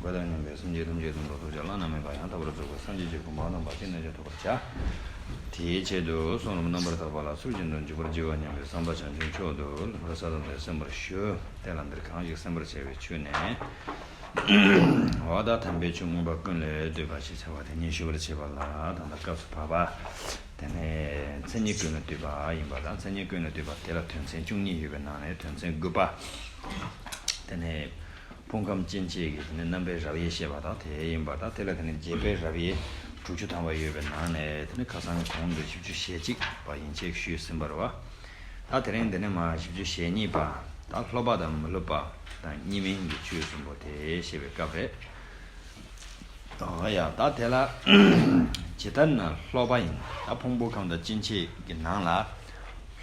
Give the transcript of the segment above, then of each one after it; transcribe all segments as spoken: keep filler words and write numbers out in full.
བ་དང་མཉམ་པའི་སེམས་ཅན་ཐམས་ཅད་དོན་དུ་ཐོབ་བྱ་བླ་ན་མེད་པ་ཡང་དག་པར་རྫོགས་པའི་སངས་རྒྱས་ཀྱི་གོ་འཕང་དམ་པ་ཅི་ནས་ཀྱང་ཐོབ་པར་བྱ། དེའི་ཆེད་དུ་གསུང་རབ་རྣམ་པར་དག་པ་ལ་ཚུལ་བཞིན་དུ་འཇུག་པར་བགྱི་བར་སྙམ་པའི་བསམ་པ་བྱང་ཆུབ་མཆོག་ཏུ་ལྷག་པར་དང་ལྡན་གསན་པར་ཞུ། དེ་ལ་འདིར་གང་ཞིག་གསན་པར་བྱ་བའི་ཆོས་ནི། འོ་ད་དམ་པའི་ཆོས་མངོན་པ་ཀུན་ལས་བཏུས་པ་ཞེས་བྱ་བ་དེ་ཉིད་ཞུ་བར་བྱེད་པ་ལ་ད་ལྟ་སྐབས་སུ་བབ་པ། དེ་ནས་མཚན་ཉིད་ཀུན་ལས་བཏུས་པ་ཡིན་པ་དང་། མཚན་ཉིད་ཀུན་ལས་བཏུས་པ་དེ་ལ་དོན་ཚན་བཅུ་གཉིས་ཡོད་པའི་ནང་ནས་དོན་ཚན་དགུ་པ། དེ་ནས་ཕུང་ཁམས་སྐྱེ་མཆེད་ཀྱི་དེ་ནས་རྣམ་པའི་རབ་དབྱེ་བཤད་པ་དང་དེ་ཡིན་པ་དང་། དེ་ལ་དེ་ནས་རྒྱས་པའི་རབ་དབྱེ་དྲུག་ཅུ་ཐམ་པ་ཡོད་པའི་ནང་ནས་དེ་ནས་ཁ་སང་གོང་དུ་བཞི་བཅུ་ཞེ་གཅིག་པ་ཡན་ཆད་ཞུས་ཟིན་པ་རེད་བ། ད་དེ་རིང་འདི་ནས་མར་བཞི་བཅུ་ཞེ་གཉིས་པ། ད་སློབ་པ་དང་མི་སློབ་པ་དང་གཉིས་མིན་གྱི་ཆོས་གསུམ་པོ་དེ་བཤད་པའི་སྐབས་རེད། ཨོ་ཡ། ད་དེ་ལ་ཇི་ལྟར་ན་སློབ་པ་ཡིན། ད་ཕུང་པོ་ཁམས་དང་སྐྱེ་མཆེད་ཀྱི་ནང་ལ་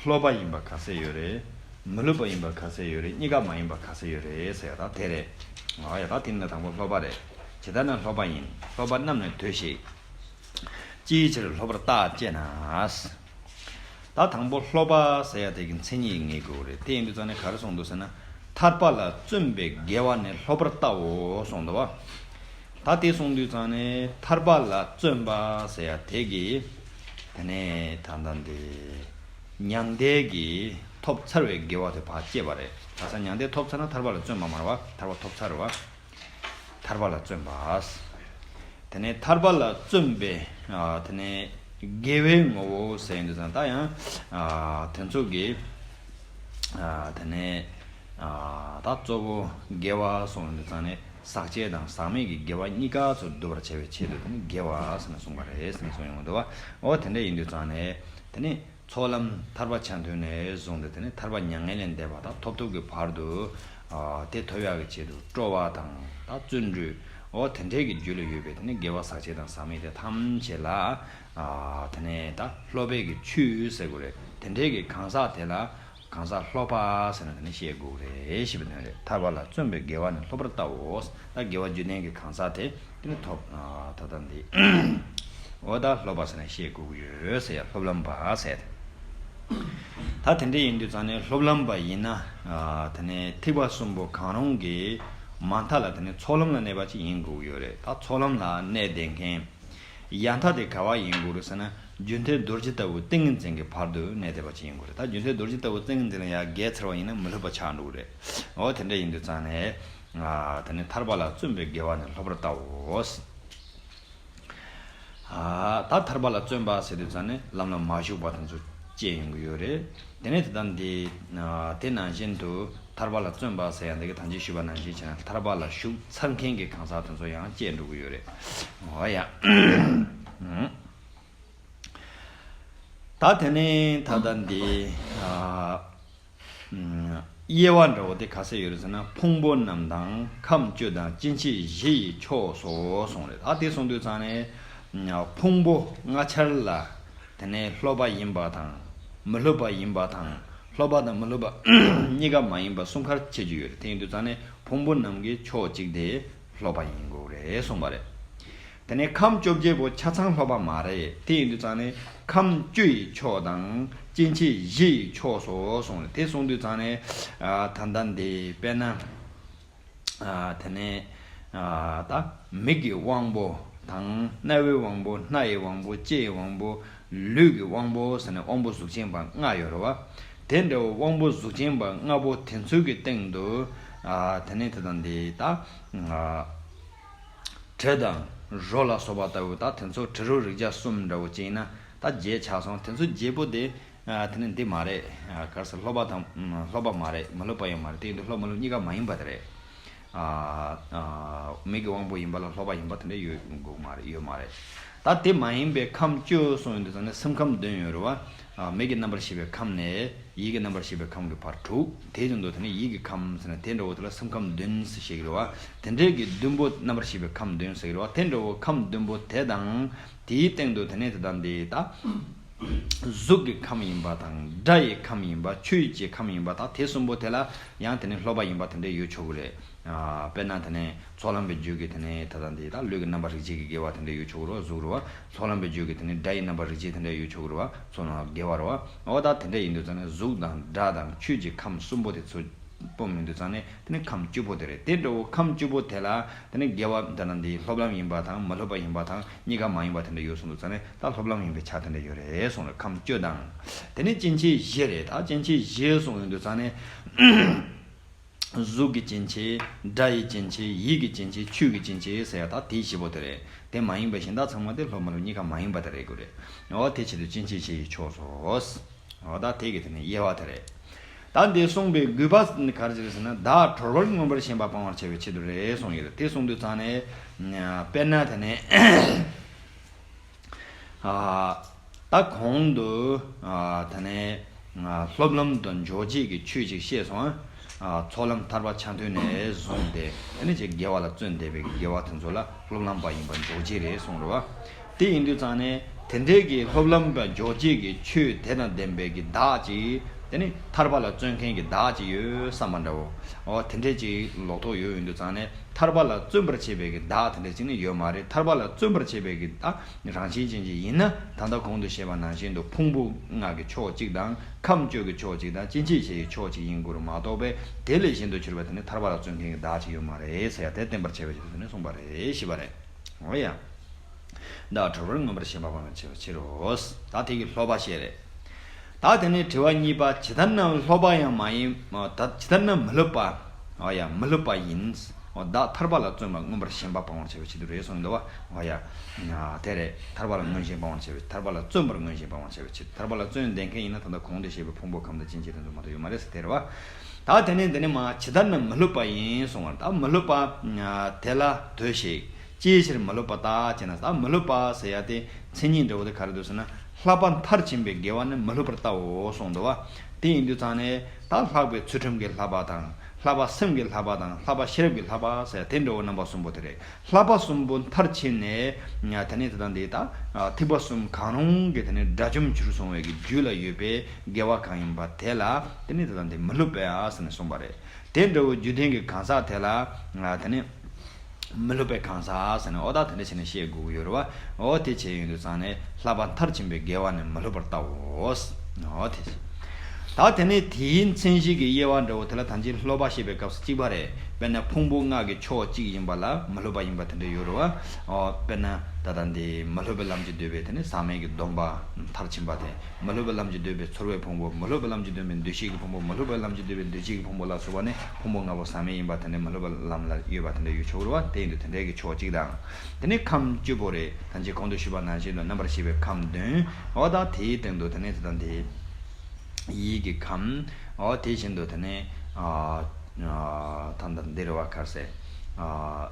སློབ་པ་ཡིན་པ་ག་ཚད་ཡོད་རེད། མི་སློབ་པ་ཡིན་པ་ག་ཚད་ཡོད་རེད། གཉིས་ཀ་མ་ཡིན་པ་ག་ཚད་ཡོད་རེད་ཟེར་ཡ་ད་དེ་རེད། ཨོ་ཡ། ད་དེ་ནི་དང་པོ་སློབ་པ་རེད། ཇི་ལྟར་ན་སློབ་པ་ཡིན། སློབ་པ་རྣམས་ནི་དུ་ཞིག །ཅིའི་ཕྱིར་སློབ་པར་བརྟག་ཅེ་ན། ད་དང་པོ་སློབ་པ་ཟེར་ཡ་དེ་གི་མཚན་ཉིད་ངེས་དགོས་རེད། དེ་ཡིན་དུས་ཙང་ནས་ག་རེ་གསུངས་འདུག་ཟེར་ན། ཐར་པ་ལ་བརྩོན་པའི་དགེ་བ་ནི་སློབ་པར་བལྟའོ་གསུངས་འདུག་བ། ད་དེ་གསུངས་དུས་ཙང་ནས་ཐར་པ་ལ་བརྩོན་པ་ཟེར་ཡ་དེ་གི་དེ་ནས་ད་ལྟ་འདི་མྱང་འདས་ཀྱི་ཐོབ་ཚར་བའི་དགེ་བ་དེ་ཕར་བསྐྱེད་པ་རེད། ད་ས་མྱང་འདས་ཐོབ་ཚར་ན་ཐར་པ་ལ་བརྩོན་པ་མ་རེད་བ། ཐར་པ་ཐོབ་ཚར་རེད་བ། ཐར་པ་ལ་བརྩོན་པ། དེ་ནས་ཐར་པ་ལ་བརྩོན་པའི་ཨ་དེ་ནས་དགེ་བའི་ངོ་བོ་ཟེར་ཡོང་དུས་ཙང་ད་ཡང་ཨ་དེ་ཚོ་གི་ཨ་དེ་ནས་ཨ་ད་གཙོ་བོ་དགེ་བ་གསུངས་ཡོང་དུས་ཙང་ནས་ཟག་བཅས་དང་ཟག་མེད་ཀྱི་དགེ་བ་གཉིས་ཀ་ཚོ་བསྡུ་བར་བྱ་བའི་ཆེད་དུ་དེ་ནས་དགེ་བ་ཟེར་ནས་གསུངས་པ་རེད་ཟེར་ནས་གསུངས་ཡོང་གི་འདུག་བ། འོ་དེ་འདྲ་ཡིན་དུས་ཙང་ནས་དེ་ནས། ཚོགས་ལམ་ཐར་པ་ཆ་མཐུན་ནས་བཟུང་སྟེ་དེ་ནས་ཐར་པ་མྱ་ངན་ལས་འདས་པ་དང་ཐོབ་ཐོབ་ཀྱི་བར་དུ། ཨ་དེ་ཐོབ་ཡག་གི་ཆེད་དུ་སྤྲོ་བ་དང་ད་བརྩོན་འགྲུས། འོ་དེ་འདྲའི་གི་རྒྱུད་ལ་ཡོད་པའི་དེ་ནས་དགེ་བ་ཟག་བཅས་དང་ཟག་མེད་དེ་ཐམས་ཅད་ལ། ཨ་དེ་ནས་ད་སློབ་པའི་གི་ཆོས་ཟེར་དགོས་རེད། དེ་འདྲའི་གི་གང་ཟག་དེ་ལ་གང་ཟག་སློབ་པ་ཟེར་ན་དེ་ནས་བཤད་དགོས་རེད་ཞེས་པའི་དོན་རེད། ཐར་པ་ལ་བརྩོན་པའི་དགེ་བ་ནི་སློབ་པར་བལྟའོ། ད་དགེ་བ་རྒྱུ་ལྡན་གྱི་གང་ཟག་དེ། དེ་ནི་ཐོབ། ཨ་ད་ལྟ་འདི། འོ་ད་སློབ་པ་ཟེར་ནས་བཤད་དགོས་ཀྱི་ཡོད་ཟེར་ཡ། སློབ་ལམ་པ་ཟེར་ཏེ། ད་དེ་འདྲ་ཡིན་དུས་ཙང་ནས་སློབ་ལམ་པ་ཡིན་ན། ཨ་དེ་ནས་ཐེག་པ་གསུམ་པོ་གང་རུང་གི་མ་མཐའ་ལ་དེ་ནས་ཚོགས་ལམ་ལ་གནས་པ་ཅིག་ཡིན་དགོས་ཀྱི་ཡོད་རེད། ད་ཚོགས་ལམ་ལ་གནས་བསྡད་མཁན་ཡ་མཐའ་དེ་ག་བ་ཡིན་དགོས་རེད་ཟེར་ན། རྒྱུན་མཐའི་རྡོ་རྗེ་ལྟ་བུ་ཏིང་ངེ་འཛིན་གྱི་བར་དུ་གནས་བསྡད་པ་ཅིག་ཡིན་དགོས་རེད། ད་རྒྱུན་མཐའི་རྡོ་རྗེ་ལྟ་བུ་ཏིང་ངེ་འཛིན་ལ་ཡ་བརྒལ་ཚར་བ་ཡིན་ན་མི་སློབ་པ་ཆགས་འགྲོ་གི་རེད། འོ་དེ་འདྲ་ཡིན་དུས་ཙང་ནས། ཨ་དེ་ནས་ཐར་པ་ལ་བརྩོན་པའི་དགེ་བ་ནི་སློབ་པར་བལྟའོ། ཨ་ད་ཐར་པ་ལ་བརྩོན་པ་ཟེར་དུས་ཙང་ནས་ལམ་ལ་མ་ཞུགས་པ་དེ་ཚོ་བཅད་ཡོང་གི་ཡོད་རེད། དེ་ནས་དེ་ལྟར་འདི་ཨ་དེ་ནང་བཞིན་དུ་ཐར་པ་ལ་བརྩོན་པ་ཟེར་ཡང་འདི་གི་ཐམས་ཅད་ཞུས་པ་ནང་བཞིན་བྱས་ན་ཐར་པ་ལ་ཞུགས་ཚར་མཁན་གྱི་གང་ཟག་དེ་ཚོ་ཡང་བཅད་འགྲོ་གི་ཡོད་རེད། འོ་ཡ། ད་དེ་ནས་ད་ལྟ་འདི་ཨ། དབྱེ་བ་འདྲ་བོ་དེ་ག་ཚད་ཡོད་རེད་ཟེར་ན། ཕུང་པོ་རྣམས་དང་ཁམས་བཅུ་དང་སྐྱེ་མཆེད་བཞི་ཡི་ཕྱོགས་སོ་གསུངས་རེད། ད་དེ་གསུངས་དུས་ཙང་ནས་ཕུང་པོ་ལྔ་ཆར་ལ་དེ་ནས་སློབ་པ་ཡིན་པ་དང་མི་སློབ་པ་ཡིན་པ་དང་། སློབ་པ་དང་མི་སློབ་པ་གཉིས་ཀ་མ་ཡིན་པ་གསུམ་ཁར་ཕྱེ་རྒྱུ་ཡོད་རེད། དེ་ཡིན་དུས་ཙང་ནས་ཕུང་པོ་རྣམས་ཀྱི་ཕྱོགས་གཅིག་དེ་སློབ་པ་ཡིན་དགོས་རེད་གསུངས་པ་རེད། དེ་ནས་ཁམས་བཅོ་བརྒྱད་པོ་ཆ་ཚང་སློབ་པ་མ་རེད། དེ་ཡིན་དུས་ཙང་ནས་ཁམས་བཅུ་ཡི་ཕྱོགས་དང་སྐྱེ་མཆེད་བཞི་ཡི་ཕྱོགས་སོ་གསུངས་རེད། དེ་གསུངས་དུས་ཙང་ནས་ཨ་ད་ལྟ་འདི་དཔེར་ན་ཨ་དེ་ནས་ཨ་ད་མིག་གི་དབང་པོ་དང་རྣ་བའི་དབང་པོ། སྣ་ཡི་དབང་པོ། ལྕེ་ཡི་དབང་པོ། ལུས་ཀྱི་དབང་པོ་ཟེར་ནས་དབང་པོ་གཟུགས་ཅན་པ་ལྔ་ཡོད་རེད་བ། དེ་འདྲ་བོ་དབང་པོ་གཟུགས་ཅན་པ་ལྔ་པོ་དེ་ཚོའི་གི་སྟེང་དུ་ཨ་དེ་ནས་དེ་དང་འདི་ད་ཨ། དྲི་དང་རོ་ལ་སོགས་པ་ལྟ་བུ། ད་དེ་ཚོ་དྲི་རོ་རེག་བྱ་གསུམ་འདྲ་བོ་ཅིག་ཡིན་ན་ད་བརྒྱད་ཆགས་སོང་། དེ་ཚོ་བརྒྱད་པོ་དེ་ཨ་དེ་ནི་འདི་མ་རེད། ཨ་ག་རེ་ཟེར། སློབ་པ་དང་ཨ་སློབ་པ་མ་རེད། མི་སློབ་པ་ཡང་མ་རེད། དེ་ཡིན་དུས་སློབ་མི་སློབ་གཉིས་ཀ་མ་ཡིན་པ་དེ་རེད། ཨ་ཨ་མིག་གི་དབང་པོ་ཡིན་པ་ལ་སློབ་པ་ཡིན་པ་དེ་འདྲ་ཡོད་དགོས་མ་རེད། ཡོད་མ་རེད། ད་དེ་མ་ཡིན་པའི་ཁམས་བཅུ་གསུངས་ཡོང་དུས་ཙང་ནས་སེམས་ཁམས་བདུན་ཡོད་རེད་བ། ཨ་མིག་གི་རྣམ་པར་ཤེས་པའི་ཁམས་ནས། ཡིད་ཀྱི་རྣམ་པར་ཤེས་པའི་ཁམས་ཀྱི་བར་དྲུག་དེ་བཞིན་དུ་དེ་ནས་ཡིད་ཀྱི་ཁམས་ཟེར་ན་དེ་འདྲ་བོ་དེ་ལ་སེམས་ཁམས་བདུན་ཟེར་བཤད་ཀྱི་རེད་བ། དེ་འདྲའི་གི་བདུན་པོ་རྣམ་པར་ཤེས་པའི་ཁམས་བདུན་ཟེར་གྱི་རེད་བ། དེ་འདྲ་བོ་ཁམས་བདུན་པོ་དེ་དང་དེའི་སྟེང་དུ་དེ་ནས་དེ་དང་དེ་ད་གཟུགས་ཀྱི་ཁམས་ཡིན་པ་དང་སྒྲ་ཡི་ཁམས་ཡིན་པ། ཆོས་ཀྱི་ཁམས་ཡིན་པ་དང་དེ་གསུམ་པོ་དེ་ལ་ཡང་དེ་ནས་སློབ་པ་ཡིན་པ་དེ་འདྲ་ཡོད་ཆོག་གི་རེད། ཨ་དཔེར་ན་དེ་ནས་ཚོགས་ལམ་པའི་རྒྱུད་ཀྱི་དེ་ནས་ད་ལྟ་འདི་ད་ལུས་ཀྱི་རྣམ་པར་རིག་བྱེད་ཀྱི་དགེ་བ་དེ་འདྲ་ཡོད་ཆོག་གི་རེད་བ། གཟུགས་རེད་བ། ཚོགས་ལམ་པའི་རྒྱུད་ཀྱི་དེ་ནས་སྒྲ་ཡི་རྣམ་པར་རིག་བྱེད་དེ་འདྲ་ཡོད་ཆོག་གི་རེད་བ། ཚོགས་ལམ་དགེ་བ་རེད་བ། འོ་ད་དེ་འདྲ་ཡིན་དུས་ཙང་ནས་གཟུགས་དང་སྒྲ་དང་ཆོས་ཀྱི་ཁམས་གསུམ་པོ་དེ་ཚོ་ སྤོམ་ཡོང་དུས་ཙང་ནས་དེ་ནི་ཁམས་བཅུ་པོ་དེ་རེད། དེ་འདྲ་བོ་ཁམས་བཅུ་པོ་དེ་ལ་དེ་ནི་དགེ་བ་འདི་ན་འདི་སློབ་ལམ་ཡིན་པ་དང་མི་སློབ་པ་ཡིན་པ་དང་གཉིས་ཀ་མ་ཡིན་པ་དེ་འདྲ་ཡོད་གསུངས་འདུག་ཙང་ནས་ད་སློབ་ལམ་ཡིན་པའི་ཆ་དེ་འདྲ་ཡོད་རེད་གསུངས་རེད། ཁམས་བཅུ་དང་། དེ་ནི་སྐྱེ་མཆེད་བཞི་རེད། ད་སྐྱེ་མཆེད་བཞི་གསུངས་ཡོང་དུས་ཙང་ནས། གཟུགས་ཀྱི་སྐྱེ་མཆེད། སྒྲ་ཡི་སྐྱེ་མཆེད། ཡིད་ཀྱི་སྐྱེ་མཆེད། ཆོས་ཀྱི་སྐྱེ་མཆེད་ཟེར་ཡ་ད་དེ་བཞི་པོ་དེ་རེད། དེ་མ་ཡིན་པ་གཞན་དག་ཚང་མ་དེ་སློབ་མ་སློབ་གཉིས་ཀ་མ་ཡིན་པ་དེ་རེད་དགོས་རེད། འོ་དེ་ཆེད་དུ་སྐྱེ་མཆེད་བཞི་ཡི་ཕྱོགས་སོ། འོ་ད་དེ་གི་དེ་ནི་དབྱེ་བ་དེ་རེད། ད་འདི་གསུངས་པའི་དགོས་པ་ག་རེ་ཟེར་ཟེར་ན་བདག་གྲོལ་བར་མངོན་པར་ཞེན་པ་སྤང་བར་བྱ་བའི་ཆེད་དུ་རེད་གསུངས་ཡོད་རེད། དེ་གསུངས་དུས་ཙང་ནས་དཔེར་ན་དེ་ནས། ཨ། ད་གོང་དུ་ཨ། ད་ནས་ཨ། སློབ་ལམ་དུ་འཇོག་བྱེད་ཀྱི་ཆོས་ཅིག་བཤད་སོང་། ཨ། ཚོགས་ལམ་ཐར་པ་ཆ་མཐུན་ནས་བཟུང་སྟེ་དེ་ནས་ཅིག་དགེ་བ་ལ་བརྩོན་བསྡད་པའི་དགེ་བ་དེ་ཚོ་ལ་སློབ་ལམ་པ་ཡིན་པ་འཇོག་བྱེད་རེད་གསུངས་རེད་བ། དེ་ཡིན་དུས་ཙང་ནས་དེ་འདྲའི་གི་སློབ་ལམ་པ་འཇོག་བྱེད་ཀྱི་ཆོས་དེ་དང་ལྡན་པའི་གི་བདག་ཅིག་དེ་ནི་ཐར་པ་ལ་བརྩོན་མཁན་གྱི་བདག་ཅིག་ཡོད་བསམ་པ་འདྲ་བོ། འོ་དེ་འདྲའི་ཅིག་ལོག་རྟོག་ཡོད་ཡོང་དུས་ཙང་ནས་ཐར་པ་ལ་བརྩོན་པར་བྱེད་པའི་གི་བདག་དེ་འདྲ་ཅིག་ནི་ཡོད་མ་རེད། ཐར་པ་ལ་བརྩོན་པར་བྱེད་པའི་གི་བདག་རང་བཞིན་ཅན་ཅིག་ཡིན་ན་ད་ལྟ་གོང་དུ་བཤད་པ་ནང་བཞིན་དུ་ཕུང་པོ་ལྔ་གི་ཕྱོགས་གཅིག་དང་ཁམས་བཅུ་གི་ཕྱོགས་གཅིག་དང་སྐྱེ་མཆེད་བཞི་ཡི་ཕྱོགས་གཅིག་ཡིན་དགོས་རེད་མ་གཏོགས་པས་དེ་ལས་གཞན་དུ་གྱུར་པ་དེ་ནི་ཐར་པ་ལ་བརྩོན་མཁན་གྱི་བདག་ཅིག་ཡོད་མ་རེད་ཟེར་ཡ་དེ་བསྟན་པར་བྱ་བའི་ཆེད་དུ་དེ་ནི་གསུངས་པ་རེད། ཞེས་པ་རེད། འོ་ཡ། བདག་གྲོལ་བར་མངོན་པར་ཞེན་པ་སྤང་བར་བྱ་བའི་ཕྱིར་རོ། ད་དེ་གི་སློབ་པ་བཤད་རེད། ད་དེ་ནས་དྲི་བ་གཉིས་པ། ཇི་ལྟར་ན་སློབ་པ་ཡང་མ་ཡིན། ད་ཇི་ལྟར་ན་མི་སློབ་པ། འོ་ཡ། མི་སློབ་པ་ཡིན། འོ་བདག་ཐར་པ་ལ་བརྩོན་པར་མངོན་པར་ཞེན་པ་སྤང་བར་བྱ་བའི་ཆེད་དུ་རེད་གསུངས་འདུག་བ། འོ་ཡ། དེ་རེད། ཐར་པ་ལ་མངོན་ཞེན་སྤང་བར་བྱ་བའི་ཐར་པ་ལ་བརྩོན་པར་མངོན་ཞེན་སྤང་བར་བྱ་བའི་ཆེད་དུ་ཐར་པ་ལ་བརྩོན་ལྡན་མཁན་ཡིན་ན་ད་ལྟ་གོང་དུ་བཤད་པའི་ཕུང་པོ་ཁམས་དང་སྐྱེ་མཆེད་དེ་ཚོ་མ་གཏོགས་ཡོད་མ་རེད་ཟེར་དེ་རེད་བ། ད་དེ་ནས་འདི་ནས་མ་ཇི་ལྟར་ན་མི་སློབ་པ་ཡིན་གསུངས་བ་རེད། ད་མི་སློབ་པ་དེ་ལ་ལྟོས་ཤིག་ཅིའི་ཕྱིར་མི་སློབ་པ་ལྟ་ཅེ་ན། ད་མི་སློབ་པ་ཟེར་ཡ་དེ་མཚན་ཉིད་འདྲ་བོ་དེ་ག་རེ་འདུག་ཟེར་ན། ལྷག་པ་མཐར་ཕྱིན་པའི་དགེ་བ་ནི་མི་སློབ་པར་ལྟའོ་གསུངས་འདུག་བ། དེ་ཡིན་དུས་ཙང་ནས་ད་ལྷག་པའི་ཚུལ་ཁྲིམས་ཀྱི་ལྷག་པ་དང་། ལྷག་པ་སེམས་ཀྱི་ལྷག་པ་དང་། ལྷག་པ་ཤེས་རབ་ཀྱི་ལྷག་པ་ཟེར་ཡ་དེ་འདྲ་བོ་རྣམ་པ་གསུམ་པོ་དེ་རེད། ལྷག་པ་གསུམ་པོ་མཐར་ཕྱིན་ནས་དེ་ནས་དེ་དང་དེ་ད་ཐེག་པ་གསུམ་གང་རུང་གི་དེ་ནས་དགྲ་བཅོམ་གྱུར་སོང་བའི་གི་རྒྱུད་ལ་ཡོད་པའི་དགེ་བ་གང་ཡིན་པ་དེ་ལ་དེ་ནས་དེ་དང་དེ་མི་སློབ་པའི་ཨ་ཟེར་ནས་གསུངས་པ་རེད། དེ་འདྲ་བོ་རྒྱུད་ལྡན་གྱི་གང་ཟག་དེ་ལ་དེ་ནས་མི་སློབ་པའི་གང་ཟག་ཟེར་ནས་འོ་ད་དེ་འདྲ་བྱས་ནས་བཤད་དགོས་ཀྱི་ཡོད་རེད་བ། འོ་དེ་བྱས་ཡོང་དུས་ཙང་ནས་ལྷག་པ་མཐར་ཕྱིན་པའི་དགེ་བ་ནི་མི་སློབ་པར་ལྟའོ། འོ་དེ། ད་དེ་ནས་དེའི་མཚན་གཞི་གི་དབྱེ་བ་འདྲ་བོ་དེ་ལ་ད་ཅི་སློབ་པ་བཤད་པའི་སྐབས་སུ་གཅིག་པ་རེད། དཔེར་ན་ཕུང་པོ་ལྔ་གི་ཕྱོགས་གཅིག་ཡིན་པ་ལ་མི་སློབ་པ་ཡིན་པ་དེ་འདྲ་ཡོད་རེད་བ། འོ་དཔེར་ན་ད་ལྟ་འདི་མི་སློབ་པའི་ལམ་གྱིས་བསྡུས་པའི་དེ་ནས་ཟག་མེད་ཀྱི་སྡོམ་པ་མཐར་ཕྱིན་པ་དེ། མི་སློབ་པའི་ལམ་གྱིས་བསྡུས་པའི་ཚོར་བའི་ཕུང་པོ། མི་སློབ་པའི་ལམ་གྱིས་བསྡུས་པའི་འདུ་ཤེས་ཀྱི་ཕུང་པོ། མི་སློབ་པའི་ལམ་གྱིས་བསྡུས་པའི་འདུ་བྱེད་ཀྱི་ཕུང་པོ་ལ་སོགས་པ་ནི་ཕུང་པོ་ལྔ་པོ་ཟག་མེད་ཡིན་པ་དེ་འདྲའི་མི་སློབ་པའི་ལམ་ལ་ཡོད་པ་དེ་འདྲ་ཡོད་ཆོག་རེད་བ། དེ་ཡིན་དུས་དེ་འདྲའི་གི་ཕྱོགས་གཅིག་དང་། དེ་ནས་ཁམས་བཅུ་པོ་རེད། ད་ཅི་གོང་དུ་ཞུས་པ་ནང་བཞིན་དུ་རྣམ་པར་ཤེས་པའི་ཁམས་བདུན། འོ་ད་དེའི་སྟེང་དུ་དེ་ནས་དེ་དང་དེ། ཡིད་ཀྱི་ཁམས། འོ་དེ་བཞིན་དུ་དེ་ནས་ཨ། ཨ། ད་ལྟ་འདི་རེད་བ་ག་རེ་ཟེར། ཨ།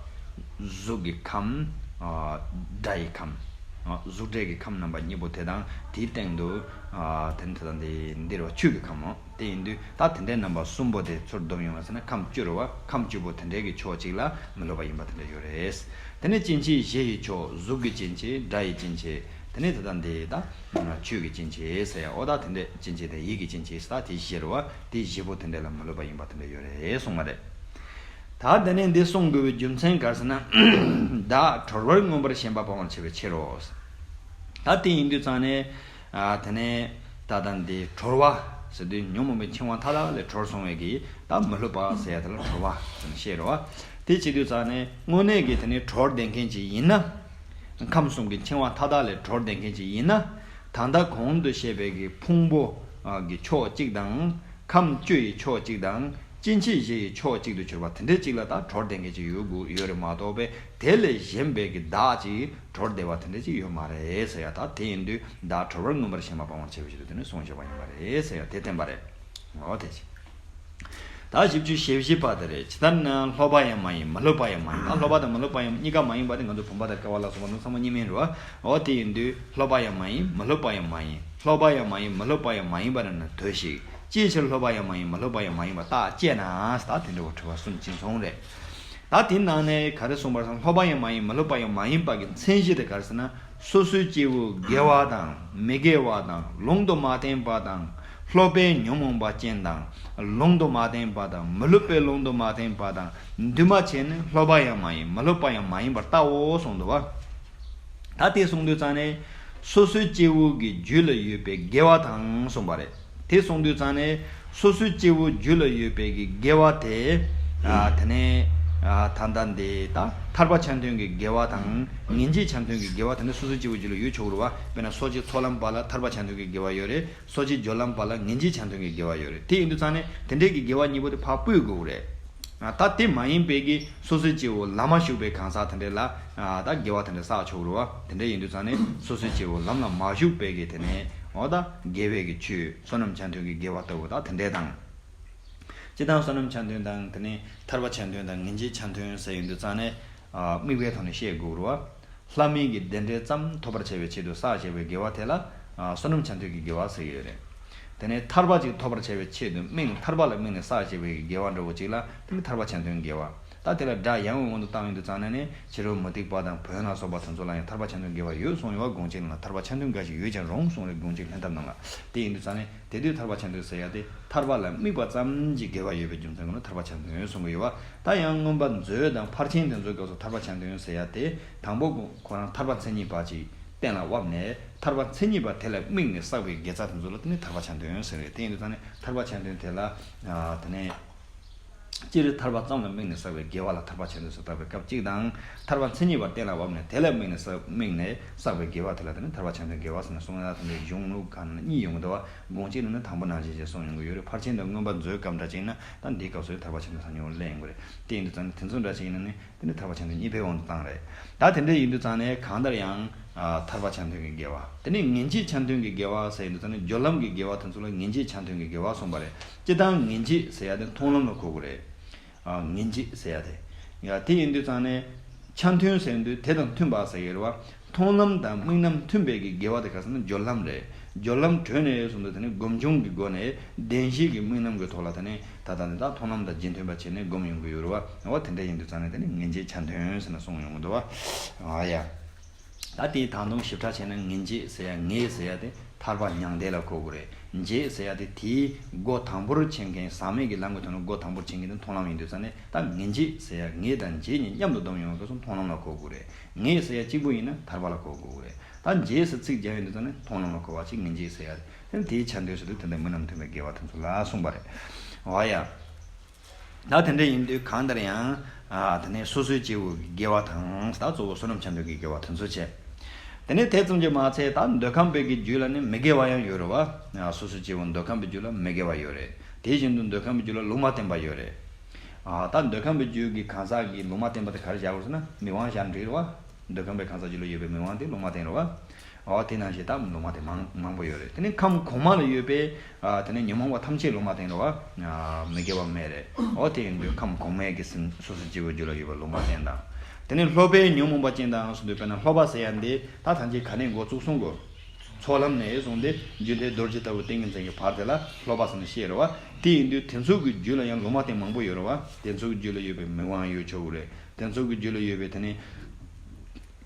གཟུགས་ཀྱི་ཁམས། ཨ། སྒྲ་ཡི་ཁམས། ཨ། གཟུགས་སྒྲ་གི་ཁམས་རྣམ་པ་གཉིས་པོ་དེ་དང་དེའི་སྟེང་དུ། ཨ། དེ་ནི་ད་ལྟ་འདི་འདི་རེད་བ་ཆོས་ཀྱི་ཁམས་འོ། དེ་ཡིན་དུས་ད་དེ་འདྲའི་རྣམ་པ་གསུམ་པོ་དེ་ཚུར་བསྡོམས་ཡོང་བ་ཟེར་ན་ཁམས་བཅུ་རེད་བ། ཁམས་བཅུ་པོ་དེ་འདྲའི་གི་ཕྱོགས་གཅིག་ལ་མི་སློབ་པ་ཡིན་པ་དེ་འདྲ་ཡོད་རེད། དེ་ནས་སྐྱེ་མཆེད་བཞི་ཡི་ཕྱོགས། གཟུགས་ཀྱི་སྐྱེ་མཆེད། སྒྲ་ཡི་སྐྱེ་མཆེད། དེ་ནས་ད་ལྟ་འདི་ད། ཆོས་ཀྱི་སྐྱེ་མཆེད་ཟེར་ཡ། འོ་ད་དེ་འདྲའི་སྐྱེ་མཆེད་དེ་ཡིད་ཀྱི་སྐྱེ་མཆེད་ཟེར་ད་དེ་བཞི་རེད་བ། དེ་བཞི་པོ་དེ་འདྲ་ལ་མི་སློབ་པ་ཡིན་པ་དེ་འདྲ་ཡོད་རེད་གསུངས་པ་རེད། ད་དེ་ནས་འདི་གསུང་དགོས་པའི་རྒྱུ་མཚན་ག་རེ་ཟེར་ན། བདག་གྲོལ་བར་མངོན་པར་ཞེན་པ་སྤང་བར་བྱ་བའི་ཕྱིར་རོ། ད་དེ་ཡིན་དུས་ཙང་ནས། ཨ། དེ་ནས་ད་ལྟ་འདི་གྲོལ་བ་ཟེར་དུས་ཉོན་མོངས་པའི་འཆིང་བ་མཐའ་དག་ལས་གྲོལ་སོང་བའི་གི་ད་མི་སློབ་པ་ཟེར་ཡ་དེ་ལ་གྲོལ་བ་ཟེར་ནས་བཤད་རོ། དེ་བྱེད་དུས་ཙང་ནས་དངོས་གནས་ཀྱི་དེ་ནས་གྲོལ་བསྡད་མཁན་ཅིག་ཡིན་ན། ཁམས་གསུམ་གྱི་འཆིང་བ་མཐའ་དག་ལས་གྲོལ་བསྡད་མཁན་ཅིག་ཡིན་ན། ད་ལྟ་གོང་དུ་བཤད་པའི་གི་ཕུང་པོ་གི་ཕྱོགས་གཅིག་དང་། ཁམས་བཅུ་ཡི་ཕྱོགས་གཅིག་དང་། སྐྱེ་མཆེད་བཞི་ཡི་ཕྱོགས་གཅིག་ཏུ་གྱུར་པ་དེ་འདྲ་གཅིག་ལ་ད་གྲོལ་བསྡད་མཁན་ཅིག་ཡོད་དགོས་ཡོད་རེད་མ་གཏོགས་པས་དེ་ལས་གཞན་པའི་གི་བདག་ཅིག་གྲོལ་བསྡད་པ་དེ་འདྲ་ཅིག་ཡོད་མ་རེད་ཟེར་ཡ། ད་དེ་ཡིན་དུས་བདག་གྲོལ་བར་མངོན་པར་ཞེན་པ་སྤང་བར་བྱ་བའི་ཕྱིར་དུ་དེ་ནི་གསུངས་བཞག་པ་ཡིན་པ་རེད་ཟེར་ཡ་དེ་བསྟན་པ་རེད། འོ་དེ་ཅི། ད་བཞི་བཅུ་ཞེ་བཞི་པ་དེ་རེད། ཇི་ལྟར་ན་སློབ་པ་ཡང་མ་ཡིན་མི་སློབ་པ་ཡང་མ་ཡིན། ད་སློབ་པ་དང་མི་སློབ་པ་ཡང་གཉིས་ཀ་མ་ཡིན་པ་དེ་ང་ཚོ་བུམ་པ་དང་ཀ་བ་ལ་སོགས་པ་ནི་ཚང་མ་གཉིས་མིན་རེད་བ། འོ་དེ་ཡིན་དུས་སློབ་པ་ཡང་མ་ཡིན་མི་སློབ་པ་ཡང་མ་ཡིན། སློབ་པ་ཡང་མ་ཡིན་མི་སློབ་པ་ཡང་མ་ཡིན་པ་རེད་ན་ལྟོས་ཤིག་ཅིའི་ཕྱིར་སློབ་པ་ཡང་མ་ཡིན་མི་སློབ་པ་ཡང་མ་ཡིན་པ་བརྟག་དཔྱད་ན། ད་དེ་འདྲ་བོ་དྲི་བ་གསུམ་ཅིག་སོང་རེད། ད་དེའི་ནང་ནས་ག་རེ་གསུངས་པར་སོང་། སློབ་པ་ཡང་མ་ཡིན་མི་སློབ་པ་ཡང་མ་ཡིན་པ་གི་མཚན་གཞི་དེ་ག་རེ་ཟེར་ན། སོ་སོའི་སྐྱེ་བོ་དགེ་བ་དང་མི་དགེ་བ་དང་ལུང་དུ་མ་བསྟན་པ་དང་། སློབ་པའི་ཉོན་མོངས་པ་ཅན་དང་། ལུང་དུ་མ་བསྟན་པ་དང་མི་སློབ་པའི་ལུང་དུ་མ་བསྟན་པ་དང་འདུས་མ་བྱས་ནི་སློབ་པ་ཡང་མ་ཡིན་མི་སློབ་པ་ཡང་མ་ཡིན་པར་བལྟའོ་གསུངས་འདུག་བ། ད་དེ་གསུངས་དུས་ཙང་ནས་སོ་སོའི་སྐྱེ་བོ་གི་རྒྱུད་ལ་ཡོད་པའི་དགེ་བ་དང་གསུངས་པ་རེད། དེ་གསུངས་དུས་ཙང་ནས་ སོ་སོའི་སྐྱེ་བོའི་རྒྱུད་ལ་ཡོད་པའི་གི་དགེ་བ་དེ། ཨ་དེ་ནས་ཨ་ད་ལྟ་འདི་ད་ཐར་པ་ཆ་མཐུན་གྱི་དགེ་བ་དང་ངེས་འབྱེད་ཆ་མཐུན་གྱི་དགེ་བ་དེ་ནི་སོ་སོའི་སྐྱེ་བོའི་རྒྱུད་ལ་ཡོད་ཆོག་རེད་བ། དཔེར་ན་སོ་སྐྱེ་ཚོགས་ལམ་པ་ལ་ཐར་པ་ཆ་མཐུན་གྱི་དགེ་བ་ཡོད་རེད། སོ་སྐྱེ་སྦྱོར་ལམ་པ་ལ་ངེས་འབྱེད་ཆ་མཐུན་གྱི་དགེ་བ་ཡོད་རེད། དེ་ཡིན་དུས་ཙང་ནས་དེ་འདྲའི་གི་དགེ་བ་གཉིས་པོ་དེ་ཕར་སྤོས་དགོས་རེད། ད་དེ་མ་ཡིན་པའི་གི་སོ་སོའི་སྐྱེ་བོ་ལམ་མ་ཞུགས་པའི་གང་ཟག་དེ་འདྲས་ལ་ད་དགེ་བ་དེ་འདྲས་བསགས་ཆོག་རེད་བ། དེ་འདྲས་ཡིན་དུས་ཙང་ནས་སོ་སོའི་སྐྱེ་བོ་ལམ་ལ་མ་ཞུགས་པའི་གི་དེ་ནས་འོ་ད་དགེ་བའི་གི་ཆོས་བསོད་ནམས་ཆ་མཐུན་གྱི་དགེ་བ་ལྟ་བུ་ད་དེ་འདྲས་དང་། སྤྱིར་བཏང་བསོད་ནམས་ཆ་མཐུན་དང་དེ་ནས་ཐར་པ་ཆ་མཐུན་དང་ངེས་འབྱེད་ཆ་མཐུན་ཟེར་ཡོང་དུས་ཙང་ནས་དམིགས་པའི་ཐོག་ནས་བཤད་དགོས་རེད་བ། ལྷ་མིན་གྱི་བདེ་འབྲས་ཙམ་ཐོབ་པར་བྱ་བའི་ཆེད་དུ་བསགས་བྱས་པའི་དགེ་བ་དེ་ལ་བསོད་ནམས་ཆ་མཐུན་གྱི་དགེ་བ་ཟེར་གྱི་ཡོད་རེད། དེ་ནས་ཐར་པ་ཅིག་ཐོབ་པར་བྱ་བའི་ཆེད་དུ་དམིགས་ཐར་པ་ལ་དམིགས་ནས་བསགས་བྱས་པའི་དགེ་བ་འདྲ་བོ་ཅིག་ལ་དེ་ནི་ཐར་པ་ཆ་མཐུན་དགེ་བ། ད་དེ་ལ་སྒྲ་ཡང་དབང་དུ་བཏང་ཡོང་དུས་ཙང་ནས་ནི་ཕྱི་རོལ་མུ་སྟེགས་པ་དང་བོན་ལ་སོགས་པ་དེ་ཚོ་ལ་ཡང་ཐར་པ་ཆ་མཐུན་དགེ་བ་ཡོད་གསུངས་ཡོད་པ། དགོངས་གཅིག་ནང་ལ་ཐར་པ་ཆ་མཐུན་འགའ་ཞིག་ཡོད་ཀྱང་རུང་གསུངས་རེད། དགོངས་གཅིག་ལྷན་ཐབས་ནང་ལ། དེ་ཡིན་དུས་ཙང་ནས་དེ་དུས་ཐར་པ་ཆ་མཐུན་ཟེར་ཡ་དེ་ཐར་པ་ལ་དམིགས་པ་ཙམ་གྱི་དགེ་བ་ཡོད་པའི་རྒྱུ་མཚན་ཀུན་ལ་ཐར་པ་ཆ་མཐུན་གསུང་གི་ཡོད་པ། ད་ཡང་མངོན་པ་མཛོད་དང་ཕར་ཕྱིན་དེ་ཚོའི་སྐབས་སུ་ཐར་པ་ཆ་མཐུན་ཟེར་ཡ་དེ་དང་པོ་ཁོ་རང་ཐར་པ་མཚན་ཉིད་པ་ཅིག་གཏན་ལ་དབབ་ནས་ཐར་པ་མཚན་ཉིད་པ་དེ་ལ་དམིགས་ནས་བསགས་པའི་དགེ་རྩ་དེ་ཚོ་ལ་དེ་ནི་ཐར་པ་ཆ་མཐུན་ཟེར་བས། དེ་ཡིན་དུས་ཙང་ནས་ཐར་པ་ཆ་མཐུན་དེ་ལ་དེ་ནས། སྤྱིར་ཐར་པ་ཙམ་ལ་དམིགས་ནས་བསགས་པའི་དགེ་བ་ལ་ཐར་པ་ཆ་མཐུན་ཟེར་བཏགས་པའི་སྐབས་གཅིག་དང་། ཐར་པ་མཚན་ཉིད་པ་གཏན་ལ་དབབ་ནས་དེ་ལ་དམིགས་ནས་བསགས་དམིགས་ནས་བསགས་པའི་དགེ་བ་དེ་ལ་དེ་ནི་ཐར་པ་ཆ་མཐུན་དགེ་བ་ཟེར་ནས་གསུངས་ཡ་དེ་འདྲའི་གཞུང་ལུགས་ཁག་ནང་གཉིས་ཡོང་གི་འདུག་བ། དགོངས་གཅིག་ནང་ནས་དང་པོ་ནང་བཞིན་ཞེས་གསུངས་ཡོང་གི་ཡོད་རེད། ཕར་ཕྱིན་དང་མངོན་པ་མཛོད་སྐབས་འདྲ་ཅིག་ན་ད་འདིའི་སྐབས་སུ་ཐར་པ་ཆ་མཐུན་ཟེར་ཡོང་ལེན་ཡོང་གི་རེད། དེ་ཡིན་དུས་ཙང་ནས་དེ་ཚོ་འདྲ་ཅིག་ཡིན་ན་ནི། དེ་ནི་ཐར་པ་ཆ་མཐུན་གཉིས་པའི་དབང་དུ་བཏང་རེད། ད་དེ་འདྲ་ཡིན་དུས་ཙང་ནས་གང་ལྟར་ཡང་ཨ་ཐར་པ་ཆ་མཐུན་གྱི་དགེ་བ། དེ་ནས་ངེས་འབྱེད་ཆ་མཐུན་གྱི་དགེ་བ་ཟེར་ཡིན་དུས་ཙང་ནས་སྦྱོར་ལམ་གྱི་དགེ་བ་དེ་ཚོ་ལ་ངེས་འབྱེད་ཆ་མཐུན་གྱི་དགེ་བ་གསུངས་པ་རེད། སྤྱིར་བཏང་ངེས་འབྱེད་ཟེར་ཡ་དེ་མཐོང་ལམ་ལ་གོ་དགོས་རེད། ཨ་ངེས་འབྱེད་ཟེར་ཡ་དེ། ཡ་དེ་ཡིན་དུས་ཙང་ནས་ཆ་མཐུན་ཟེར་དུས་དེ་དང་མཐུན་པ་ཟེར་གྱི་རེད་བ། མཐོང་ལམ་དང་དམིགས་རྣམ་མཐུན་པའི་གི་དགེ་བ་དེ་ག་ཟེར་ན་སྦྱོར་ལམ་རེད། སྦྱོར་ལམ་གྲོལ་ནས་གསུངས་འདུག་དེ་ནི་སྒོམ་བྱུང་གི་སྒོ་ནས་བདེན་བཞིའི་གི་དམིགས་རྣམ་གྱི་ཐོག་ལ་དེ་ནི་ད་ལྟ་ནི་ད་མཐོང་ལམ་དང་རྗེས་མཐུན་པ་བྱས་ནས་སྒོམ་ཡོང་གི་ཡོད་རེད་བ། འོ་དེ་འདྲ་ཡིན་དུས་ཙང་ནས་དེ་ནི་ངེས་འབྱེད་ཆ་མཐུན་ཟེར་ནས་གསུངས་ཡོང་གི་འདུག་བ། ཨ་ཡ། ད་དེའི་ད་དུང་ཞིབ་ཕྲ་བྱས་ན་ངེས་འབྱེད་ཟེར་ཡ་ངེས་ཟེར་ཡ་དེ་ཐར་པ་མྱང་འདས་ལ་གོ་དགོས་རེད། འབྱེད་ཟེར་ཡ་དེ་དེའི་སྒོ་དང་པོར་ཕྱིན་མཁན་ཟག་མེད་ཀྱི་ལམ་གྱི་ཐོག་ནས་སྒོ་དང་པོར་ཕྱིན་མཁན་དེ་མཐོང་ལམ་ཡིན་དུས་ཙང་ནས་ད་ངེས་འབྱེད་ཟེར་ཡ་ངེས་དང་འབྱེད་གཉིས་མཉམ་དུ་སྡོམ་ཡོང་བའི་སྐབས་སུ་མཐོང་ལམ་ལ་གོ་དགོས་རེད། ངེས་ཟེར་ཡ་གཅིག་པུ་ཡིན་ན་ཐར་པ་ལ་གོ་དགོས་རེད། ད་འབྱེད་ཟེར་ཚིག་སྦྱར་ཡོང་དུས་ཙང་ནས་མཐོང་ལམ་ལ་གོ་བ་ཅིག་ངེས་འབྱེད་ཟེར་ཡ་དེ་དེའི་ཆ་མཐུན་ཟེར་དུས་དེ་འདྲ་མི་རྣམས་མཐུན་པའི་དགེ་བ་དེ་ཚོ་ལ་གསུངས་པ་རེད། འོ་ཡ། ད་དེ་འདྲ་ཡིན་དུས་གང་ལྟར་ཡང་ཨ་དེ་ནས་སོ་སོའི་སྐྱེ་བོའི་དགེ་བ་དང་ད་གཙོ་བོ་བསོད་ནམས་ཆ་མཐུན་གྱི་དགེ་བ་དེ་ཚོ་བྱས། དེ་ནས་དེ་ཙམ་གྱིས་མ་ཚད་ད་འདོད་ཁམས་པའི་གི་རྒྱུད་ལ་ནི་མི་དགེ་བ་ཡང་ཡོད་རེད་བ། ཨ་སོ་སོའི་སྐྱེ་བོ་འདོད་ཁམས་པའི་རྒྱུད་ལ་མི་དགེ་བ་ཡོད་རེད། དེ་བཞིན་དུ་འདོད་ཁམས་པའི་རྒྱུད་ལ་ལུང་མ་བསྟན་པ་ཡོད་རེད། ཨ་ད་འདོད་ཁམས་པའི་རྒྱུད་ཀྱི་གང་ཟག་གིས་ལུང་མ་བསྟན་པ་དེ་ག་རེ་བཞག་དགོས་ཟེར་ན་མིག་དབང་བཞག་འགྲིག་རེད་བ། འདོད་ཁམས་པའི་གང་ཟག་རྒྱུད་ལ་ཡོད་པའི་མིག་དབང་དེ་ལུང་མ་བསྟན་རེད་བ། འོ་དེ་ནང་བཞིན་ད་ལུང་མ་བསྟན་མང་མང་པོ་ཡོད་རེད། དེ་ནས་ཁམས་གོང་མ་ལ་ཡོད་པའི་ཨ་དེ་ནས་ཉོན་མོངས་པ་ཐམས་ཅད་ལུང་མ་བསྟན་རེད་བ། ཨ་མི་དགེ་བ་མེད་རེད། འོ་དེ་ཡིན་དུས་ཁམས་གོང་མའི་གི་སེམས་སོ་སོའི་སྐྱེ་བོའི་རྒྱུད་ལ་ཡོད་པའི་ལུང་མ་བསྟན་དང་། དེ་ནས་སློབ་པའི་ཉོན་མོངས་པ་ཅན་དང་ཟེར་དུས་དཔེར་ན་སློབ་པ་ཟེར་ཡ་འདི་ད་ཐམས་ཅད་ག་ནས་འགོ་བཙུགས་གསུང་གོ། ཚོགས་ལམ་ནས་བཟུང་སྟེ་རྒྱུད་སྡེ་རྡོ་རྗེ་ལྟ་བུ་ཏིང་ངེ་འཛིན་གྱི་བར་དེ་ལ་སློབ་པ་ཟེར་ནས་བཤད་རེད་བ། དེ་ཡིན་དུས་དེ་ཚོ་གི་རྒྱུད་ལ་ཡང་ལུང་མ་བསྟན་མང་པོ་ཡོད་རེད་བ། དེ་ཚོ་གི་རྒྱུད་ལ་ཡོད་པའི་མིག་དབང་ཡོད་ཆོག་གི་རེད། དེ་ཚོ་གི་རྒྱུད་ལ་ཡོད་པའི་དེ་ནི།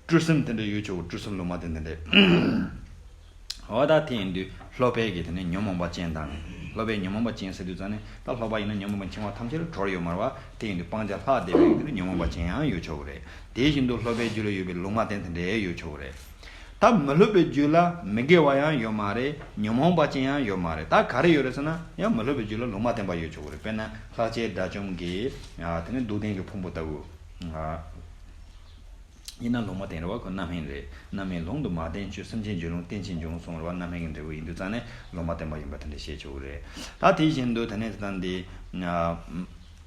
སྤྲུལ་སེམས་དེ་འདྲ་ཡོད་ཆོག་གི་སྤྲུལ་སེམས་ལུང་མ་བསྟན་དེ་འདྲ། འོ་ད་དེ་ཡིན་དུས་སློབ་པའི་གི་དེ་ནི་ཉོན་མོངས་པ་ཅན་དང་། སློབ་པའི་ཉོན་མོངས་པ་ཅན་ཟེར་དུས་ཙང་ནི་ད་སློབ་པ་ཡིན་ན་ཉོན་མོངས་པ་འཆིང་བ་ཐམས་ཅད་ལ་གྲོལ་ཡོད་མ་རེད་བ། དེ་ཡིན་དུས་སྤང་བྱ་ལྷག་བསྡད་པའི་གི་དེ་ནི་ཉོན་མོངས་པ་ཅན་ཡང་ཡོད་ཆོག་གི་རེད། དེ་བཞིན་དུ་སློབ་པའི་རྒྱུད་ལ་ཡོད་པའི་ལུང་མ་བསྟན་དེ་འདྲ་ཡོད་ཆོག་གི་རེད། ད་མི་སློབ་པའི་རྒྱུད་ལ་མི་དགེ་བ་ཡང་ཡོད་མ་རེད། ཉོན་མོངས་པ་ཅན་ཡང་ཡོད་མ་རེད། ད་ག་རེ་ཡོད་རེད་ཟེར་ན་ཡང་མི་སློབ་པའི་རྒྱུད་ལ་ལུང་མ་བསྟན་པ་ཡོད་ཆོག་གི་རེད། དཔེར་ན་ལྷག་བཅས་དགྲ་བཅོམ་གྱི་ཨ་དེ་ནི་སྡུག་བདེན་གྱི་ཕུང་པོ་ལྟ་བུ། ཨ་ཡིན་ན་ལུང་མ་བསྟན་རེད་བ། ཁོ་རྣམ་སྨིན་རེད། རྣམ་སྨིན་ལུང་དུ་མ་བསྟན་ཆོས། སེམས་ཅན་རྒྱུད་ལུང་བསྟན་ཕྱིར་འབྱུང་གསུངས་རེད་བ། རྣམ་སྨིན་གྱི་འབྲས་བུ་ཡིན་དུས་ཙང་ནས་ལུང་མ་བསྟན་པ་ཡིན་པ་དེ་འདྲ་བཤད་ཆོག་གི་རེད། ད་དེ་བཞིན་དུ་དེ་ནས་ད་འདི་ཨ།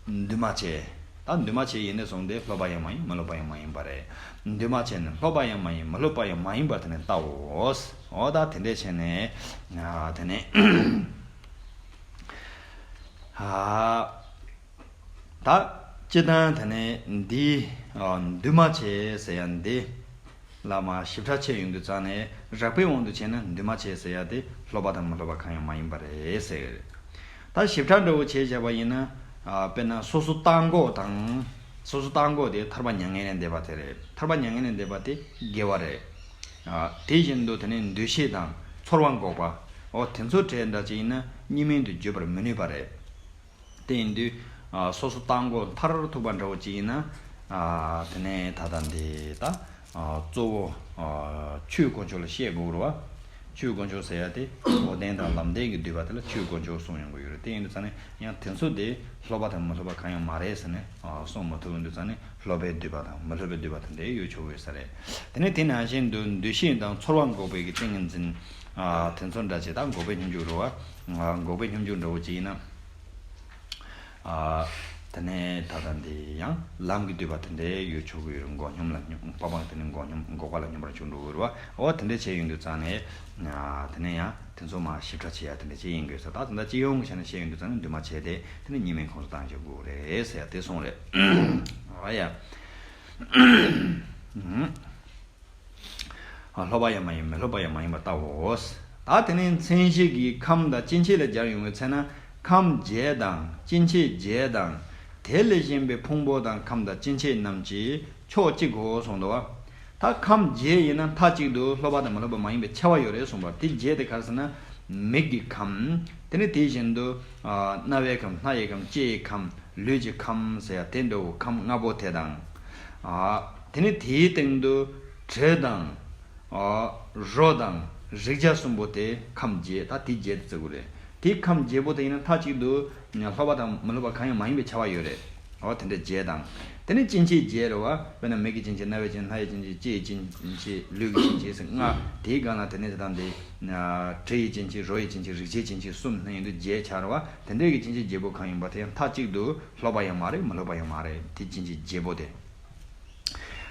འདུས་མ་བྱས། ད་འདུས་མ་བྱས་ཡིན་ནས་བཟུང་སྟེ་སློབ་པ་ཡང་མ་ཡིན་མི་སློབ་པ་ཡང་མ་ཡིན་པ་རེད། འདུས་མ་བྱས་ནི་སློབ་པ་ཡང་མ་ཡིན་མི་སློབ་པ་ཡང་མ་ཡིན་པར་དེ་ནས་བལྟའོ། འོ་ད་དེ་འདྲས་བྱས་ནས་ཨ་དེ་ནས་ཨ་ད་སྤྱིར་བཏང་དེ་ནས་འདི་ཨ་འདུས་མ་བྱས་ཟེར་ཡ་འདི། བླ་མ་ཞིབ་ཕྲ་ཆེ་ཡོང་དུས་ཙང་ནས་རགས་པའི་དབང་དུ་བྱས་ན་འདུས་མ་བྱས་ཟེར་ཡ་དེ་སློབ་པ་དང་མི་སློབ་པ་གང་ཡང་མ་ཡིན་པ་རེད་ཟེར། ད་ཞིབ་ཕྲ་འདྲ་བོ་བྱས་བཞག་པ་ཡིན་ན། ཨ་དཔེར་ན་སོ་སོ་བརྟགས་འགོག་དང་། སོ་སོ་བརྟགས་འགོག་དེ་ཐར་པ་མྱ་ངན་ལས་འདས་པ་དེ་རེད། ཐར་པ་མྱ་ངན་ལས་འདས་པ་དེ་དགེ་བ་རེད། ཨ་དེ་བཞིན་དུ་དེ་ནས་འདུ་ཤེས་དང་ཚོར་བ་འགོག་པ། འོ་དེ་ཚོ་གྲས་འདྲ་ཅིག་ཡིན་ན་གཉིས་མིན་དུ་བརྗོད་པར་མི་ནུས་པ་རེད། དེ་ཡིན་དུས་ཨ་སོ་སོ་བརྟགས་འགོག་མཐར་ཐུག་པ་འདྲ་བོ་ཅིག་ཡིན་ན། ཨ་དེ་ནས་ད་ལྟ་འདི་ད་ཨ་གཙོ་བོ་ཨ་ཆོས་དཀོན་མཆོག་ལ་བཤད་དགོས་རེད་བ། ཆོས་དཀོན་མཆོག་ཟེར་ཡ་དེ་འོ་དོད་དང་ལམ་དོན་གྱི་བསྡུས་པ་དེ་ལ་ཆོས་དཀོན་མཆོག་གསུངས་ཡོང་གི་ཡོད་རེད། དེ་ཡིན་དུས་ཙང་ནས་ཡང་དེ་ཚོ་དེ་སློབ་པ་དང་མི་སློབ་པ་གང་ཡང་མ་རེད་ཟེར་ནས་གསུངས་མ་ཐུབ་ཡོང་དུས་ཙང་ནས། སློབ་པའི་བསྡུས་པ་དང་མི་སློབ་པའི་བསྡུས་པ་དེ་འདྲ་ཡོད་ཆོག་གི་ཡོད་ས་རེད། དེ་ནས་དེ་ནང་བཞིན་དུ་འདུ་ཤེས་དང་ཚོར་བ་འགོག་པའི་གི་ཏིང་ངེ་འཛིན། ཨ། དེ་ཚོ་འདྲ་བྱེད་དང་འགོག་པའི་སྙོམས་འཇུག་རེད་བ། ཨ། འགོག་པའི་སྙོམས་འཇུག་འདྲ་བོ་ཅིག་ཡིན་ན། ཨ། དེ་ནས་ད་ལྟ་འདི་ཡང་ལམ་གྱི་བསྡུས་པ་དེ་འདྲ་ཡོད་ཆོག་གི་ཡོད་རེད། འགོག་སྙོམས་ལ་སྙོམས་པ་སྤངས། དེ་ནས་འགོག་སྙོམས་འགོག་པ་ལ་སྙོམས་པར་འཇུག་འགྲོ་གི་རེད་བ། འོ་དེ་འདྲ་བྱས་ཡོང་དུས་ཙང་ནས། ཨ། དེ་ནས་ཡང་དེ་ཚོ་མར་ཞིབ་ཕྲ་བྱེད་ཡ་དེ་འདྲ་ཅིག་ཡིན་དགོས་ས། ད་དེ་འདྲ་སྤྱི་ཡོངས་ཀྱི་ཆ་ནས་བཤད་ཡོང་དུས་ཙང་ནས་འདུས་མ་བྱས་ཏེ་དེ་ནས་གཉིས་མེད་ཁོངས་སུ་བཏང་བཞག་དགོས་རེད་ཟེར་ཡ་དེ་གསུངས་རེད། ཨ་ཡ། ཨ། སློབ་པ་ཡང་མ་ཡིན། མི་སློབ་པ་ཡང་མ་ཡིན་པར་བལྟའོ། ད་དེ་ནས་མཚན་གཞི་གི་ཁམས་དང་སྐྱེ་མཆེད་ལ་སྦྱར་ཡོང་བའི་ཚེ་ན། ཁམས་བརྒྱད་དང་སྐྱེ་མཆེད་བརྒྱད་དང་། དེ་ལས་གཞན་པའི་ཕུང་པོ་དང་ཁམས་དང་སྐྱེ་མཆེད་རྣམས་ཀྱི་ཕྱོགས་གཅིག་གོ་གསུངས་འདུག་བ། ད་ཁམས་བརྒྱད་ཡིན་ན་མཐའ་གཅིག་ཏུ་སློབ་པ་དང་མི་སློབ་པ་མ་ཡིན་པའི་ཁྱབ་པ་ཡོད་རེད་གསུངས་པ། དེ་བརྒྱད་དེ་ག་རེ་ཟེར་ན། མིག་གི་ཁམས། དེ་ནས་དེ་བཞིན་དུ། ཨ། རྣ་བའི་ཁམས། སྣ་ཡི་ཁམས། ལྕེ་ཡི་ཁམས། ལུས་ཀྱི་ཁམས་ཟེར་ཡ་དེ་འདྲ་བོ་ཁམས་ལྔ་པོ་དེ་དང་། ཨ། དེ་ནས་དེའི་སྟེང་དུ་དྲི་དང་། ཨ། རོ་དང་། རེག་བྱ་གསུམ་པོ་དེ་ཁམས་བརྒྱད། ད་དེ་བརྒྱད་དེ་བརྩི་དགོས་རེད། དེ་ཁམས་བརྒྱད་པོ་དེ་ཡིན་ན་མཐའ་གཅིག་ཏུ་སློབ་པ་དང་མི་སློབ་པ་གང་ཡང་མ་ཡིན་པའི་ཁྱབ་པ་ཡོད་རེད། འོ་དེ་འདྲ་བརྒྱད་དང་། དེ་ནས་སྐྱེ་མཆེད་བརྒྱད་རེད་བ། དཔེར་ན་མིག་གི་སྐྱེ་མཆེད། རྣ་བའི་སྐྱེ་མཆེད། སྣ་ཡི་སྐྱེ་མཆེད། ལྕེ་ཡི་སྐྱེ་མཆེད། ལུས་ཀྱི་སྐྱེ་མཆེད་ཟེར་ལྔ། དེའི་སྒང་ལ་དེ་ནས་དེ་དང་དེ། ཨ། དྲི་ཡི་སྐྱེ་མཆེད། རོ་ཡི་སྐྱེ་མཆེད། རེག་བྱའི་སྐྱེ་མཆེད་གསུམ་ནི་ཡིན་དུས་བརྒྱད་ཆགས་རེད་བ། དེ་འདྲའི་གི་སྐྱེ་མཆེད་བརྒྱད་པོ་གང་ཡིན་པ་དེ་ཡང་མཐའ་གཅིག་ཏུ་སློབ་པ་ཡང་མ་རེད། མི་སློབ་པ་ཡང་མ་རེད། དེ་སྐྱེ་མཆེད་བརྒྱད་པོ་དེ།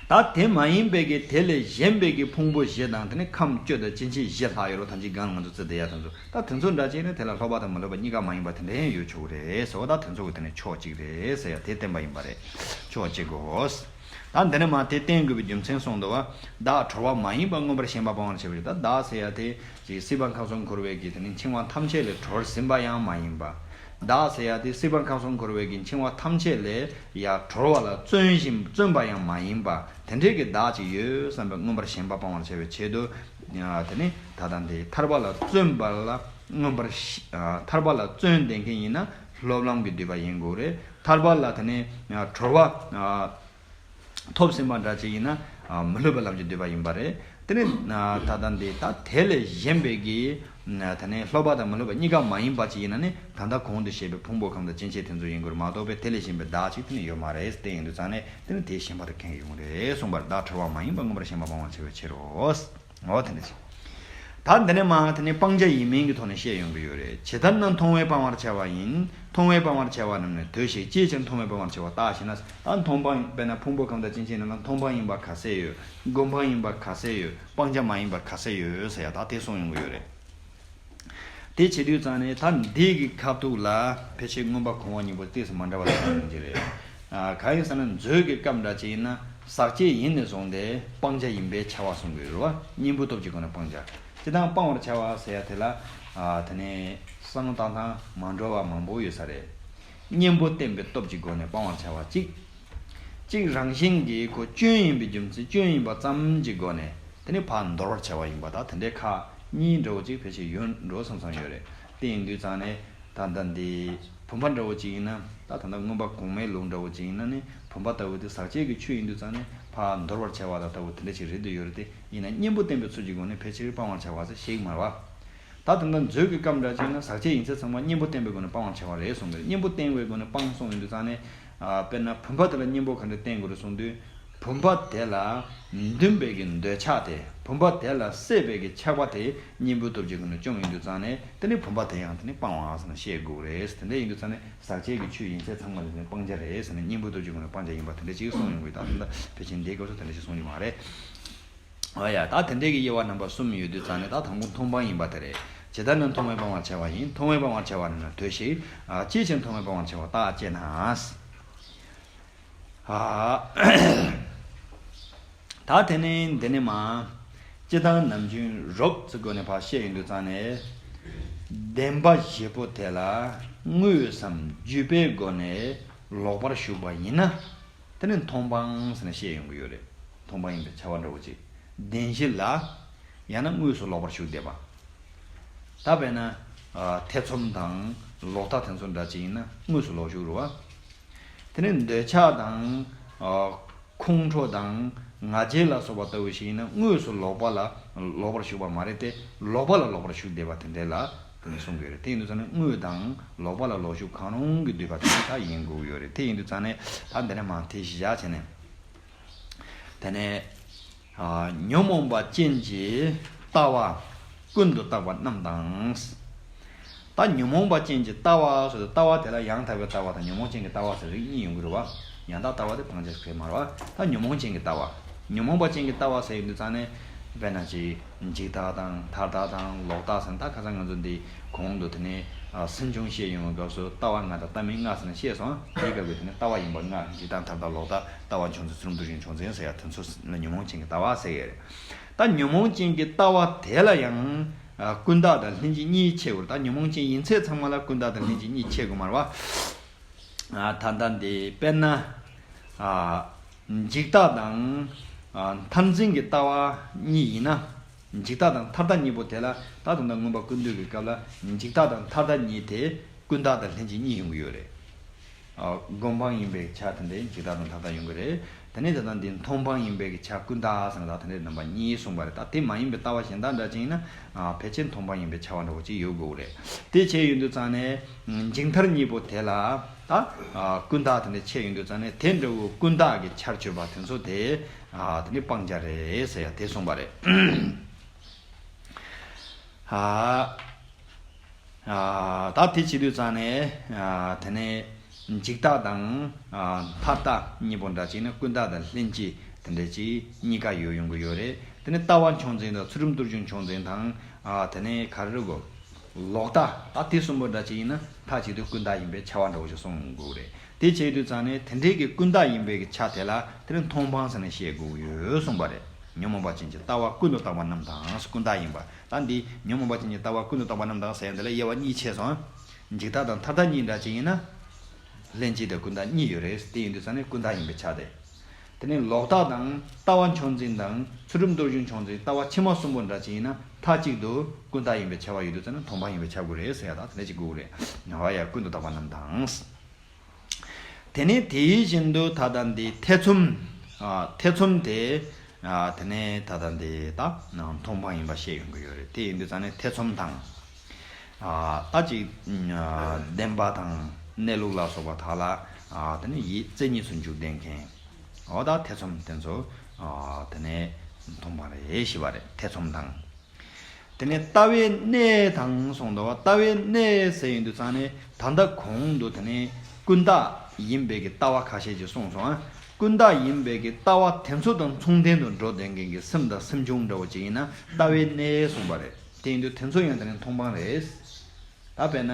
ད་དེ་མ་ཡིན་པའི་གི་དེ་ལས་གཞན་པའི་གི་ཕུང་པོ་བཞི་དང་། དེ་ནི་ཁམས་བཅུ་དང་སྐྱེ་མཆེད་བཞི་ལྷག་ཡོད་རེད། ཐམས་ཅད་སྒང་ལ་ང་ཚོ་བརྩི་བསྡད་ཡ་དེ་ཚོ། ད་དེ་ཚོ་འདྲ་བྱས་ན་དེ་ལ་སློབ་པ་དང་མི་སློབ་པ་གཉིས་ཀ་མ་ཡིན་པ་དེ་འདྲ་ཡང་ཡོད་ཆོག་གི་རེད་ཟེར་བ། ད་དེ་ཚོ་གི་དེ་ནི་ཕྱོགས་གཅིག་རེད་ཟེར་ཡ་དེ་བསྟན་པ་ཡིན་པ་རེད། ཕྱོགས་གཅིག་གོ། ད་འདི་ནས་མར་དེ་བསྟན་དགོས་པའི་རྒྱུ་མཚན་གསུངས་འདུག་བ། བདག་གྲོལ་བ་མ་ཡིན་པ་མངོན་པར་ཞེན་པ་སྤང་བར་བྱ་བའི་ཕྱིར། ད་བདག་ཟེར་ཡ་དེ་ཅིག་སྲིད་པ་ཁམས་གསུམ་འཁོར་བའི་གི་དེ་ནི་འཆིང་བ་ཐམས་ཅད་ལས་གྲོལ་ཟིན་པ་ཡང་མ་ཡིན་པ། བདག་ཟེར་ཡ་དེ་སྲིད་པ་ཁམས་གསུམ་འཁོར་བའི་གི་འཆིང་བ་ཐམས་ཅད་ལས་ཡར་གྲོལ་བ་ལ་བརྩོན་བཞིན་བརྩོན་པ་ཡང་མ་ཡིན་པ། དེ་འདྲའི་གི་བདག་ཅིག་ཡོད་བསམ་པའི་མངོན་པར་ཞེན་པ་སྤང་བར་བྱ་བའི་ཆེད་དུ། དེ་ནི་ད་ལྟ་འདི་ཐར་པ་ལ་བརྩོན་པ་ལ་མངོན་པར་ཞེ། ཐར་པ་ལ་བརྩོན་བསྡད་མཁན་ཡིན་ན་སློབ་ལམ་གྱི་བསྡུས་པ་ཡིན་དགོས་རེད། ཐར་པ་ལ་དེ་ནི་གྲོལ་བ་ཐོབ་ཟིན་པ་འདྲ་ཅིག་ཡིན་ན། ཨ། མི་སློབ་པའི་ལམ་གྱི་བསྡུས་པ་ཡིན་པ་རེད། དེ་ནི་ད་ལྟ་འདི་ད་དེ་ལས་གཞན་པའི་གི། དེ་ནི་སློབ་པ་དང་མི་སློབ་པ་གཉིས་ཀ་མ་ཡིན་པ་ཅིག་ཡིན་ན་ནི། ད་ལྟ་གོང་དུ་བཤད་པའི་ཕུང་པོ་ཁམས་དང་སྐྱེ་མཆེད་དེ་ཚོ་ཡིན་དགོས་རེད་མ་གཏོགས་པའི་དེ་ལས་གཞན་པའི་བདག་ཅིག་དེ་ནི་ཡོད་མ་རེད། དེ་ཡིན་དུས་ཙང་ནས་དེ་ནི་དེའི་ཞེན་པ་དེ་ཁེངས་ཡོང་རེད་གསུངས་པར། བདག་གྲོལ་བ་མ་ཡིན་པ་མངོན་པར་ཞེན་པ་སྤང་བར་བྱ་བའི་ཕྱིར་རོ། འོ་དེ་འདྲ་ཞིག་ད་འདི་ནས་མར་དེ་ནི་སྤང་བྱ་ཡིན་མིན་གྱི་ཐོག་ནས་བཤད་ཡོང་གི་ཡོད་རེད། ཇི་ལྟར་ན་མཐོང་བས་སྤང་བར་བྱ་བ་ཡིན། མཐོང་བས་སྤང་བར་བྱ་བ་རྣམས་ནི་ལྟོས་ཤིག་ཅིས་ཀྱང་མཐོང་བས་སྤང་བར་བྱ་བ་རྟག་ཞེ་ན། ད་མཐོང་སྤང་། དཔེར་ན་ཕུང་པོ་ཁམས་དང་སྐྱེ་མཆེད་རྣམས་ལ་མཐོང་སྤང་ཡིན་པ་ག་ཚད་ཡོད། སྒོམ་སྤང་ཡིན་པ་ག་ཚད་ཡོད། སྤང་བྱ་མ་ཡིན་པ་ག་ཚད་ཡོད་ཟེར་ཡ་ད་དེ་གསུངས་ཡོང་གི་ཡོད་རེད། དེ་བྱེད་དུས་ཙང་ནས་ད་འདི་གི་ཁ་ཐུག་ལ་ཕལ་ཆེར་མངོན་པ་གོང་འོག་གཉིས་པོ་ཏོག་ཙམ་མ་འདྲ་བ་ལ་ཡོང་གི་རེད། ཨ། གང་ཡིན་ཟེར་ན་མཛོད་ཀྱི་སྐབས་འདྲ་ཅིག་ཡིན་ན་ཟག་བཅས་ཡིན་ནས་བཟུང་སྟེ་སྤང་བྱ་ཡིན་པའི་ཁྱབ་པ་གསུང་གི་ཡོད་རེད་བ། གཉེན་པོའི་སྟོབས་ཀྱི་སྒོ་ནས་སྤང་བྱ། སྤྱིར་བཏང་སྤང་བར་བྱ་བ་ཟེར་ཡ་དེ་ལ། ཨ། དེ་ནས་བསམ་བློ་བཏང་སྟངས་མ་འདྲ་བ་མང་པོ་ཡོད་ས་རེད། གཉེན་པོ་བསྟེན་པའི་སྟོབས་ཀྱི་སྒོ་ནས་སྤང་བར་བྱ་བ་གཅིག་གཅིག་རང་བཞིན་གྱིས་ཁོ་སྐྱོན་ཡིན་པའི་རྒྱུ་མཚན། སྐྱོན་ཡིན་པ་ཙམ་གྱི་སྒོ་ནས་དེ་ནི་ཕར་འདོར་བར་བྱ་བ་ཡིན་པ་དང་། དེ་འདྲའི་ཁག་གཉིས་འདྲ་བོ་ཅིག་ཕལ་ཆེར་ཡོད་འགྲོ་བསམ་བསམ་ཡོད་རེད། དེ་ཡིན་དུས་ཙང་ནས་ད་ལྟ་འདི་བུམ་པ་འདྲ་བོ་ཅིག་ཡིན་ན། ད་ད་ལྟ་མངོན་པ་གོང་མའི་ལུགས་འདྲ་བོ་ཅིག་ཡིན་ན་ནི། བུམ་པ་ལྟ་བུ་དེ་ཟག་བཅས་ཀྱི་ཆོས་ཡིན་དུས་ཙང་ནས་ཕར་འདོར་བར་བྱ་བ་དང་ལྟ་བུ་དེ་འདྲ་ཅིག་རེད་འདོད་ཡོད་རེད། དེ་ཡིན་ན་གཉེན་པོ་བསྟེན་པའི་ཚུལ་གྱི་སྒོ་ནས་ཕལ་ཆེར་སྤང་བར་བྱ་བ་ཟེར་ཞིག་མ་རེད་བ། ད་དེ་འདྲ་མཛོད་ཀྱི་སྐབས་འདྲ་ཅིག་ན་ཟག་བཅས་ཡིན་ཚད་ཚང་མ་གཉེན་པོ་བསྟེན་པའི་སྒོ་ནས་སྤང་བར་བྱ་བ་རེད་གསུངས་པས། གཉེན་པོ་བསྟེན་པའི་སྒོ་ནས་སྤང་གསུངས་ཡོང་དུས་ཙང་ནས། ཨ། དཔེར་ན་བུམ་པ་དེ་ལ་གཉེན་པོ་ག་འདྲ་བསྟེན་དགོས་རེད་གསུངས་དུས། བུམ་པ་དེ་ལ་འདུན་པའི་གི་འདོད་ཆགས་དེ། བུམ་པ་དེ་ལ་སྲེད་པའི་གི་ཆགས་པ་དེ་གཉེན་པོའི་སྟོབས་ཀྱི་སྒོ་ནས་བཅོམ་ཡོང་དུས་ཙང་ནས། དེ་ནས་བུམ་པ་དེ་ཡང་དེ་ནས་སྤང་བ་ཟེར་ནས་བཤད་དགོས་རེད། དེ་འདྲ་ཡིན་དུས་ཙང་ནས་ཟག་བཅས་ཀྱི་ཆོས་ཡིན་ཚད་ཚང་མ་ལ་དེ་ནས་སྤང་བྱ་རེད་ཟེར་ནས་གཉེན་པོའི་སྟོབས་ཀྱི་སྒོ་ནས་སྤང་བྱ་ཡིན་པ་དེ་འདྲ་ཅིག་གསུངས་ཡོང་གི། ད་དེ་འདྲ་ཕལ་ཆེར་འདིའི་སྐབས་སུ་དེ་འདྲ་ཅིག་གསུངས་ཀྱི་མ་རེད། ཨ་ཡ། ད་དེ་འདྲའི་གི་དབྱེ་བ་རྣམ་པ་གསུམ་ཡོད་དུས་ཙང་ནས། ད་དང་པོ་མཐོང་སྤང་ཡིན་པ་དེ་རེད། ཇི་ལྟར་ན་མཐོང་བས་སྤང་བར་བྱ་བ་ཡིན། མཐོང་བས་སྤང་བར་བྱ་བ་རྣམས་ལ་ལྟོས་ཤིག་ཨ། ཅིས་ཀྱང་མཐོང་བས་སྤང་བར་བྱ་བ་རྟག་ཅེ་ན། ཨ། ད་དེ་ནས་འདི་ནས་མར་སྤྱིར་བཏང་ནམ་རྒྱུན་རོབ་ཙམ་སྒོ་ནས་ཕར་བཤད་ཡོང་དུས་ཙང་ནས། བདེན་པ་བཞི་པོ་དེ་ལ་དངོས་སམ་བརྒྱུད་པའི་སྒོ་ནས་ལོག་པར་ཞུགས་པ་ཡིན་ན། དེ་ནི་མཐོང་སྤང་ཟེར་ནས་བཤད་ཡོང་གི་ཡོད་རེད། མཐོང་སྤང་ཡིན་པའི་ཁྱབ་པ་འདྲ་བོ་ཅིག་བདེན་བཞི་ལ། ཡང་ན་དངོས་སུ་ལོག་པར་ཞུགས་བསྡད་པ། ད་དཔེར་ན། ཨ། ཐེ་ཚོམ་དང་ལོག་ལྟ་དེ་ཚོ་འདྲ་ཅིག་ཡིན་ན་དངོས་སུ་ལོག་ཞུགས་རེད་བ། དེ་ནས་འདོད་ཆགས་དང་། ཨ། ཁོང་ཁྲོ་དང་ང་རྒྱལ་ལ་སོགས་པ་ལྟ་བུ་ཞིག་ཡིན་ན། དངོས་སུ་ལོག་པ་ལ་ལོག་པར་ཞུགས་པ་མ་རེད་དེ། ལོག་པ་ལ་ལོག་པར་ཞུགས་བསྡད་པ་དེ་འདྲ་ལ་དེ་ནས་གསུང་གི་ཡོད་རེད། དེ་ཡིན་དུས་ཙང་ནས་དངོས་དང་ལོག་པ་ལ་ལོག་ཞུགས་གང་རུང་གི་སྡུད་པ་དེ་ད་ཡིན་དགོས་ཀྱི་ཡོད་རེད། དེ་ཡིན་དུས་ཙང་ནས་ད་འདི་ནས་མར་དེ་གཞི་བཞག་བྱས་ནས། དེ་ནས་ཨ། ཉོན་མོངས་པ་ཅན་གྱི་ལྟ་བ་ཀུན་ཏུ་བརྟགས་པ་རྣམས་དང་། ད་ཉོན་མོངས་པ་ཅན་གྱི་ལྟ་བ་ཟེར་དུས། ལྟ་བ་དེ་ལ་ཡང་དག་པའི་ལྟ་བ་དང་ཉོན་མོངས་ཅན་གྱི་ལྟ་བ་ཟེར་རིགས་གཉིས་ཡོང་གི་རེད་བ། ཡང་དག་ལྟ་བ་དེ་སྤང་བྱ་ཞིག་རེད་མ་རེད་བ། ད་ཉོན་མོངས་ཅན་གྱི་ལྟ་བ། ཉོན་མོངས་པ་ཅན་གྱི་ལྟ་བ་ཟེར་ཡོང་དུས་ཙང་ནས། དཔེར་ན་ཅིག་འཇིག་ལྟ་དང་མཐར་ལྟ་དང་ལོག་ལྟ་ཟེར་ན། ད་ཁ་སང་ང་ཚོ་འདི་གོང་དུ་དེ་ནས་ཨ། སུན་ཕྱུང་བཤད་ཡོང་བའི་སྐབས་སུ་ལྟ་བ་ལྔ་དང་ལྟ་མིན་ལྔ་ཟེར་ནས་བཤད་སོང་། དེའི་སྐབས་ཀྱི་དེ་ནས་ལྟ་བ་ཡིན་པ་ལྔ། འཇིག་ལྟ་མཐར་ལྟ་ལོག་ལྟ་ལྟ་བ་མཆོག་འཛིན་ཚུལ་ཁྲིམས་རྡོ་རྗེ་མཆོག་འཛིན་ཟེར་ཡ་དེ་ཚོ་ལ་ཉོན་མོངས་ཅན་གྱི་ལྟ་བ་ཟེར་ཡ་རེད། ད་ཉོན་མོངས་ཅན་གྱི་ལྟ་བ་དེ་ལ་ཡང་ཨ། ཀུན་བརྟགས་དང་ལྷན་ཅིག་གཉིས་ཕྱེ་དགོས་རེད། ད་ཉོན་མོངས་ཅན་ཡིན་ཚད་ཚང་མ་ལ་ཀུན་བརྟགས་དང་ལྷན་ཅིག་གཉིས་ཕྱེ་དགོས་མ་རེད་བ། ཨ། ད་ལྟ་འདི་དཔེར་ན་ཨ། འཇིག་ལྟ་དང་ཨ། མཐར་འཛིན་གྱི་ལྟ་བ་གཉིས་ཡིན་ན། འཇིག་ལྟ་དང་མཐར་ལྟ་གཉིས་པོ་དེ་ལ། ད་དུང་ད་མངོན་པ་ཀུན་བཏུས་ཀྱི་སྐབས་ལ་འཇིག་ལྟ་དང་མཐར་ལྟ་གཉིས་དེ་ཀུན་བརྟགས་དང་ལྷན་ཅིག་གཉིས་ཡོང་གི་ཡོད་རེད། ཨ། སྒོམ་སྤང་ཡིན་པའི་ཆ་དེ་འདྲའི་འཇིག་ལྟ་དང་མཐར་ལྟ་ཡོང་གི་རེད། དེ་ནས་ད་ལྟ་འདི་མཐོང་སྤང་ཡིན་པའི་ཆ་ཀུན་བརྟགས་ཟེར་ན། ད་དེ་འདྲའི་རྣམ་པ་གཉིས་གསུངས་པ་རེད། ད་དེ་མ་ཡིན་པའི་ལྟ་བ་གཞན་དག་འདྲ་ཅིག་ཡིན་ན། ཨ། ཕལ་ཆེར་མཐོང་སྤང་ཡིན་པའི་ཆ་བ་འདྲ་བོ་ཅིག་ཡོད་དགོས་རེད། དེ་བྱས་ཡོང་དུས་ཙང་ནས་འཇིག་མཐར་གཉིས་པོ་དེ་ལ་ད་ཨ། ཀུན་བརྟགས་དེ་འདྲ་ཕྱེ་ཡོང་དུས་ཙང་ནས། དེ་འདྲ་བོ་ཀུན་བརྟགས་ཀྱི་ཆར་གྱུར་པ་དེ་ཚོ་དེ། ཨ། དེ་ནི་སྤང་བྱ་རེད་ཟེར་ཡ་དེ་གསུངས་པ་རེད། ཨ། ཨ། ད་དེ་བྱེད་དུས་ཙང་ནས། ཨ། དེ་ནས་འཇིག་ལྟ་དང་ཨ། མཐར་ལྟ་གཉིས་པོ་འདྲ་ཅིག་ནི་ཀུན་བརྟགས་དང་ལྷན་སྐྱེས་དེ་འདྲ་ཅིག་གཉིས་ཀ་ཡོད་ཡོང་གི་ཡོད་རེད། དེ་ནས་ལྟ་བ་མཆོག་འཛིན་དང་ཚུལ་ཁྲིམས་རྡོ་རྗེ་མཆོག་འཛིན་དང་། ཨ། དེ་ནས་ག་རེ་རེད་གོ། ལོག་ལྟ། ད་དེ་གསུམ་པོ་འདྲ་ཅིག་ཡིན་ན་མཐའ་གཅིག་ཏུ་ཀུན་བརྟགས་ཡིན་པའི་ཆ་བ་འདྲ་བོ་ཞིག་གསུང་དགོས་རེད། དེ་བྱེད་དུས་ཙང་ནས་དེ་འདྲའི་གི་ཀུན་བརྟགས་ཡིན་པའི་གི་ཆ་དེ་ལ་དེ་ནི་མཐོང་སྤང་ཟེར་ནས་བཤད་དགོས་ཀྱི་ཡོད་གསུངས་པ་རེད། ཉོན་མོངས་པ་ཅན་གྱི་ལྟ་བ་ཀུན་ཏུ་བརྟགས་པ་རྣམས་དང་། ཀུན་བརྟགས་ཡིན་པ། ད་འདི་ཉོན་མོངས་པ་ཅན་གྱི་ལྟ་བ་ཀུན་ཏུ་བརྟགས་པ་རྣམས་དང་ཟེར་ཡ་འདི་ལ་དབྱེ་བ་གཉིས་ཕྱེ་སོང་། འཇིག་ལྟ་དང་མཐར་ལྟ་གཉིས་འདྲ་ཅིག་ཡིན་ན། ལྷན་སྐྱེས་དང་ཀུན་བརྟགས་གཉིས་ཡོད་རེད། དེ་ཡིན་དུས་ཙང་ནས་ཀུན་བརྟགས་ཡིན་པའི་ཆ་དེ། དེ་ནས་ལོག་ལྟ་དང་ལྟ་བ་མཆོག་འཛིན་དང་ཚུལ་ཁྲིམས་རྡོ་རྗེ་མཆོག་འཛིན། ལྟ་བ་ཕྱི་མ་གསུམ་པོ་འདྲ་ཅིག་ཡིན་ན་མཐའ་གཅིག་ཏུ་ཀུན་བརྟགས་ཡིན་པའི་ཆ་བ་ཡོད་དུས་ཙང་ནས་མཐོང་སྤང་ཡིན་པའི་ཆ་དགོས་རེད་ཟེར་ཡ་དང་། དེ་འདྲ་ཅིག་དགོས་རེད། ཨ། ཡ། ཀུན་ཏུ་བརྟགས་པ་རྣམས་དང་། དེ་ནས་དེ་བཞིན་དུ་ད་ལྟ་འདི་ཐེ་ཚོམ། ཨ། ཐེ་ཚོམ་དེ། ཨ། དེ་ནས་ད་ལྟ་འདི་ད་མཐོང་སྤང་ཡིན་པ་བཤད་ཡོང་གི་ཡོད་རེད། དེ་ཡིན་དུས་ཙང་ནས་ཐེ་ཚོམ་དང་། ཨ། ད་ཅིག་ཨ། བདེན་པ་དང་གནས་ལུགས་ལ་སོགས་པ་དག་ལ། ཨ། དེ་ནས་ཡིད་རྩེ་གཉིས་སུ་འཇུག་བསྡད་མཁན། འོ་ད་ཐེ་ཚོམ་དེ་ཚོ། ཨ། དེ་ནས་མཐོང་སྤང་རེད་ཞེས་པ་རེད། ཐེ་ཚོམ་དང་། དེ་ནས་ལྟ་བའི་གནས་དང་གསུངས་འདུག་བ། ལྟ་བའི་གནས་ཟེར་ཡོང་དུས་ཙང་ནས། ད་ལྟ་གོང་དུ་དེ་ནས་ཀུན་བརྟགས་ཡིན་པའི་གི་ལྟ་བ་ཁ་ཤས་ཅིག་གསུངས་སོང་། ཨ། ཀུན་བརྟགས་ཡིན་པའི་གི་ལྟ་བ་དེ་ཚོ་དང་མཚུངས་ལྡན་དུ་འགྲོ་བསྡད་མཁན་གྱི་སེམས་དང་སེམས་བྱུང་འདྲ་བོ་ཅིག་ཡིན་ན་ལྟ་བའི་གནས་གསུངས་པ་རེད། དེ་ཡིན་དུས་དེ་ཚོ་ཡང་དེ་ནས་མཐོང་སྤང་རེད། ད་དཔེར་ན་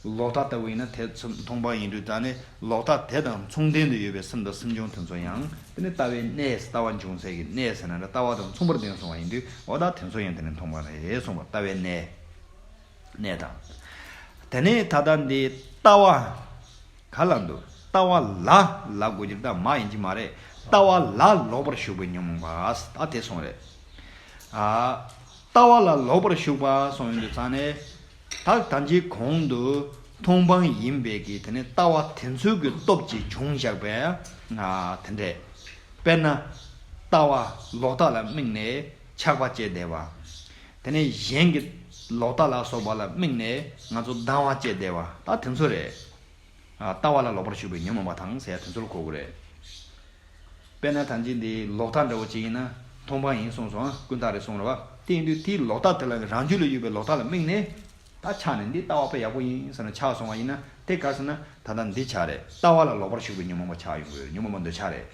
ལོག་ལྟ་ལྟ་བུ་ཡིན་ན་དེ་ཚོ་མཐོང་སྤང་ཡིན་དུས། ད་ནི་ལོག་ལྟ་དེ་དང་མཚུངས་ལྡན་དུ་ཡོད་པའི་སེམས་དང་སེམས་བྱུང་དེ་ཚོ་ཡང་དེ་ནི་ལྟ་བའི་གནས། ལྟ་བ་འབྱུང་སའི་གི་གནས་ཟེར་ན་འདྲ། ལྟ་བ་དང་མཚུངས་པར་ལྡན་སོང་བ་ཡིན་དུས། འོ་ད་དེ་ཚོ་ཡང་དེ་ནི་མཐོང་སྤང་རེད་གསུངས་པ། ལྟ་བའི་གནས། གནས་དང་། དེ་ནས་ད་ལྟ་འདི་ལྟ་བ། ག་ལ་འདུག་ལྟ་བ་ལ་ལབ་དགོས་ཀྱི་རེད། ད་མ་ཡིན་གྱི་མ་རེད། ལྟ་བ་ལ་ལོག་པར་ཞུགས་པའི་ཉོན་མོངས་པ། ད་དེ་སོང་རེད། ཨ། ལྟ་བ་ལ་ལོག་པར་ཞུགས་པ་སོང་ཡོང་དུས་ཙང་ནས། ད་ད་ཅི་གོང་དུ་མཐོང་སྤང་ཡིན་པའི་གི་དེ་ནས་ལྟ་བ་དེ་ཚོའི་གི་སྟོབས་ཀྱིས་བྱུང་བཞག་པའི། ཨ། དེ་འདྲས། དཔེར་ན། ལྟ་བ་ལོག་ལྟ་ལ་དམིགས་ནས་ཆགས་པ་སྐྱེས་བསྡད་པ། དེ་ནས་གཞན་གྱི་ལོག་ལྟ་ལ་སོགས་པ་ལ་དམིགས་ནས་ང་ཚོ་སྡང་བ་སྐྱེས་བསྡད་པ། ད་དེ་ཚོ་རེད། ཨ། ལྟ་བ་ལ་ལོག་པར་ཞུགས་པའི་ཉོན་མོངས་པ་དང་ཟེར་ཡ་དེ་ཚོ་ལ་གོ་དགོས་རེད། དཔེར་ན་ད་ཅི་འདི་ལོག་ལྟ་འདྲ་བོ་ཅིག་ཡིན་ན་མཐོང་སྤང་ཡིན་གསུངས་སོང་། ཨ། ཀུན་བརྟགས་རེད་གསུངས་རེད་བ། དེ་ཡིན་དུས་དེའི་ལོག་ལྟ་དེ་ལ་རང་རྒྱུད་ལ་ཡོད་པའི་ལོག་ལྟ་ལ་དམིགས་ནས། ད་ཆགས་ནས་འདི་ལྟ་བ་དཔེ་ཡག་པོ་ཡིན་ཟེར་ནས་ཆགས་སོང་བ་ཡིན་ན། དེ་ག་རེ་ཟེར་ན་ད་ལྟ་འདི་ཆགས་རེད། ལྟ་བ་ལ་ལོག་པར་ཞུགས་པའི་ཉོན་མོངས་པ་ཆགས་ཡོང་གི་ཡོད། ཉོན་མོངས་པ་འདོད་ཆགས་རེད།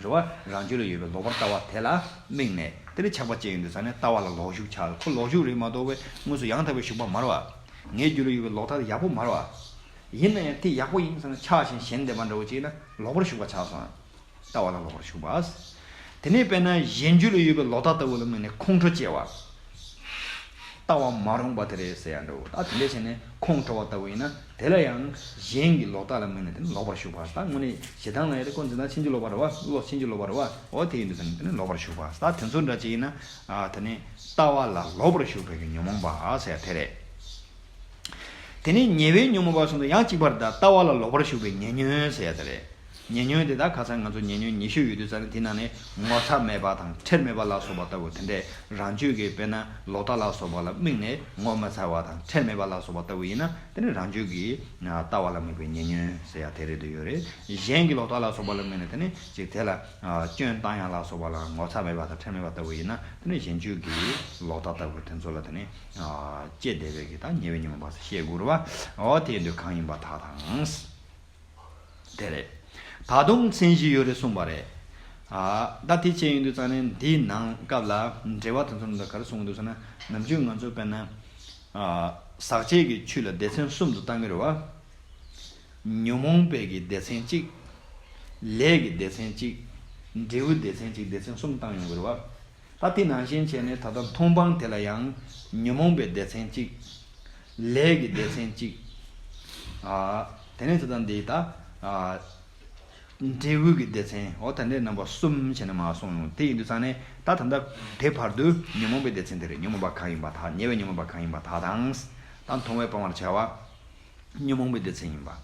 རེད་བ། རང་རྒྱུད་ལ་ཡོད་པའི་ལོག་པར་ལྟ་བ་དེ་ལ་དམིགས་ནས་དེ་ནི་ཆགས་པ་སྐྱེ་ཡོང་དུས་ཙང་ནས་ལྟ་བ་ལ་ལོག་ཞུགས་ཆགས། ཁོ་ལོག་ཞུགས་རེད་མ་གཏོགས་པའི་དངོས་སུ་ཡང་དག་པའི་ཞུགས་པ་མ་རེད་བ། ངའི་རྒྱུད་ལ་ཡོད་པའི་ལོག་ལྟ་དེ་ཡག་པོ་མ་རེད་བ། ཡིན་ན་ཡང་དེ་ཡག་པོ་ཡིན་ཟེར་ནས་ཆགས་ཤིང་ཞེན་བསྡད་པ་འདྲ་བོ་ཅིག་ཡིན་ན་ལོག་པར་ཞུགས་པ་ཆགས་སོང་། ལྟ་བ་ལ་ལོག་པར་ཞུགས་པ། དེ་ནས་དཔེར་ན་གཞན་རྒྱུད་ལ་ཡོད་པའི་ལོག་ལྟ་ལྟ་བུ་ལ་དམིགས་ནས་ཁོང་ཁྲོ་སྐྱེ་བ། ལྟ་བ་མ་རུངས་པ་དེ་རེད་ཟེར་ཡ་འདྲ་བོ། ད་དེ་འདྲ་བྱས་ནས་ཁོང་ཁྲོ་བ་ལྟ་བུ་ཡིན་ན་དེ་ལ་ཡང་གཞན་གྱི་ལོག་ལྟ་ལ་དམིགས་ནས་དེ་ནི་ལོག་པར་ཞུགས་པ། ད་དངོས་གནས་ཞེ་སྡང་ལ་ཡ་དེ་ཁོ་འཛིན་སྟངས་ཕྱིན་ཅི་ལོག་པ་རེད་བ། བློ་ཕྱིན་ཅི་ལོག་པ་རེད་བ། འོ་དེ་ཡིན་དུས་ཙང་ནས་དེ་ནི་ལོག་པར་ཞུགས་པ། ད་དེ་ཚོ་འདྲ་ཅིག་ཡིན་ན། ཨ། དེ་ནི་ལྟ་བ་ལ་ལོག་པར་ཞུགས་པའི་གི་ཉོན་མོངས་པ་ཟེར་ཡ་དེ་རེད། དེ་ནས་ཉེ་བའི་ཉོན་མོངས་པ་གསུམ་དུ་ཡང་གཅིག་པར་གདའ། ལྟ་བ་ལ་ལོག་པར་ཞུགས་པའི་ཉེ་ཉོན་ཟེར་ཡ་དེ་རེད། ཉེ་ཉོན་དེ་དག་ཁ་སང་ང་ཚོ་ཉེ་ཉོན་ཉི་ཤུ་ཡོད་དུས་ཙང་ནས་དེ་ནང་ནས་ངོ་ཚ་མེད་པ་དང་ཁྲེལ་མེད་པ་ལ་སོགས་པ་ལྟ་བུ་དེ་འདྲའི་རང་རྒྱུད་ཀྱི་དཔེར་ན་ལོག་ལྟ་ལ་སོགས་པ་ལ་དམིགས་ནས་ངོ་མི་ཚ་བ་དང་ཁྲེལ་མེད་པ་ལ་སོགས་པ་ལྟ་བུ་ཡིན་ན་དེ་ནི་རང་རྒྱུད་ཀྱི་ལྟ་བ་ལ་དམིགས་པའི་ཉེ་ཉོན་ཟེར་ཡ་དེ་རེད་དུ་ཡོད་རེད། གཞན་གྱི་ལོག་ལྟ་ལ་སོགས་པ་ལ་དམིགས་ནས་དེ་ནི་ཅིག་དེ་ལ་སྐྱོན་བཏང་ཡ་ལ་སོགས་པ་ལ་ངོ་ཚ་མེད་པ་དང་ཁྲེལ་མེད་པ་ལྟ་བུ་ཡིན་ན་དེ་ནི་གཞན་རྒྱུད་ཀྱི་ལོག་ལྟ་ལྟ་བུ་དེ་ཚོ་ལ་དེ་ནི་སྐྱེ་བདེ་བའི་གི་ད་ཉེ་བའི་ཉོན་མོངས་པ་ཟེར་བཤད་དགོས་རེད་བ། འོ་དེ་ཡིན་དུས་གང་ཡིན་པ་དག་དང་། དེ་རེད། ད་དུང་མཚན་གཞི་ཡོད་རེད་གསུངས་པ་རེད། ཨ། ད་དེ་བྱས་ཡོང་དུས་ཙང་ནས་འདིའི་ནང་སྐབས་ལ་འགྲེལ་པ་དེ་ཚོ་ནང་ལ་ག་རེ་གསུངས་འདུག་ཟེར་ན། ནམ་རྒྱུན་ང་ཚོ་དཔེར་ན། ཨ། ཟག་བཅས་ཀྱི་ཆོས་ལ་སྡེ་ཚན་གསུམ་དུ་བཏང་གི་རེད་བ། ཉོན་མོངས་པའི་གི་སྡེ་ཚན་གཅིག་ལས་ཀྱི་སྡེ་ཚན་གཅིག་འབྲས་བུའི་སྡེ་ཚན་གཅིག་སྡེ་ཚན་གསུམ་བཏང་ཡོང་གི་རེད་བ། ད་དེ་ནང་བཞིན་བྱས་ནས་ད་ལྟ་མཐོང་སྤང་དེ་ལ་ཡང་ཉོན་མོངས་པའི་སྡེ་ཚན་གཅིག་ལས་ཀྱི་སྡེ་ཚན་གཅིག་ཨ། དེ་ནས་ད་ལྟ་འདི་ད། ཨ། འབྲས་བུ་གི་སྡེ་ཚན་འོ་ད་འདྲའི་རྣམ་པ་གསུམ་བྱས་ནས་མར་གསུངས་ཡོང་། དེ་ཡིན་དུས་ཙང་ནས་ད་ད་ལྟ་དེ་བར་དུ་ཉོན་མོངས་པའི་སྡེ་ཚན་དེ་རེད། ཉོན་མོངས་པ་གང་ཡིན་པ་དག་ཉེ་བའི་ཉོན་མོངས་པ་གང་ཡིན་པ་དག་དང་། ད་མཐོང་བས་སྤང་བར་བྱ་བ། ཉོན་མོངས་པའི་སྡེ་ཚན་ཡིན་པ།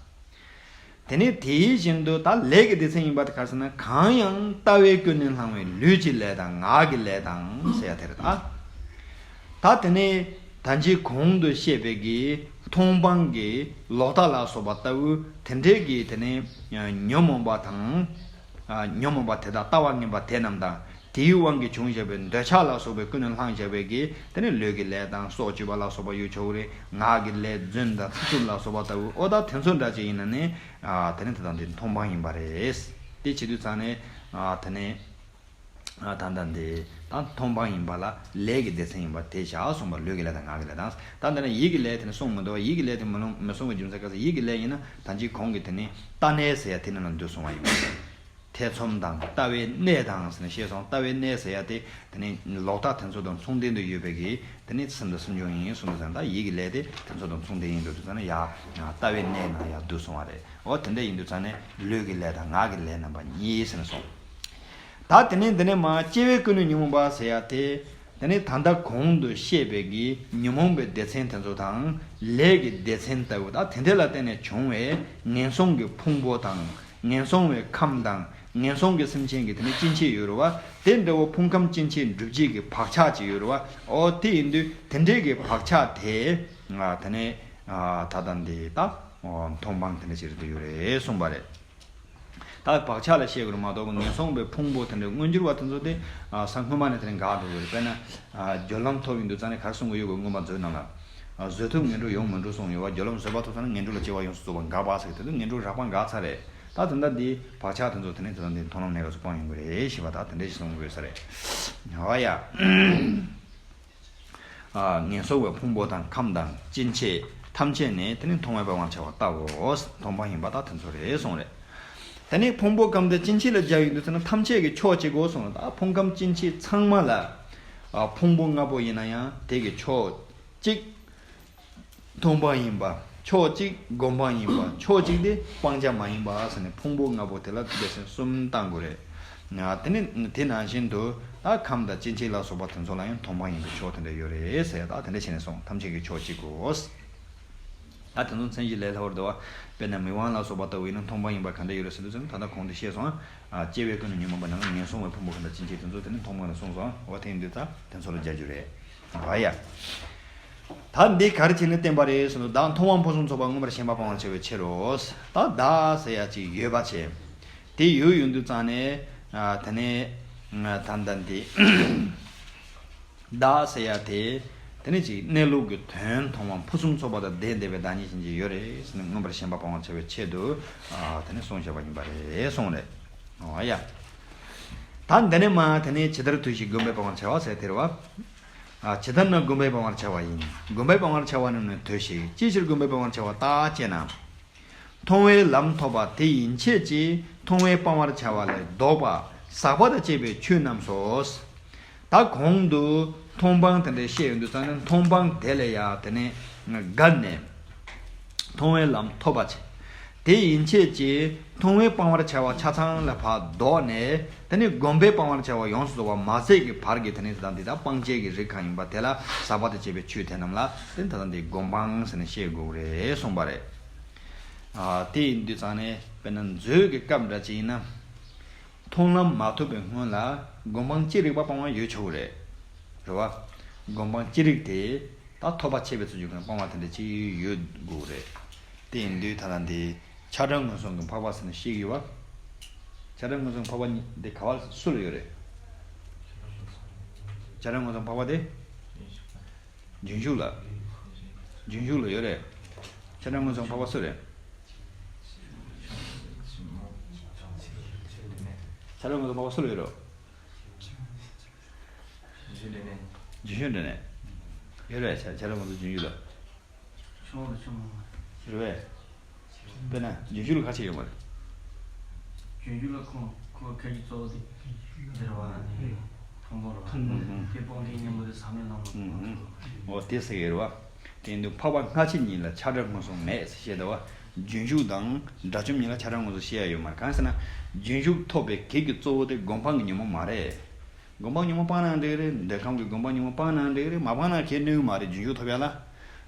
དེ་ནས་དེའི་བཞིན་དུ་ད་ལས་ཀྱི་སྡེ་ཚན་ཡིན་པ་དེ་ག་རེ་ཟེར་ན། གང་ཡང་ལྟ་བས་ཀུན་ནས་བསླང་བའི་ལུས་ཀྱི་ལས་དང་ངག་གི་ལས་དང་ཟེར་ཡ་དེ་རེད་ད། ད་དེ་ནས་ད་ཅི་གོང་དུ་བཤད་པའི་གི་མཐོང་སྤང་གི་ལོག་ལྟ་ལ་སོགས་པ་ལྟ་བུ་དེ་འདྲའི་གི་དེ་ནས་ཉོན་མོངས་པ་དང་། ཉོན་མོངས་པ་དེ་དག་ལྟ་བ་ངན་པ་དེ་རྣམས་དང་། དེའི་དབང་གིས་བྱུང་བཞག་པའི་འདོད་ཆགས་ལ་སོགས་པའི་ཀུན་ནས་བསླངས་བཞག་པའི་གི་དེ་ནི་ལུས་ཀྱི་ལས་དང་སྲོག་གཅོད་པ་ལ་སོགས་པ་ཡོད་ཆོག་གི་རེད། ངག་གི་ལས་རྫུན་དང་ཚིག་རྩུབ་ལ་སོགས་པ་ལྟ་བུ་ཨོ་ད་དེ་ཚོ་འདྲ་ཅིག་ཡིན་ན་ནི་དེ་ནི་དེ་དང་དེ་མཐོང་སྤང་ཡིན་པ་རེད། དེ་བྱེད་དུས་ཙང་ནས་དེ་ནི་ད་ལྟ་འདི་ད་མཐོང་སྤང་ཡིན་པ་ལ་ལས་ཀྱི་སྡེ་ཚན་ཡིན་པ་དེ་བཞག་གསུངས་པ། ལུས་ཀྱི་ལས་དང་ངག་གི་ལས་དང་། ད་འདི་ན་ཡིད་ཀྱི་ལས་དེ་ནི་གསུངས་མི་འདུག་ཡིད་ཀྱི་ལས་དེ་མི་ལོང་མི་གསུངས་པའི་རྒྱུ་མཚན་ག་ཟེར། ཡིད་ཀྱི་ལས་ཡིན་ན་ད་ཅི་གོང་གི་དེ་ནི་ལྟ་གནས་ཟེར་ཡ་དེ་ནི་ལ་འདུ་གསུངས་པ་ཡིན་པ་རེད། ཐེ་ཚོམ་དང་ལྟ་བའི་གནས་དང་ཟེར་ནས་བཤད་སོང་། ལྟ་བའི་གནས་ཟེར་ཡ་དེ་དེ་ནི་ལོག་ལྟ་དེ་ཚོ་དང་མཚུངས་ལྡན་དུ་ཡོད་པའི་གི་དེ་ནི་སེམས་དང་སེམས་བྱུང་ཡིན་གསུངས་ཙང་། ད་ཡིད་ཀྱི་ལས་དེ་དེ་ཚོ་དང་མཚུངས་ལྡན་ཡིན་འགྲོ་དུས་ཙང་ནས་ཡ་ལྟ་བའི་གནས་ནང་ཡ་བསྡུ་སོང་བ་རེད། འོ་དེ་འདྲ་ཡིན་དུས་ཙང་ནས་ལུས་ཀྱི་ལས་དང་ངག་གི་ལས་རྣམ་པ་གཉིས་ཟེར་ནས་སོང་། ད་དེ་ནས་འདི་ནས་མ་སྐྱེ་བས་ཀུན་ནས་ཉོན་མོངས་པ་ཟེར་ཡ་དེ། དེ་ནས་ད་ལྟ་གོང་དུ་བཤད་པའི་གི་ཉོན་མོངས་པའི་སྡེ་ཚན་དེ་ཚོ་དང་ལས་ཀྱི་སྡེ་ཚན་ལྟ་བུ་དང་དེ་འདྲ་ལ་བརྟེན་ནས་བྱུང་བའི་ངན་སོང་གི་ཕུང་པོ་དང་། ངན་སོང་བའི་ཁམས་དང་། ངན་སོང་གི་སེམས་ཅན་གྱི་དེ་ནི་སྐྱེ་མཆེད་ཡོད་རེད་བ། དེ་འདྲ་བོ་ཕུང་ཁམས་སྐྱེ་མཆེད་འགྲུབ་བྱེད་ཀྱི་བག་ཆགས་ཅིག་ཡོད་རེད་བ། ཨོ་དེ་ཡིན་དུས་དེ་འདྲའི་གི་བག་ཆགས་དེ་ང་དེ་ནི་ད་ལྟ་འདི་ད་མཐོང་སྤང་དེ་འདྲ་ཅིག་རེད་དུ་ཡོད་རེད་གསུངས་པ་རེད། ད་བག་ཆགས་ལ་བཤད་དགོས་རེད་མ་གཏོགས་ངན་སོང་བའི་ཕུང་པོ་དེ་འདྲ་མངོན་གྱུར་བ་དེ་ཚོ་དེ་ས་སྔོན་མ་ནས་དེ་འདྲ་འགག་འགྲོ་གི་རེད། དཔེར་ན། སྦྱོར་ལམ་ཐོབ་ཡོང་དུས་ཙང་ནས་ག་རེ་གསུང་གི་ཡོད་དགོས། མངོན་པ་མཛོད་ནང་ལ། བཟོད་ཐུབ་ངན་འགྲོ་ཡོང་མི་འགྲོ་གསུངས་ཡོད་བ། སྦྱོར་ལམ་བཟོད་པ་ཐོབ་ཚར་ན་ངན་འགྲོ་ལ་སྐྱེ་བ་ཡོངས་སུ་རྫོགས་པ་འགག་པ་ཟེར་གི་དེ་ཚོ་ངན་འགྲོ་རགས་པ་འགག་ཚར་རེད། ད་དེ་འདྲ་འདི་བག་ཆགས་དེ་ཚོ་དེ་ནས་དེ་ཚོ་འདི་མཐོང་ལམ་གནས་སྐབས་སུ་སྤང་ཡོང་གི་རེད་ཞེས་པ་ད་དེ་འདྲ་ཞིག་གསུང་དགོས་ས་རེད། འོ་ཡ། ངན་སོང་བའི་ཕུང་པོ་དང་ཁམས་དང་སྐྱེ་མཆེད་ཐམས་ཅད་ནི་དེ་ནི་མཐོང་བས་སྤང་བར་བྱ་བ་ལྟའོ། མཐོང་སྤང་ཡིན་པ་ད་དེ་ཚོ་རེད་གསུངས་རེད། དེ་ནི་ཕུང་པོ་ཁམས་དང་སྐྱེ་མཆེད་ལ་སྦྱར་ཡོང་དུས་ཚོད་ན་ཐམས་ཅད་ཀྱི་ཕྱོགས་གཅིག་གོ་གསུངས་རེད། ད་ཕུང་ཁམས་སྐྱེ་མཆེད་ཚང་མ་ལ་ཕུང་པོ་ལྔ་པོ་ཡིན་ན་ཡང་དེ་གི་ཕྱོགས་གཅིག་མཐོང་སྤང་ཡིན་པ། ཕྱོགས་གཅིག་སྒོམ་སྤང་ཡིན་པ། ཕྱོགས་གཅིག་དེ་སྤང་བྱ་མ་ཡིན་པ་ཟེར་ནས་ཕུང་པོ་ལྔ་པོ་དེ་ལ་སྡེ་ཚན་གསུམ་བཏང་དགོས་རེད། དེ་ནི་དེ་ནང་བཞིན་དུ་ད་ཁམས་དང་སྐྱེ་མཆེད་ལ་སོགས་པ་དེ་ཚོ་ལ་ཡང་མཐོང་སྤང་ཡིན་པའི་ཕྱོགས་དེ་འདྲ་ཡོད་རེད་ཟེར། ད་དེ་འདྲ་བྱས་ནས་སོང་། ཐམས་ཅད་ཀྱི་ཕྱོགས་གཅིག་གོ། ད་དེ་ཚོ་མཚན་གཞི་ལས་སླ་བོར་འདུག་བ། དཔེར་ན་མིག་དབང་ལ་སོགས་པ་ལྟ་བུ་ཡིན་ན་མཐོང་སྤང་ཡིན་པ་ག་འདྲ་ཡོད་རེད་ཟེར་དུས་ཙམ་ད་ལྟ་གོང་དུ་བཤད་སོང་། སྐྱེ་བས་ཀུན་ནས་ཉོན་མོངས་པ་ནང་ལ་ངན་སོང་བའི་ཕུང་པོ་གང་དང་སྐྱེ་མཆེད་དེ་ཚོ་དེ་ནི་མཐོང་སྤང་ལ་གསུངས་སོང་། འོ་དེ་ཡིན་དུས་ད་དེ་ཚོ་ལ་སྦྱར་རྒྱུ་རེད། འོ་ཡ། ད་འདི་ག་རེ་བྱས་ནས་བསྟན་པ་རེད་ཟེར་ན། བདག་མཐོང་སྤང་ཕུན་སུམ་ཚོགས་པ་མངོན་པར་ཞེན་པ་སྤང་བར་བྱ་བའི་ཕྱིར་རོ། ད་བདག་ཟེར་ཡ་ཅིག་ཡོད་པ་བྱས། དེ་ཡོད་ཡོང་དུས་ཙང་ནས་དེ་ནས་ད་ལྟ་འདི། བདག་ཟེར་ཡ་དེ། དེ་ནི་ཅིག་གནས་ལུགས་ཀྱི་དོན་མཐོང་བ་ཕུན་སུམ་ཚོགས་པ་དང་ལྡན་བསྡད་པའི་བདག་ཉིད་ཅན་ཅིག་ཡོད་རེད་ཟེར་ནས་མངོན་པར་ཞེན་པ་སྤང་བར་བྱ་བའི་ཆེད་དུ། དེ་ནི་གསུངས་བཞག་པ་ཡིན་པ་རེད་གསུངས་རེད། འོ་ཡ། ད་འདི་ནས་མ་དེ་ནི་ཇི་ལྟར་དུས་ཤིག་བསྒོམས་པས་སྤང་བར་བྱ་བ་ཟེར་དེ་རེད་བ། ཇི་ལྟར་ན་བསྒོམས་པས་སྤང་བར་བྱ་བ་ཡིན། བསྒོམས་པས་སྤང་བར་བྱ་བ་ནི་ནི་དུས་ཤིག་ཅིའི་ཕྱིར་བསྒོམས་པས་སྤང་བར་བྱ་བ་བརྟག་ཅེ་ན། མཐོང་བའི་ལམ་ཐོབ་པ་དེ་ཡན་ཆད་ཀྱིས་མཐོང་བས་སྤང་བར་བྱ་བ་ལས་ལྡོག་པ་ཟག་པ་དང་བཅས་པའི་ཆོས་རྣམས་སོ། ད་གོང་དུ་མཐོང་སྤང་དེ་འདྲ་བཤད་ཡོང་དུས་ཙང་ནས་མཐོང་སྤང་དེ་ལ་ཡ་དེ་ནས་བརྒལ་ནས་མཐོང་བའི་ལམ་ཐོབ་པ་བྱས། དེ་ཡན་ཆད་ཀྱིས་མཐོང་བས་སྤང་བར་བྱ་བ་ཆ་ཚང་ལ་ཕར་ལྡོག་ནས་དེ་ནས་བསྒོམས་པས་སྤང་བར་བྱ་བ་ཡོངས་སུ་རྫོགས་པ་མ་ཟད་ཀྱི་བར་གྱི་དེ་ནས་ད་ལྟ་འདི་དག་སྤང་བྱའི་གི་རིགས་གང་ཡིན་པ་དེ་ལ་ཟག་པ་དང་བཅས་པའི་ཆོས་དེ་རྣམས་ལ་དེ་ད་ལྟ་འདི་སྒོམ་སྤང་ཟེར་ནས་བཤད་དགོས་རེད་གསུངས་པ་རེད། ཨ། དེ་ཡིན་དུས་ཙང་ནས་དཔེར་ན་མཛོད་ཀྱི་སྐབས་འདྲ་ཅིག་ཡིན་ན། མཐོང་ལམ་མ་ཐོབ་པའི་སྔོན་ལ་སྒོམ་སྤང་ཅི་རིགས་པ་སྤང་བ་ཡོད་ཆོག་གི་རེད། རེད་བ། སྒོམ་སྤང་ཅི་རིགས་དེ་ད་ཐོབ་པ་ཆད་པའི་ཚུལ་གྱིས་སྒོམ་སྤང་བ་དེ་འདྲ་ཅིག་ཡོད་དགོས་རེད། དེ་ཡིན་དུས་ད་ལྟ་འདི་ཆགས་བྲལ་མངོན་སུམ་གྱི་འཕགས་པ་ཟེར་ནས་བཤད་ཀྱི་ཡོད་བ། ཆགས་བྲལ་མངོན་སུམ་འཕགས་པ་གཉིས་འདི་ག་བ་སུ་ལ་ཡོད་རེད། ཆགས་བྲལ་མངོན་སུམ་འཕགས་པ་དེ། རྒྱུན་ཞུགས་ལ། རྒྱུན་ཞུགས་ལ་ཡོད་རེད། ཆགས་བྲལ་མངོན་སུམ་འཕགས་པ་སུ་རེད། ཆགས་བྲལ་མངོན་སུམ་འཕགས་པ་སུ་ལ་ཡོད་རེད། རྒྱུན་ཞུགས་འབྲས་གནས། ཡོད་རེད། ཆགས་བྲལ་མངོན་སུམ་རྒྱུན་ཞུགས་ལ། ཆུང་བ་ཆུང་བ། རེད་པས། དཔེར་ན་རྒྱུན་ཞུགས་ལ་ཁ་ཆེ་ཡོད་མ་རེད། རྒྱུན་ཞུགས་ལ་ཁོང་ཁོ་ཁ་གི་གཙོ་བོ་དེ། འདིར་བ་ནི་མཐོང་སྒོ་ར། ཐུན་མོང་། དེ་སྤོང་གི་གཉེན་པོ་དེ་ཟག་མེད་ལམ་ལ། ཨོ་དེ་ཟེར་གི་རེད་བ། དེ་འདུག་འཕགས་པ་སྔ་ཕྱི་གཉིས་ལ་ཆགས་བྲལ་མངོན་སུམ་མེད་ཟེར་བཤད་ད་བ། རྒྱུན་ཞུགས་དང་དགྲ་བཅོམ་གཉིས་ལ་ཆགས་བྲལ་མངོན་སུམ་བཤད་ཡ་ཡོད་མ་རེད། གང་ཟེར་ན། རྒྱུན་ཞུགས་ཐོབ་པའི་གེགས་ཀྱི་གཙོ་བོ་དེ་སྒོམ་སྤང་གི་ཉོན་མོངས་མ་རེད། སྒོམ་སྤང་ཉོན་མོངས་སྤངས་ན་འགྲིག་རེད། འདོད་ཁམས་ཀྱི་སྒོམ་སྤང་ཉོན་མོངས་སྤངས་ན་འགྲིག་རེད། མ་སྤངས་ན་ཁྱད་ནུས་མ་རེད། རྒྱུན་ཞུགས་ཐོབ་ཡ་ལ།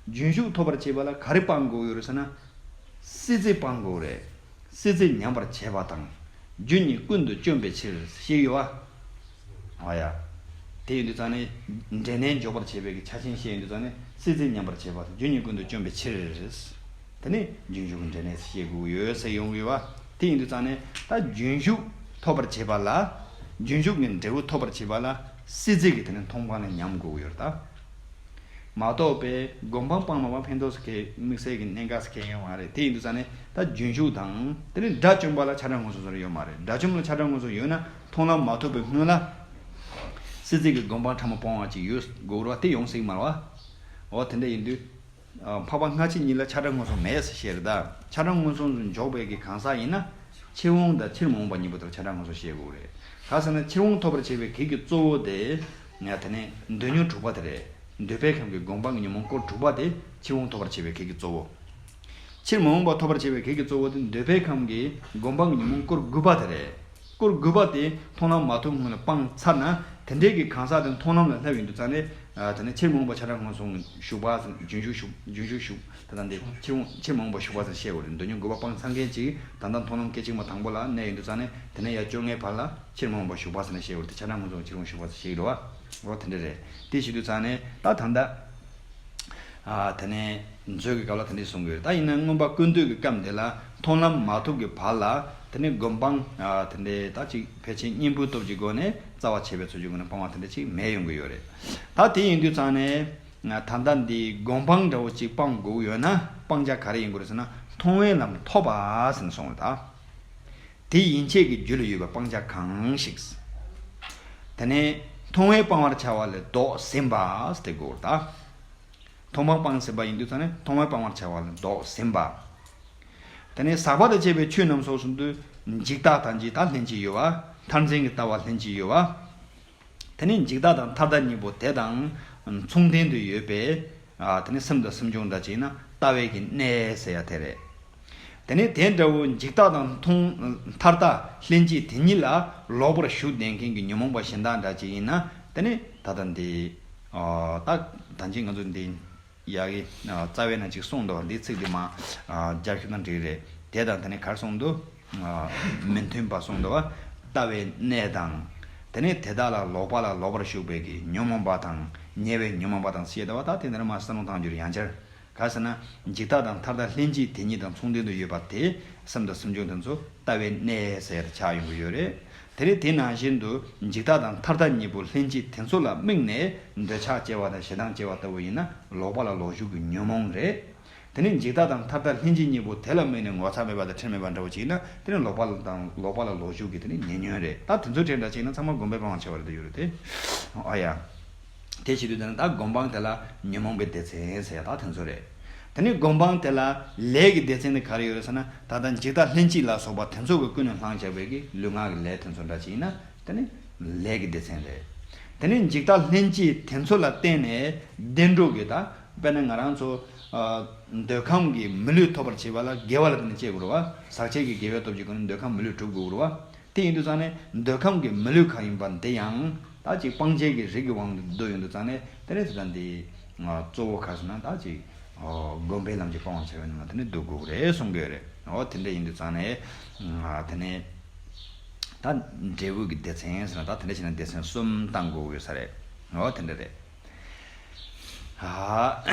རྒྱུན་ཞུགས་ཐོབ་པར་བྱེད་པ་ལ་ག་རེ་སྤང་དགོས་ཡོད་རེད་ཟེར་ན། སྲིད་རྩེ་སྤང་དགོས་རེད། སྲིད་རྩེ་ཉམས་པར་བྱེད་པ་དང་། རྒྱུ་གཉིས་ཀུན་ཏུ་བཅོམ་པའི་ཕྱིར་ཞེས་ཡོད་བ། ཨ་ཡ། དེ་ཡིན་དུས་ཙང་ནས་འབྲས་གནས་འཇོག་པར་བྱེད་པའི་གི་ཆ་ཆེན་བཤད་ཡོང་དུས་ཙང་ནས་སྲིད་རྩེ་ཉམས་པར་བྱེད་པ་དང་རྒྱུ་གཉིས་ཀུན་ཏུ་བཅོམ་པའི་ཕྱིར། དེ་ནས་རྒྱུན་ཞུགས་ཀྱི་འབྲས་གནས་སུ་བཤད་དགོས་ཡོད་ཟེར་ཡོང་གི་ཡོད་པ། དེ་ཡིན་དུས་ཙང་ནས་ད་རྒྱུན་ཞུགས་ཐོབ་པར་བྱེད་པ་ལ། རྒྱུན་ཞུགས་ཀྱི་འབྲས་བུ་ཐོབ་པར་བྱེད་པ་ལ་སྲིད་རྩེ་གི་དེ་ནས་མཐོང་སྤང་ལ་ཉམས་དགོས་ཀྱི་ཡོད་རེད་ད། མ་གཏོགས་པའི་སྒོམ་སྤང་སྤངས་མ་སྤངས་ཕན་ཐོགས་སུ་ཁེལ། དམིགས་བསལ་གྱི་གནད་འགག་སུ་ཁེལ་ཡོད་མ་རེད། དེ་ཡིན་དུས་ཙང་ནས་ད་རྒྱུན་ཞུགས་དང་དེ་ནས་དགྲ་བཅོམ་པ་ལ་ཆགས་བྲལ་མངོན་སུམ་ཟེར་ཡོད་མ་རེད། དགྲ་བཅོམ་ལ་ཆགས་བྲལ་མངོན་སུམ་ཡོད་ན་མཐོང་ལམ་མ་ཐོབ་པའི་སྔོན་ལ་སྲིད་རྩེ་གི་སྒོམ་སྤང་ཕྲ་མོ་སྤོང་བ་ཅིག་ཡོད་དགོས་རེད་བ། དེ་ཡོང་སྲིད་མ་རེད་བ། འོ་དེ་འདྲ་ཡིན་དུས། ཨ། འཕགས་པ་སྔ་ཕྱི་གཉིས་ལ་ཆགས་བྲལ་མངོན་སུམ་མེད་ཟེར་བཤད་རེད་ད། ཆགས་བྲལ་མངོན་སུམ་དུ་འཇོག་པའི་གི་གང་ཟག་ཡིན་ན། ཕྱིར་འོང་དང་ཕྱིར་མ་འོངས་པ་གཉིས་པོ་དེར་ཆགས་བྲལ་མངོན་སུམ་བཤད་དགོས་རེད། ག་ཟེར་ན་ཕྱིར་འོང་ཐོབ་པར་བྱེད་པའི་གེགས་ཀྱི་གཙོ་བོ་དེ། ང་དེ་ནས་འདོད་ཉོན་དྲུག་པ་དེ་རེད། འདོད་པའི་ཁམས་ཀྱི་སྒོམ་སྤང་གི་ཉོན་མོངས་སྐོར་དྲུག་པ་དེ་ཕྱིར་འོང་ཐོབ་པར་བྱེད་པའི་གེགས་ཀྱི་གཙོ་བོ། ཕྱིར་མ་འོངས་པ་ཐོབ་པར་བྱེད་པའི་གེགས་ཀྱི་གཙོ་བོ་དེ་འདོད་པའི་ཁམས་ཀྱི་སྒོམ་སྤང་གི་ཉོན་མོངས་སྐོར་དགུ་པ་དེ་རེད། སྐོར་དགུ་པ་དེ་མཐོང་ལམ་མ་ཐོབ་སྔོན་ལ་སྤངས་ཚར་ན། དེ་འདྲའི་གི་གང་ཟག་དེ་མཐོང་ལམ་ལ་སླེབས་ཡོང་དུས་ཙང་ནས། ཨ། དེ་ནས་ཕྱིར་མ་འོངས་པ་ཆགས་བྲལ་མངོན་སུམ་ཞུགས་པ་ཟེར། རྒྱུན་ཞུགས་ཞུགས། རྒྱུན་ཞུགས་ཞུགས། ད་ལྟ་འདི་ཕྱིར་འོང་ཕྱིར་མ་འོངས་པ་ཞུགས་པ་ཟེར་བཤད་དགོས་རེད། འདོད་ཉོན་དགུ་པ་སྤངས་ཚར་མཁན་ཅིག་ད་ལྟ་མཐོང་ལམ་སྐད་ཅིག་མ་དང་པོ་ལ་གནས་ཡོང་དུས་ཙང་ནས་དེ་ནས་ཡར་བཅོ་ལྔའི་བར་ལ་ཕྱིར་མ་འོངས་པ་ཞུགས་པ་ཟེར་ནས་བཤད་དགོས་རེད། དེ་ཆགས་བྲལ་མངོན་སུམ་ཕྱིར་འོང་ཞུགས་པ་ཟེར་བཤད་ཀྱི་རེད་བ། འོ་དེ་འདྲ་རེད། དེ་བྱེད་དུས་ཙང་ནས་ད་ད་ལྟ། ཨ། དེ་ནས་མཛོད་ཀྱི་སྐབས་ལ་དེ་འདྲས་གསུང་གི་ཡོད། ད་ཡིན་ན་མངོན་པ་ཀུན་བཏུས་ཀྱི་སྐབས་འདི་ལ་མཐོང་ལམ་མ་ཐོབ་ཀྱི་བར་ལ་དེ་ནས་སྒོམ་སྤང་། ཨ། དེ་འདྲས་ད་ཅིག་ཕལ་ཆེར་གཉེན་པོའི་སྟོབས་ཀྱི་སྒོ་ནས་རྩ་བ་ཆད་པའི་ཚུལ་གྱི་སྒོ་ནས་སྤང་བ་དེ་འདྲ་ཅིག་མེད་ཡོང་གི་ཡོད་རེད། ད་དེ་ཡིན་དུས་ཙང་ནས་ད་ལྟ་འདི་སྒོམ་སྤང་འདྲ་བོ་ཅིག་སྤང་དགོས་ཡོད་ན་སྤང་བྱ་ག་རེ་ཡིན་དགོས་རེད་ཟེར་ན་མཐོང་བའི་ལམ་ཐོབ་པ་ཟེར་ནས་གསུངས་རེད་ད། དེ་ཡན་ཆད་ཀྱི་རྒྱུད་ལ་ཡོད་པའི་སྤང་བྱ་གང་ཞིག། དེ་ནས་མཐོང་བས་སྤང་བར་བྱ་བ་ལས་ལྡོག་ཟིན་པ་ཟེར་དེ་དགོས་རེད་ད། མཐོང་བ་སྤངས་ཟིན་པ་ཡིན་དུས་ཙང་ནས་མཐོང་བས་སྤང་བར་བྱ་བ་ལས་ལྡོག་ཟིན་པ། དེ་ནས་ཟག་པ་དང་བཅས་པའི་ཆོས་རྣམས་སོགས་སུ་འདུ། འཇིག་ལྟ་དང་འཇིག་ལྟ་ལྷན་ཅིག་ཡོད་པ། མཐར་འཛིན་གྱི་ལྟ་བ་ལྷན་ཅིག་ཡོད་པ། དེ་ནས་འཇིག་ལྟ་དང་མཐར་ལྟ་གཉིས་པོ་དེ་དང་མཚུངས་ལྡན་དུ་ཡོད་པའི། ཨ། དེ་ནས་སེམས་དང་སེམས་བྱུང་དང་བཅས་ན་ལྟ་བའི་གི་གནས་ཟེར་ཡ་དེ་རེད། དེ་ནས་དེ་འདྲ་བོ་འཇིག་ལྟ་དང་མཐོང་མཐར་ལྟ་ལྷན་སྐྱེས་དེ་གཉིས་ལ་ལོག་པར་ཞུགས་བསྡད་མཁན་གྱི་ཉོན་མོངས་པ་གཞན་དག་འདྲ་ཅིག་ཡིན་ན། དེ་ནས་ད་ལྟ་འདི། ཨ། ད་ད་ཅིག་ང་ཚོ་འདི་ཡ་གི། ཨ། རྩ་བའི་ནང་ཅིག་གསུངས་འདུག་འདིའི་ཚིག་འདི་མ། ཨ། སྦྱར་ཤུགས་དང་འགྲིག་རེད། དེ་དང་དེ་ནས་ག་རེ་གསུངས་འདུག་ཨ། མི་མཐུན་པ་གསུངས་འདུག་བ། ལྟ་བའི་གནས་དང་། དེ་ནས་དེ་དག་ལ་ལོག་པ་ལ་ལོག་པར་ཞུགས་པའི་གི་ཉོན་མོངས་པ་དང་ཉེ་བའི་ཉོན་མོངས་པ་དང་ཞེས་བྱ་བ་ད་དེ་འདིར་མ་བསམ་བློ་བཏང་རྒྱུར་ཡང་སྦྱར། ག་ཟེར་ན། འཇིག་ལྟ་དང་མཐར་ལྟ་ལྷན་སྐྱེས་དེ་གཉིས་དང་མཚུངས་ལྡན་དུ་ཡོད་པ་དེ་སེམས་དང་སེམས་བྱུང་དེ་ཚོ་ལྟ་བའི་གནས་ཟེར་ཆགས་ཡོང་གི་ཡོད་རེད། དེ་རེད། དེ་ནང་བཞིན་དུ་འཇིག་ལྟ་དང་མཐར་ལྟ་གཉིས་པོ་ལྷན་སྐྱེས་དེ་ཚོ་ལ་དམིགས་ནས་འདོད་ཆགས་སྐྱེ་བ་དང་ཞེ་སྡང་སྐྱེ་བ་ལྟ་བུ་ཡིན་ན་ལོག་པ་ལ་ལོག་ཞུགས་ཀྱི་ཉོན་མོངས་རེད། དེ་ནས་འཇིག་ལྟ་དང་མཐར་ལྟ་ལྷན་སྐྱེས་གཉིས་པོ་དེ་ལ་དམིགས་ནས་ངོ་ཚ་མེད་པ་དང་ཁྲེལ་མེད་པ་འདྲ་བོ་ཅིག་ཡིན་ན་དེ་ནི་ལོག་པ་ལ་དང་ལོག་པ་ལ་ལོག་ཞུགས་ཀྱི་དེ་ནི་ཉེ་ཉོན་རེད། ད་དེ་ཚོ་དྲན་འདྲ་ཅིག་ཡིན་ན་ཚང་མ་སྒོམ་པས་སྤང་བར་བྱ་བ་རེད་དུ་ཡོད་རེད་དེ། ཨ་ཡ། དེ་བྱེད་དུས་དེ་ནི་ད་སྒོམ་སྤང་དེ་ལ་ཉོན་མོངས་པའི་སྡེ་ཚན་ཟེར་ཡ་ད་དེ་ཚོ་རེད། དེ་ནི་སྒོམ་སྤང་དེ་ལ་ལས་ཀྱི་སྡེ་ཚན་དེ་ག་རེ་ཡོད་རེད་ཟེར་ན་ད་ལྟ་འཇིག་ལྟ་ལྷན་སྐྱེས་ལ་སོགས་པ་དེ་ཚོ་གི་ཀུན་ནས་བསླངས་བྱ་བའི་གི་ལུས་ངག་གི་ལས་དེ་ཚོ་འདྲ་ཅིག་ཡིན་ན་དེ་ནི་ལས་ཀྱི་སྡེ་ཚན་རེད། དེ་ནི་འཇིག་ལྟ་ལྷན་སྐྱེས་དེ་ཚོ་ལ་བརྟེན་ནས་བདེ་འགྲོ་གི་ད། དཔེར་ན་ང་རང་ཚོ། ཨ། འདོད་ཁམས་ཀྱི་མི་ལུས་ཐོབ་པར་བྱེད་པ་ལ་དགེ་བ་ལ་བརྟེན་ནས་སྐྱེ་དགོས་རེད་བ། ཟག་བཅས་ཀྱི་དགེ་བའི་སྟོབས་ཀྱི་སྒོ་ནས་འདོད་ཁམས་མི་ལུས་སྒྲུབ་དགོས་རེད་བ། དེ་ཡིན་དུས་ཙང་ནས་འདོད་ཁམས་ཀྱི་མི་ལུས་གང་ཡིན་པ་འདི་ཡང་ད་ཅིག་སྤང་བྱའི་གི་རིགས་ཀྱི་དབང་དུ་བསྡུ་ཡོང་དུས་ཙང་ནས་དེ་ནས་དེ་ལྟ་འདི། ཨ། གཙོ་བོ་ག་ཟེར་ན་ད་ཅིག་ཨོ། སྒོམ་པའི་ལམ་གྱི་སྤང་བར་བྱ་བའི་ནང་ལ་དེ་ནས་བསྡུ་དགོས་རེད་གསུང་གི་ཡོད་རེད། འོ་དེ་འདྲ་ཡིན་དུས་ཙང་ནས། ཨ་དེ་ནས་ད་འབྲས་བུ་གི་སྡེ་ཚན་ཟེར་ན་ད་དེ་འདྲ་བྱས་ན་སྡེ་ཚན་གསུམ་བཏང་དགོས་ཡོད་ས་རེད། འོ་དེ་འདྲ་རེད། ཨ་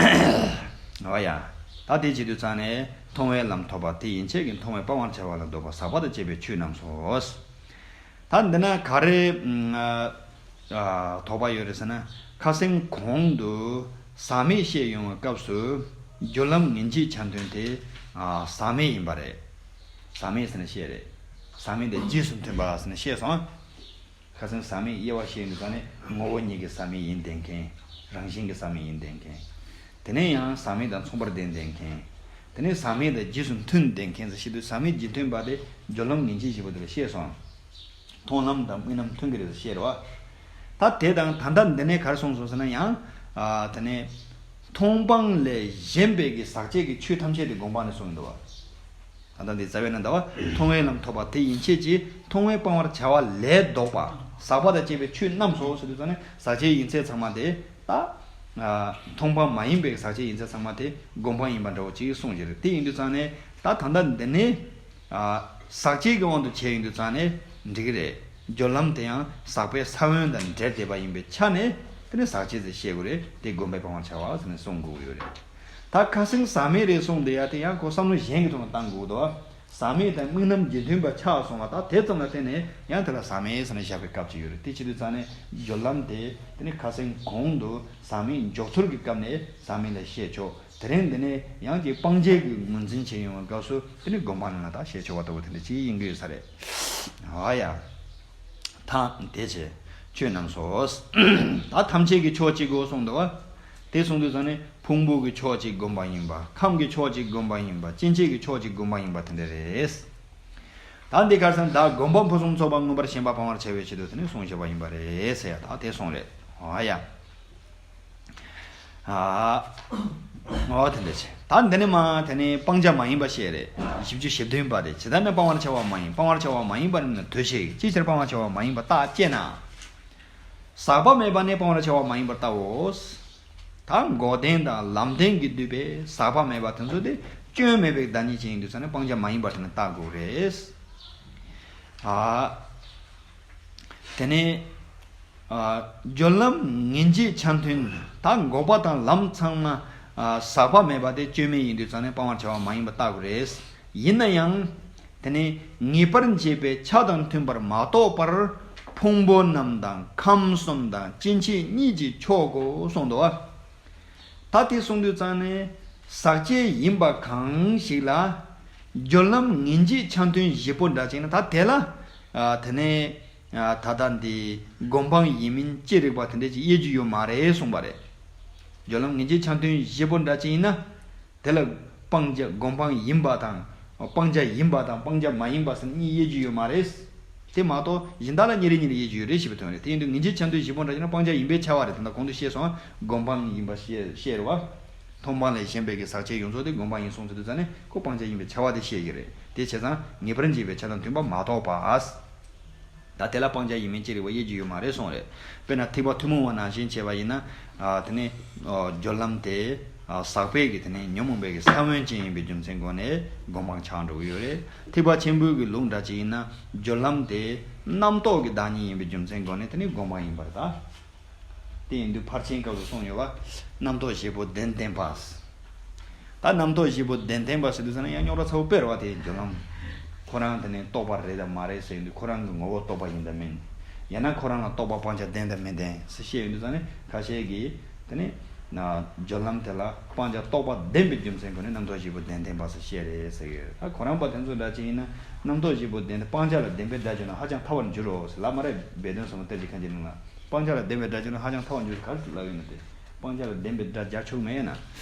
འོ་ཡ། ད་དེ་བྱེད་དུས་ཙང་ནས་མཐོང་བའི་ལམ་ཐོབ་པ་དེ་ཡན་ཆད་ཀྱིས་མཐོང་བས་སྤང་བར་བྱ་བ་ལ་འདོད་པ་ཟག་པ་དང་བཅས་པའི་ཆོས་རྣམས་སོ། ད་འདི་ན་ག་རེ་ཨ་ཨ་དོགས་པ་ཡོད་རེད་ཟེར་ན། ཁ་སང་གོང་དུ་ཟག་མེད་བཤད་ཡོང་བའི་སྐབས་སུ་སྦྱོར་ལམ་ངེས་འབྱེད་ཆ་མཐུན་དེ་ཨ་ཟག་མེད་ཡིན་པ་རེད། ཟག་མེད་ཟེར་ནས་བཤད་རེད། ཟག་མེད་དེ་རྗེས་སུ་མཐུན་པ་ཟེར་ནས་བཤད་སོང་། ཁ་སང་ཟག་མེད་དབྱེ་བ་བཤད་ཡོང་དུས་ཙང་ནས་ངོ་བོ་ཉིད་ཀྱིས་ཟག་མེད་ཡིན་བསྟན་མཁན། རང་བཞིན་གྱིས་ཟག་མེད་ཡིན་བསྟན་མཁན། དེ་ནས་ཡང་ཟག་མེད་དང་མཚུངས་པར་ལྡན་བསྟན་མཁན། དེ་ནས་ཟག་མེད་དང་རྗེས་སུ་མཐུན་བསྟན་མཁན་ཟེར་བཤད་དུས་ཟག་མེད་རྗེས་མཐུན་པ་དེ་སྦྱོར་ལམ་ངེས་འབྱེད་བཞི་པོ་དེ་ལ་བཤད་སོང་། མཐོང་ལམ་དང་དམིགས་རྣམ་མཐུན་གྱི་རེད་ཟེར་བཤད་རེད་བ། ད་དེ་དང་ད་ལྟ་འདི་ནས་ག་རེ་གསུངས་སོང་ཟེར་ན་ཡང་། ཨ་དེ་ནས་མཐོང་སྤང་ལས་གཞན་པའི་གི་ཟག་བཅས་ཀྱི་ཆོས་ཐམས་ཅད་དེ་སྒོམ་སྤང་ནས་གསུངས་ཡོད་འདུག་བ། ད་ལྟ་འདི་རྩ་བའི་ནང་ད་བ་མཐོང་བའི་ལམ་ཐོབ་པ་དེ་ཡན་ཆད་ཀྱིས་མཐོང་བས་སྤང་བར་བྱ་བ་ལས་ལྡོག་པ་ཟག་པ་དང་བཅས་པའི་ཆོས་རྣམས་སོ་ཟེར་དུས་ཙང་ནས་ཟག་བཅས་ཡིན་ཚད་ཚང་མ་དེ་ད་ཨ་མཐོང་སྤང་མ་ཡིན་པའི་ཟག་བཅས་ཡིན་ཚད་ཚང་མ་དེ་སྒོམ་སྤང་ཡིན་པ་འདྲ་བོ་ཅིག་གསུངས་ཀྱི་རེད། དེ་ཡིན་དུས་ཙང་ནས་ད་ད་ལྟ་འདི་ནས། ཨ་ཟག་བཅས་ཀྱི་དབང་དུ་བྱས་ཡོང་དུས་ཙང་ནས་འགྲིག་གི་རེད། སྦྱོར་ལམ་དེ་ཡང་ཟག་པའི་ས་བོན་དང་འབྲེལ་བསྡད་པ་ཡིན་པའི་ཆ་ནས་དེ་ནི་ཟག་བཅས་ཟེར་བཤད་དགོས་རེད། དེ་སྒོམ་པས་སྤང་བར་བྱ་བ་ཟེར་ནས་གསུང་དགོས་ཀྱི་ཡོད་རེད། ད་ཁ་སང་ཟག་མེད་རེད་གསུངས་བསྡད་ཡ་དེ་ཡང་ཁོ་བསམ་བློ་གཞན་གྱི་ཐོག་ནས་བཏང་དགོས་འདུག་བ། ཟག་མེད་དང་དམིགས་རྣམ་རྗེས་མཐུན་པ་ཆགས་སོང་བ། ད་དེ་ཙམ་ལ་བརྟེན་ནས་ཡང་དེ་ལ་ཟག་མེད་ཟེར་ནས་བཞག་པའི་སྐབས་ཅིག་ཡོད་རེད། དེ་བྱེད་དུས་ཙང་ནས་སྦྱོར་ལམ་དེ་དེ་ནི་ཁ་སང་གོང་དུ་ཟག་མེད་འཇོག་ཚུལ་གྱི་སྐབས་ནས་ཟག་མེད་ལ་བཤད་ཆོག་དེ་རིང་འདི་ནས་ཡང་ཅིག་སྤང་བྱའི་གི་ངོས་འཛིན་བྱེད་ཡོང་བའི་སྐབས་སུ་དེ་ནི་སྒོམ་སྤང་ནང་ལ་ད་བཤད་ཆོག་པ་ལྟ་བུ་དེ་འདྲ་ཅིག་ཡིན་གྱི་ཡོད་ས་རེད། ཨ་ཡ། ཐ་དེ་བྱས་ཆོས་རྣམས་སོ། ད་ཐམས་ཅད་ཀྱི་ཕྱོགས་གཅིག་གོ་གསུངས་འདུག་བ། དེ་གསུངས་དུས་ཙང་ནས་ཕུང་པོ་གི་ཕྱོགས་གཅིག་སྒོམ་པ་ཡིན་པ། ཁམས་ཀྱི་ཕྱོགས་གཅིག་སྒོམ་པ་ཡིན་པ། སྐྱེ་མཆེད་ཀྱི་ཕྱོགས་གཅིག་སྒོམ་པ་ཡིན་པ་དེ་འདྲ་རེད། ད་འདི་གར་སང་བདག་སྒོམ་སྤང་ཕུན་སུམ་ཚོགས་པ་མངོན་པར་ཞེན་པ་སྤང་བར་བྱ་བའི་ཆེད་དུ་དེ་ནས་གསུངས་བཞག་པ་ཡིན་པ་རེད་ཟེར་ཡ། ད་དེ་གསུངས་རེད། ཨ་ཡ། ཨ། འོ་དེ་འདྲ་བྱས། ད་འདི་ནི་མ་དེ་ནི་སྤང་བྱ་མ་ཡིན་པ་བཤད་རེད། བཞི་བཅུ་ཞེ་བདུན་པ་དེ་ཇི་ལྟར་ན་སྤང་བར་བྱ་བ་མ་ཡིན། སྤང་བར་བྱ་བ་མ་ཡིན་པ་རྣམས་ནི་དོ་ཞེས། ཅིའི་ཕྱིར་སྤང་བར་བྱ་བ་མ་ཡིན་པར་བརྟག་ཅེ་ན། ཟག་པ་མེད་པ་ནི་སྤང་བར་བྱ་བ་མ་ཡིན་པར་བལྟའོ། ད་འགོག་བདེན་དང་ལམ་བདེན་གྱིས་བསྡུས་པའི་ཟག་པ་མེད་པ་དེ་ཚོ་དེ་སྐྱོན་མེད་པའི་བདག་ཉིད་ཅན་ཡིན་དུས་ཙང་ནས་སྤང་བྱ་མ་ཡིན་པར་དེ་ནི་བལྟ་དགོས་རེད། ཨ། དེ་ནས། ཨ། སྦྱོར་ལམ་ངེས་འབྱེད་ཆ་མཐུན། ད་འགོག་པ་དང་ལམ་ཚང་མ། ཨ། ཟག་པ་མེད་པ་དེ་སྐྱོན་མེད་ཡིན་དུས་ཙང་ནས་སྤང་བར་བྱ་བ་མ་ཡིན་པ་བལྟ་དགོས་རེད། ཡིན་ན་ཡང་། དེ་ནས་ངེས་པར་འབྱེད་པའི་ཆ་དང་མཐུན་པར་མ་རྟོགས་པར་ཕུང་པོ་རྣམས་དང་ཁམས་གསུམ་དང་སྐྱེ་མཆེད་གཉིས་ཀྱི་ཕྱོགས་གོ་གསུངས་འདུག་བ། ད་དེ་གསུངས་དུས་ཙང་ནས་ཟག་བཅས་ཡིན་པ་གང་ཞིག་ལ་སྦྱོར་ལམ་ངེས་འབྱེད་ཆ་མཐུན་བཞི་པོ་འདྲ་ཅིག་ན། ད་དེ་ལ་ཨ་དེ་ནས་ཨ་ད་ལྟ་འདི་སྒོམ་སྤང་ཡིན་མིན་ཅི་རིགས་པ་དེ་འདྲ་ཅིག་དབྱེ་རྒྱུ་ཡོད་མ་རེད་གསུངས་པ་རེད། སྦྱོར་ལམ་ངེས་འབྱེད་ཆ་མཐུན་བཞི་པོ་འདྲ་ཅིག་ཡིན་ན། དེ་ལ་སྤང་བྱ་སྒོམ་སྤང་ཡིན་པ་དང་། སྤང་བྱ་ཡིན་པ་དང་སྤང་བྱ་མ་ཡིན་པ་ཟེར་གཉིས་དབྱེ་རྒྱུ་ཡོད་མ་རེད། དེ་མ་གཏོགས་གཞན་དག་ལ་གཉིས་རེ་གཉིས་རེ་དབྱེ་རྒྱུ་ཡོད་རེད་ཞེས་པའི་དོན་རེད། དེ་ཡིན་དུས་ངེས་འབྱེད་ཆ་མཐུན་བཞི་པོ་འདྲ་ཅིག་ན་སྤང་བྱ་ཡིན་པའི་ཆ་བ་རེད། ད་ལྟ་གོང་དུ་བཤད་སོང་། སྒོམ་སྤང་ཡིན་པ་བཤད་བཤད་རེད་བ། མཐོང་སྤང་ལས་གཞན་པའི་གི་ཟག་བཅས་ཡོངས་རྫོགས་དེ་སྒོམ་སྤང་ཡིན་གསུངས་ཚུལ་དུས་ཙང་ནས་ཁོ་སྤང་བྱ་ཡིན་པའི་ཆ་བ་དེ་བཤད་ཀྱི་རེད། དེ་བྱས་ཙང་ངེས་པར་འབྱེད་པའི་ཆ་དང་མཐུན་པ་མ་རྟོགས་པ། ད་དེ་ལ་སྤང་བྱ་ཡིན་མིན་ཅི་རིགས་པ་དབྱེ་རྒྱུ་ཡོད་མ་རེད་གསུངས་རེད། དཔེར་ན་ཐེག་པ་ཐུན་མོང་བ་ནང་བཞིན་བྱས་པ་ཡིན་ན། ཨ་དེ་ནི་ཨ་སྦྱོར་ལམ་དེ་ཨ་ཟག་པའི་གི་དེ་ནི་ཉོན་མོངས་པའི་གི་ས་བོན་ཅན་ཡིན་པའི་རྒྱུ་མཚན་སྒོ་ནས་སྒོམ་སྤང་ཆགས་འགྲོ་གི་ཡོད་རེད། ཐེག་པ་ཆེན་པོའི་གི་ལུགས་འདྲ་ཅིག་ཡིན་ན་སྦྱོར་ལམ་དེ་རྣམ་རྟོག་གི་བདག་ཉིད་ཡིན་པའི་རྒྱུ་མཚན་སྒོ་ནས་དེ་ནི་སྒོམ་སྤང་ཡིན་པར་གདའ། དེ་ཡིན་དུས་ཕར་ཕྱིན་སྐབས་སུ་གསུངས་ཡོད་པ། རྣམ་རྟོག་བཞི་པོ་བདེན་བདེན་པ། ད་རྣམ་རྟོག་བཞི་པོ་བདེན་བདེན་པ་ཟེར་དུས་ཙང་ན་ཡང་རྙོག་དྲ་ཚ་པོ་དཔེ་རེད་བ། དེ་སྦྱོར་ལམ་ཁོ་རང་དེ་ནས་རྟོག་པ་རེད་དམ་མ་རེད་ཟེར་ཡོང་དུས་ཁོ་རང་གི་ངོ་བོ་རྟོག་པ་ཡིན་དམ་མིན། ཡང་ན་ཁོ་རང་ལ་རྟོག་པ་སྤང་བྱ་བདེན་དམ་མི་བདེན་ཟེར་བཤད་ཡོང་དུས་ཙང་ནས་ཁ་ཤས་ཀྱིས་དེ་ནས་སྦྱོར་ལམ་དེ་ལ་སྤང་བྱ་རྟོག་པ་བདེན་པའི་རྒྱུ་མཚན་སྒོ་ནས་རྣམ་རྟོག་བཞི་པོ་བདེན་བདེན་པ་ཟེར་བཤད་རེད་ཟེར་གི་ཡོད། ད་ཁོ་རང་པ་དེ་ཚོ་འདྲ་ཅིག་ཡིན་ན་རྣམ་རྟོག་བཞི་པོ་བདེན་ཏེ་སྤང་བྱ་ལ་བདེན་པའི་སྒྲ་བརྗོད་ན་ཧ་ཅང་ཐལ་བར་འགྱུར་རོ་ཟེར་ལབ་མ་རེད། སྦས་དོན་ཟབ་མོ་གཏེར་གྱི་ཁ་འབྱེད་ནང་ལ། སྤང་བྱ་ལ་བདེན་པའི་སྒྲ་བརྗོད་ན་ཧ་ཅང་ཐལ་བར་འགྱུར་ག་རེ་ལབ་ཡོད་ན་དེ། སྤང་བྱ་ལ་བདེན་པའི་སྒྲ་རྒྱག་ཆོག་མེད་ན།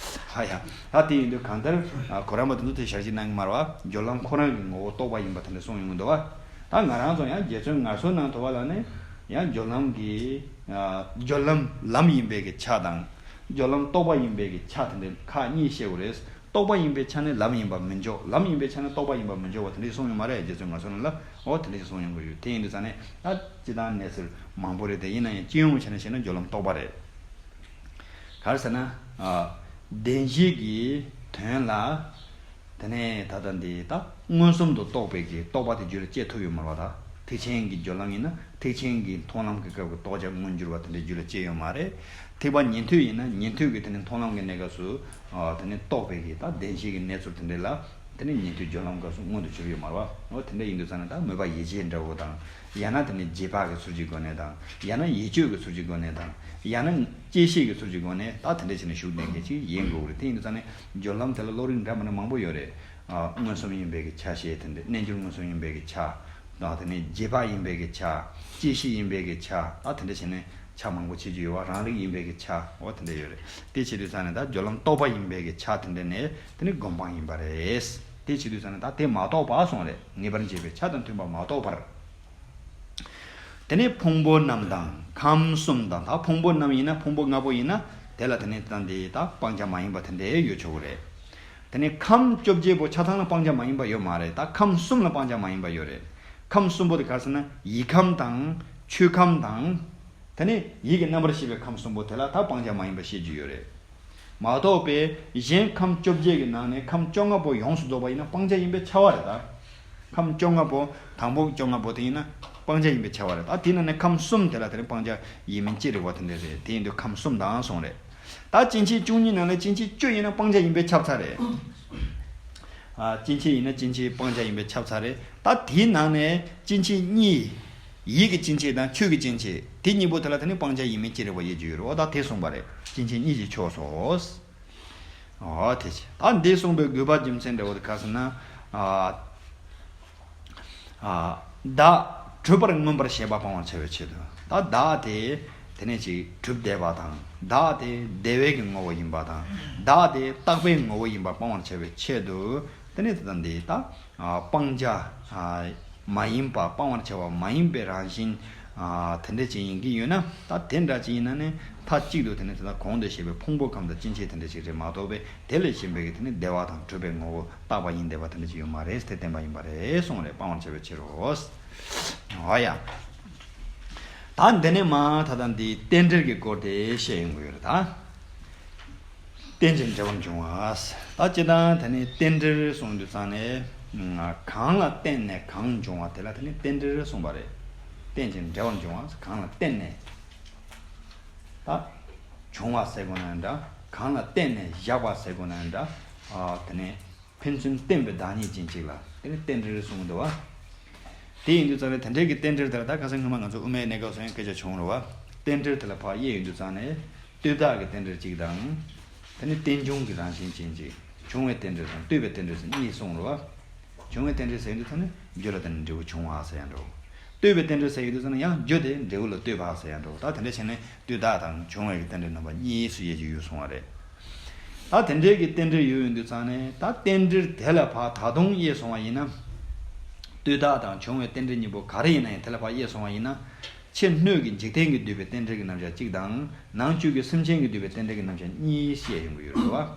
ཧ་ཡ། ད་དེ་ཡིན་དུས་གང་ལྟར་གོ་རམས་པ་དེ་ཚོ་དེ་ཞག་གཅིག་གནང་གི་མ་རེད་བ། སྦྱོར་ལམ་ཁོ་རང་གི་ངོ་བོ་རྟོགས་པ་ཡིན་པ་དེ་འདྲ་གསུངས་ཡོང་གི་འདུག་བ། ད་ང་རང་ཚོ་ཡང་རྗེ་བཙུན་ངལ་གསོ་གནང་ཐུབ་པ་ལ་ནི་ཡང་སྦྱོར་ལམ་གྱི་སྦྱོར་ལམ་ལམ་ཡིན་པའི་གི་ཆ་དང་། སྦྱོར་ལམ་རྟོགས་པ་ཡིན་པའི་གི་ཆ་དེ་འདྲ་ཁག་གཉིས་བཤད་དགོས་རེད། རྟོགས་པ་ཡིན་པའི་ཆ་ནི་ལམ་ཡིན་པ་མི་འཇོག་ལམ་ཡིན་པའི་ཆ་ནི་རྟོགས་པ་ཡིན་པ་མི་འཇོག་པ་དེ་འདྲ་ཞིག་གསུངས་ཡོད་མ་རེད། རྗེ་བཙུན་ངལ་གསོ་རྣམས་ལ་འོ་དེ་འདྲ་ཞིག་གསུངས་ཡོང་གི་ཡོད། དེ་ཡིན་དུས་ཙང་ནས་ད་སྤྱི་བཏང་གནས་ཚུལ་མང་པོ་རེད་དེ། ཡིན་ན་ཡང་སྤྱི་ཡོངས་བྱས་ནས་བཤད་ན་སྦྱོར་ལམ་རྟོགས་པ་རེད། ག་རེ་ཟེར་ན། ཨ། བདེན་བཞི་གི་དོན་ལ། དེ་ནས་ད་ལྟ་འདི་ད་མངོན་སུམ་དུ་རྟོགས་པའི་གི་རྟོག་པ་དེ་རྒྱུད་ལ་སྐྱེ་ཐུབ་ཡོད་མ་རེད་པ། ད་ཐེག་ཆེན་གྱི་སྦྱོར་ལམ་ཡིན་ན་ཐེག་ཆེན་གྱི་མཐོང་ལམ་གྱི་སྐབས་ཀྱི་རྟོགས་བྱ་མངོན་གྱུར་བ་དེ་འདྲའི་རྒྱུད་ལ་སྐྱེ་ཡོད་མ་རེད། ཐེག་པ་ཉན་ཐོས་ཡིན་ན་ཉན་ཐོས་ཀྱི་དེ་ནས་མཐོང་ལམ་གྱི་གནས་སྐབས་སུ་ཨ་དེ་ནས་རྟོགས་པའི་གི་ད་བདེན་བཞིའི་གི་གནས་ཚུལ་དེ་འདྲ་ལ་དེ་ནས་ཉན་ཐོས་སྦྱོར་ལམ་སྐབས་སུ་མངོན་དུ་གྱུར་ཡོད་མ་རེད་པ། འོ་དེ་འདྲ་ཡིན་དུས་ཙང་ནས་ད་མོས་པ་ཡིད་བྱེད་འདྲ་བོ་དང་། ཡང་ན་དེ་ནས་རྗེས་དཔག་གི་ཚུལ་གྱི་སྒོ་ནས་དང་། ཡང་ན་ཡིད་དཔྱོད་ཀྱི་ཚུལ་གྱི་སྒོ་ནས་དང་། ཡང་ན་བཅད་ཤེས་ཀྱི་ཚུལ་གྱི་སྒོ་ནས་ད་དེ་འདྲ་བྱས་ནས་ཞུགས་བསྡད་མཁན་ཅིག་ཡིན་དགོས་ཀྱི་རེད། དེ་ཡིན་དུས་ཙང་ནས་སྦྱོར་ལམ་དེ་ལ་བློ་རིག་འདྲ་མི་འདྲ་མང་པོ་ཡོད་རེད། ཨ་མངོན་སུམ་ཡིན་པའི་གི་ཆ་ཤས་དེ་འདྲ། རྣལ་འབྱོར་མངོན་སུམ་ཡིན་པའི་གི་ཆ། ད་དེ་ནས་རྗེས་དཔག་ཡིན་པའི་གི་ཆ། བཅད་ཤེས་ཡིན་པའི་གི་ཆ། ད་དེ་འདྲ་བྱས་ནས་ཆ་མང་པོ་ཕྱེ་རྒྱུ་ཡོད་པ། རང་རིག་ཡིན་པའི་གི་ཆ། འོ་དེ་འདྲ་ཡོད་རེད། དེ་བྱེད་དུས་ཙང་ནས་ད་སྦྱོར་ལམ་རྟོག་པ་ཡིན་པའི་གི་ཆ་དེ་འདྲ་ནས་དེ་ནི་སྒོམ་སྤང་ཡིན་པ་རེད། དེ་བྱེད་དུས་ཙང་ནས་ད་དེ་མ་རྟོགས་པར་སོང་རེད། ངེས་པར་འབྱེད་པའི་ཆ་དང་མཐུན་པ་མ་རྟོགས་པར། དེ་ནས་ཕུང་པོ་རྣམས་དང་ཁམས་གསུམ་དང་། ད་ཕུང་པོ་རྣམས་ཡིན་ན་ཕུང་པོ་ལྔ་པོ་ཡིན་ན་དེ་ལ་དེ་ནས་ད་འདི་ད་སྤང་བྱ་མ་ཡིན་པ་དེ་འདྲ་ཡོད་ཆོག་གི་རེད། དེ་ནས་ཁམས་བཅོ་བརྒྱད་པོ་ཆ་ཚང་ལ་སྤང་བྱ་མ་ཡིན་པ་ཡོད་མ་རེད། ད་ཁམས་གསུམ་ལ་སྤང་བྱ་མ་ཡིན་པ་ཡོད་རེད། ཁམས་གསུམ་པོ་དེ་ག་རེ་ཟེར་ན་ཡིད་ཁམས་དང་ཆོས་ཁམས་དང་། དེ་ནས་ཡིད་ཀྱི་རྣམ་པར་ཤེས་པའི་ཁམས་གསུམ་པོ་དེ་ལ་ད་སྤང་བྱ་མ་ཡིན་པ་བཤད་རྒྱུ་ཡོད་རེད། མ་གཏོགས་པའི་གཞན་ཁམས་བཅོ་བརྒྱད་ཀྱི་ནང་ནས་ཁམས་བཅོ་ལྔ་པོ་ཡོངས་སུ་རྫོགས་པ་ཡིན་ན་སྤང་བྱ་ཡིན་པས་ཁྱབ་པ་རེད་ད། ཁམས་བཅོ་ལྔ་པོ་དང་པོ་བཅོ་ལྔ་པོ་དེ་ཡིན་ན་སྤང་བྱ་ཡིན་པས་ཁྱབ་པ་རེད། ད་དེའི་ནང་ནས་ཁམས་གསུམ་དེ་ལ་དེ་ནི་སྤང་བྱ་ཡིན་མིན་ཅི་རིགས་པ་དེ་འདྲ་རེད། དེ་ཡིན་དུས་ཁམས་གསུམ་དང་གསུངས་རེད། ད་སྐྱེ་མཆེད་བཅུ་གཉིས་ནང་ནས་སྐྱེ་མཆེད་བཅུ་ཡིན་ན་སྤང་བྱ་ཡིན་པས་ཁྱབ་ཚར་རེད། ཨ་སྐྱེ་མཆེད་ཡིན་ན་སྐྱེ་མཆེད་སྤང་བྱ་ཡིན་པས་ཁྱབ་ཚར་རེད། ད་དེའི་ནང་ནས་སྐྱེ་མཆེད་གཉིས། ཡིད་ཀྱི་སྐྱེ་མཆེད་དང་ཆོས་ཀྱི་སྐྱེ་མཆེད་དེ་གཉིས་པོ་དེ་ལ་དེ་ནི་སྤང་བྱ་ཡིན་མིན་ཅི་རིགས་པ་དབྱེ་རྒྱུ་ཡོད་རེད། འོ་ད་དེ་གསུངས་པ་རེད། སྐྱེ་མཆེད་གཉིས་ཀྱི་ཕྱོགས་སོ། འོ་དེ་བྱས། ད་འདི་གསུངས་པའི་དགོས་པ་རྒྱུ་མཚན་འདྲ་བོ་དེ་ག་ཟེར་ན། ཨ་ཨ་བདག་གྲུབ་པར་མངོན་པར་བྱེད་པ་སྤང་བར་བྱ་བའི་ཆེད་དུ། ད་བདག་དེ་དེ་ནས་ཅིག་གྲུབ་བསྡད་པ་དང་། བདག་དེ་བདེ་བའི་གི་ངོ་བོ་ཡིན་པ་དང་། བདག་དེ་རྟག་པའི་ངོ་བོ་ཡིན་པ་སྤང་བར་བྱ་བའི་ཆེད་དུ། དེ་ནས་ད་འདི་ད་ཨ་སྤང་བྱ་ཨ་མ་ཡིན་པ། སྤང་བར་བྱ་བ་མ་ཡིན་པའི་རང་བཞིན་ཨ་དེ་འདྲ་ཅིག་ཡིན་གྱི་ཡོད་ན། ད་དེ་འདྲ་ཅིག་ཡིན་ན་ནི་མཐའ་གཅིག་ཏུ་དེ་ནི་དེ་དག་གོང་དུ་བཤད་པའི་ཕུང་པོ་ཁམས་དང་སྐྱེ་མཆེད་དེ་འདྲ་ཅིག་རེད་མ་གཏོགས་པའི་དེ་ལས་གཞན་པའི་གི་དེ་ནི་བདེ་བ་དང་གྲུབ་པའི་ངོ་བོ་རྟག་པ་ཡིན་བསྡད་པ་དེ་འདྲ་ཅིག་ཡོད་མ་རེད། དེ་བསྟན་པ་ཡིན་པ་རེད་གསུངས་རེད། སྤང་བར་བྱ་བའི་ཕྱིར་རོ། འོ་ཡ། ད་འདི་ནས་མ་ད་ལྟ་འདི་རྟེན་འབྲེལ་གྱི་སྐོར་དེ་བཤད་ཡོང་གི་ཡོད་རེད་ད། རྟེན་ཅིང་འབྲེལ་བར་འབྱུང་བ། ད་སྤྱིར་བཏང་དེ་ནས་རྟེན་འབྲེལ་གསུངས་དུས་ཙང་ནས། གང་ལ་བརྟེན་ནས་གང་འབྱུང་བ་དེ་ལ་དེ་ནས་རྟེན་འབྲེལ་གསུངས་པ་རེད། རྟེན་ཅིང་འབྲེལ་བར་འབྱུང་བ། གང་ལ་བརྟེན་ནས་ད་བྱུང་བ་ཟེར་དགོས་ན་འདྲ། གང་ལ་བརྟེན་ནས་བཞག་པ་ཟེར་དགོས་ན་འདྲ། ཨ་དེ་ནས་ཕན་ཚུན་བརྟེན་པའི་བདག་ཉིད་ཅན་གཅིག་ལ་དེ་ནི་རྟེན་འབྲེལ་གསུངས་འདུག་བ། དེ་ཡིན་དུས་ཙང་ནས་དེ་འབྲེལ་གྱི་རྟེན་འབྲེལ་དེ་ལ་ད་ཁ་སང་སྔོན་མ་ང་ཚོ་དབུ་མའི་གནས་སྐབས་སུ་ཡང་སྐད་ཆ་བྱུང་རེད་བ། རྟེན་འབྲེལ་དེ་ལ་ཕར་དབྱེ་ཡོང་དུས་ཙང་ནས་ལྟོས་བདག་གི་རྟེན་འབྲེལ་གཅིག་དང་། དེ་ནི་རྟེན་འབྱུང་གི་རང་བཞིན་ཅན་གཅིག། བྱུང་བའི་རྟེན་འབྲེལ་དང་ལྟོས་པའི་རྟེན་འབྲེལ་ཟེར་གཉིས་གསུངས་རེད་བ། བྱུང་བའི་རྟེན་འབྲེལ་ཟེར་ཡོང་དུས་ཙང་ནས་རྒྱུ་ལ་བརྟེན་ནས་འབྲས་བུ་འབྱུང་བ་ཟེར་ཡང་འགྲོ། ལྟོས་པའི་རྟེན་འབྲེལ་ཟེར་ཡོང་དུས་ཙང་ནས་ཡང་རྒྱུ་དེ་འབྲས་བུ་ལ་ལྟོས་པ་ཟེར་ཡང་འགྲོ། ད་དེ་འདྲ་བྱས་ནས་ལྟོས་བདག་དང་བྱུང་བའི་གི་རྟེན་འབྲེལ་རྣམ་པ་གཉིས་སུ་དབྱེ་རྒྱུ་ཡོད་གསུངས་པ་རེད། ད་དེ་འདྲའི་གི་རྟེན་འབྲེལ་ཡོད་ཡོང་དུས་ཙང་ནས་ད་རྟེན་འབྲེལ་དེ་ལ་ཕར་ད་དུང་དབྱེ་སོང་བ་ཡིན་ན། ལྟོས་བདག་དང་བྱུང་བའི་རྟེན་འབྲེལ་གཉིས་པོ་ག་རེ་ཡིན་ན་ཡང་དེ་ལ་ཕར་དབྱེ་སོང་བ་ཡིན་ན། ཕྱི་སྣོད་ཀྱི་འཇིག་རྟེན་གྱིས་བསྡུས་པའི་རྟེན་འབྲེལ་གྱི་རྣམ་གཞག་གཅིག་དང་། ནང་བཅུད་ཀྱི་སེམས་ཅན་གྱིས་བསྡུས་པའི་རྟེན་འབྲེལ་གྱི་རྣམ་གཞག་གཉིས་བཤད་ཡོང་གི་ཡོད་རེད་བ།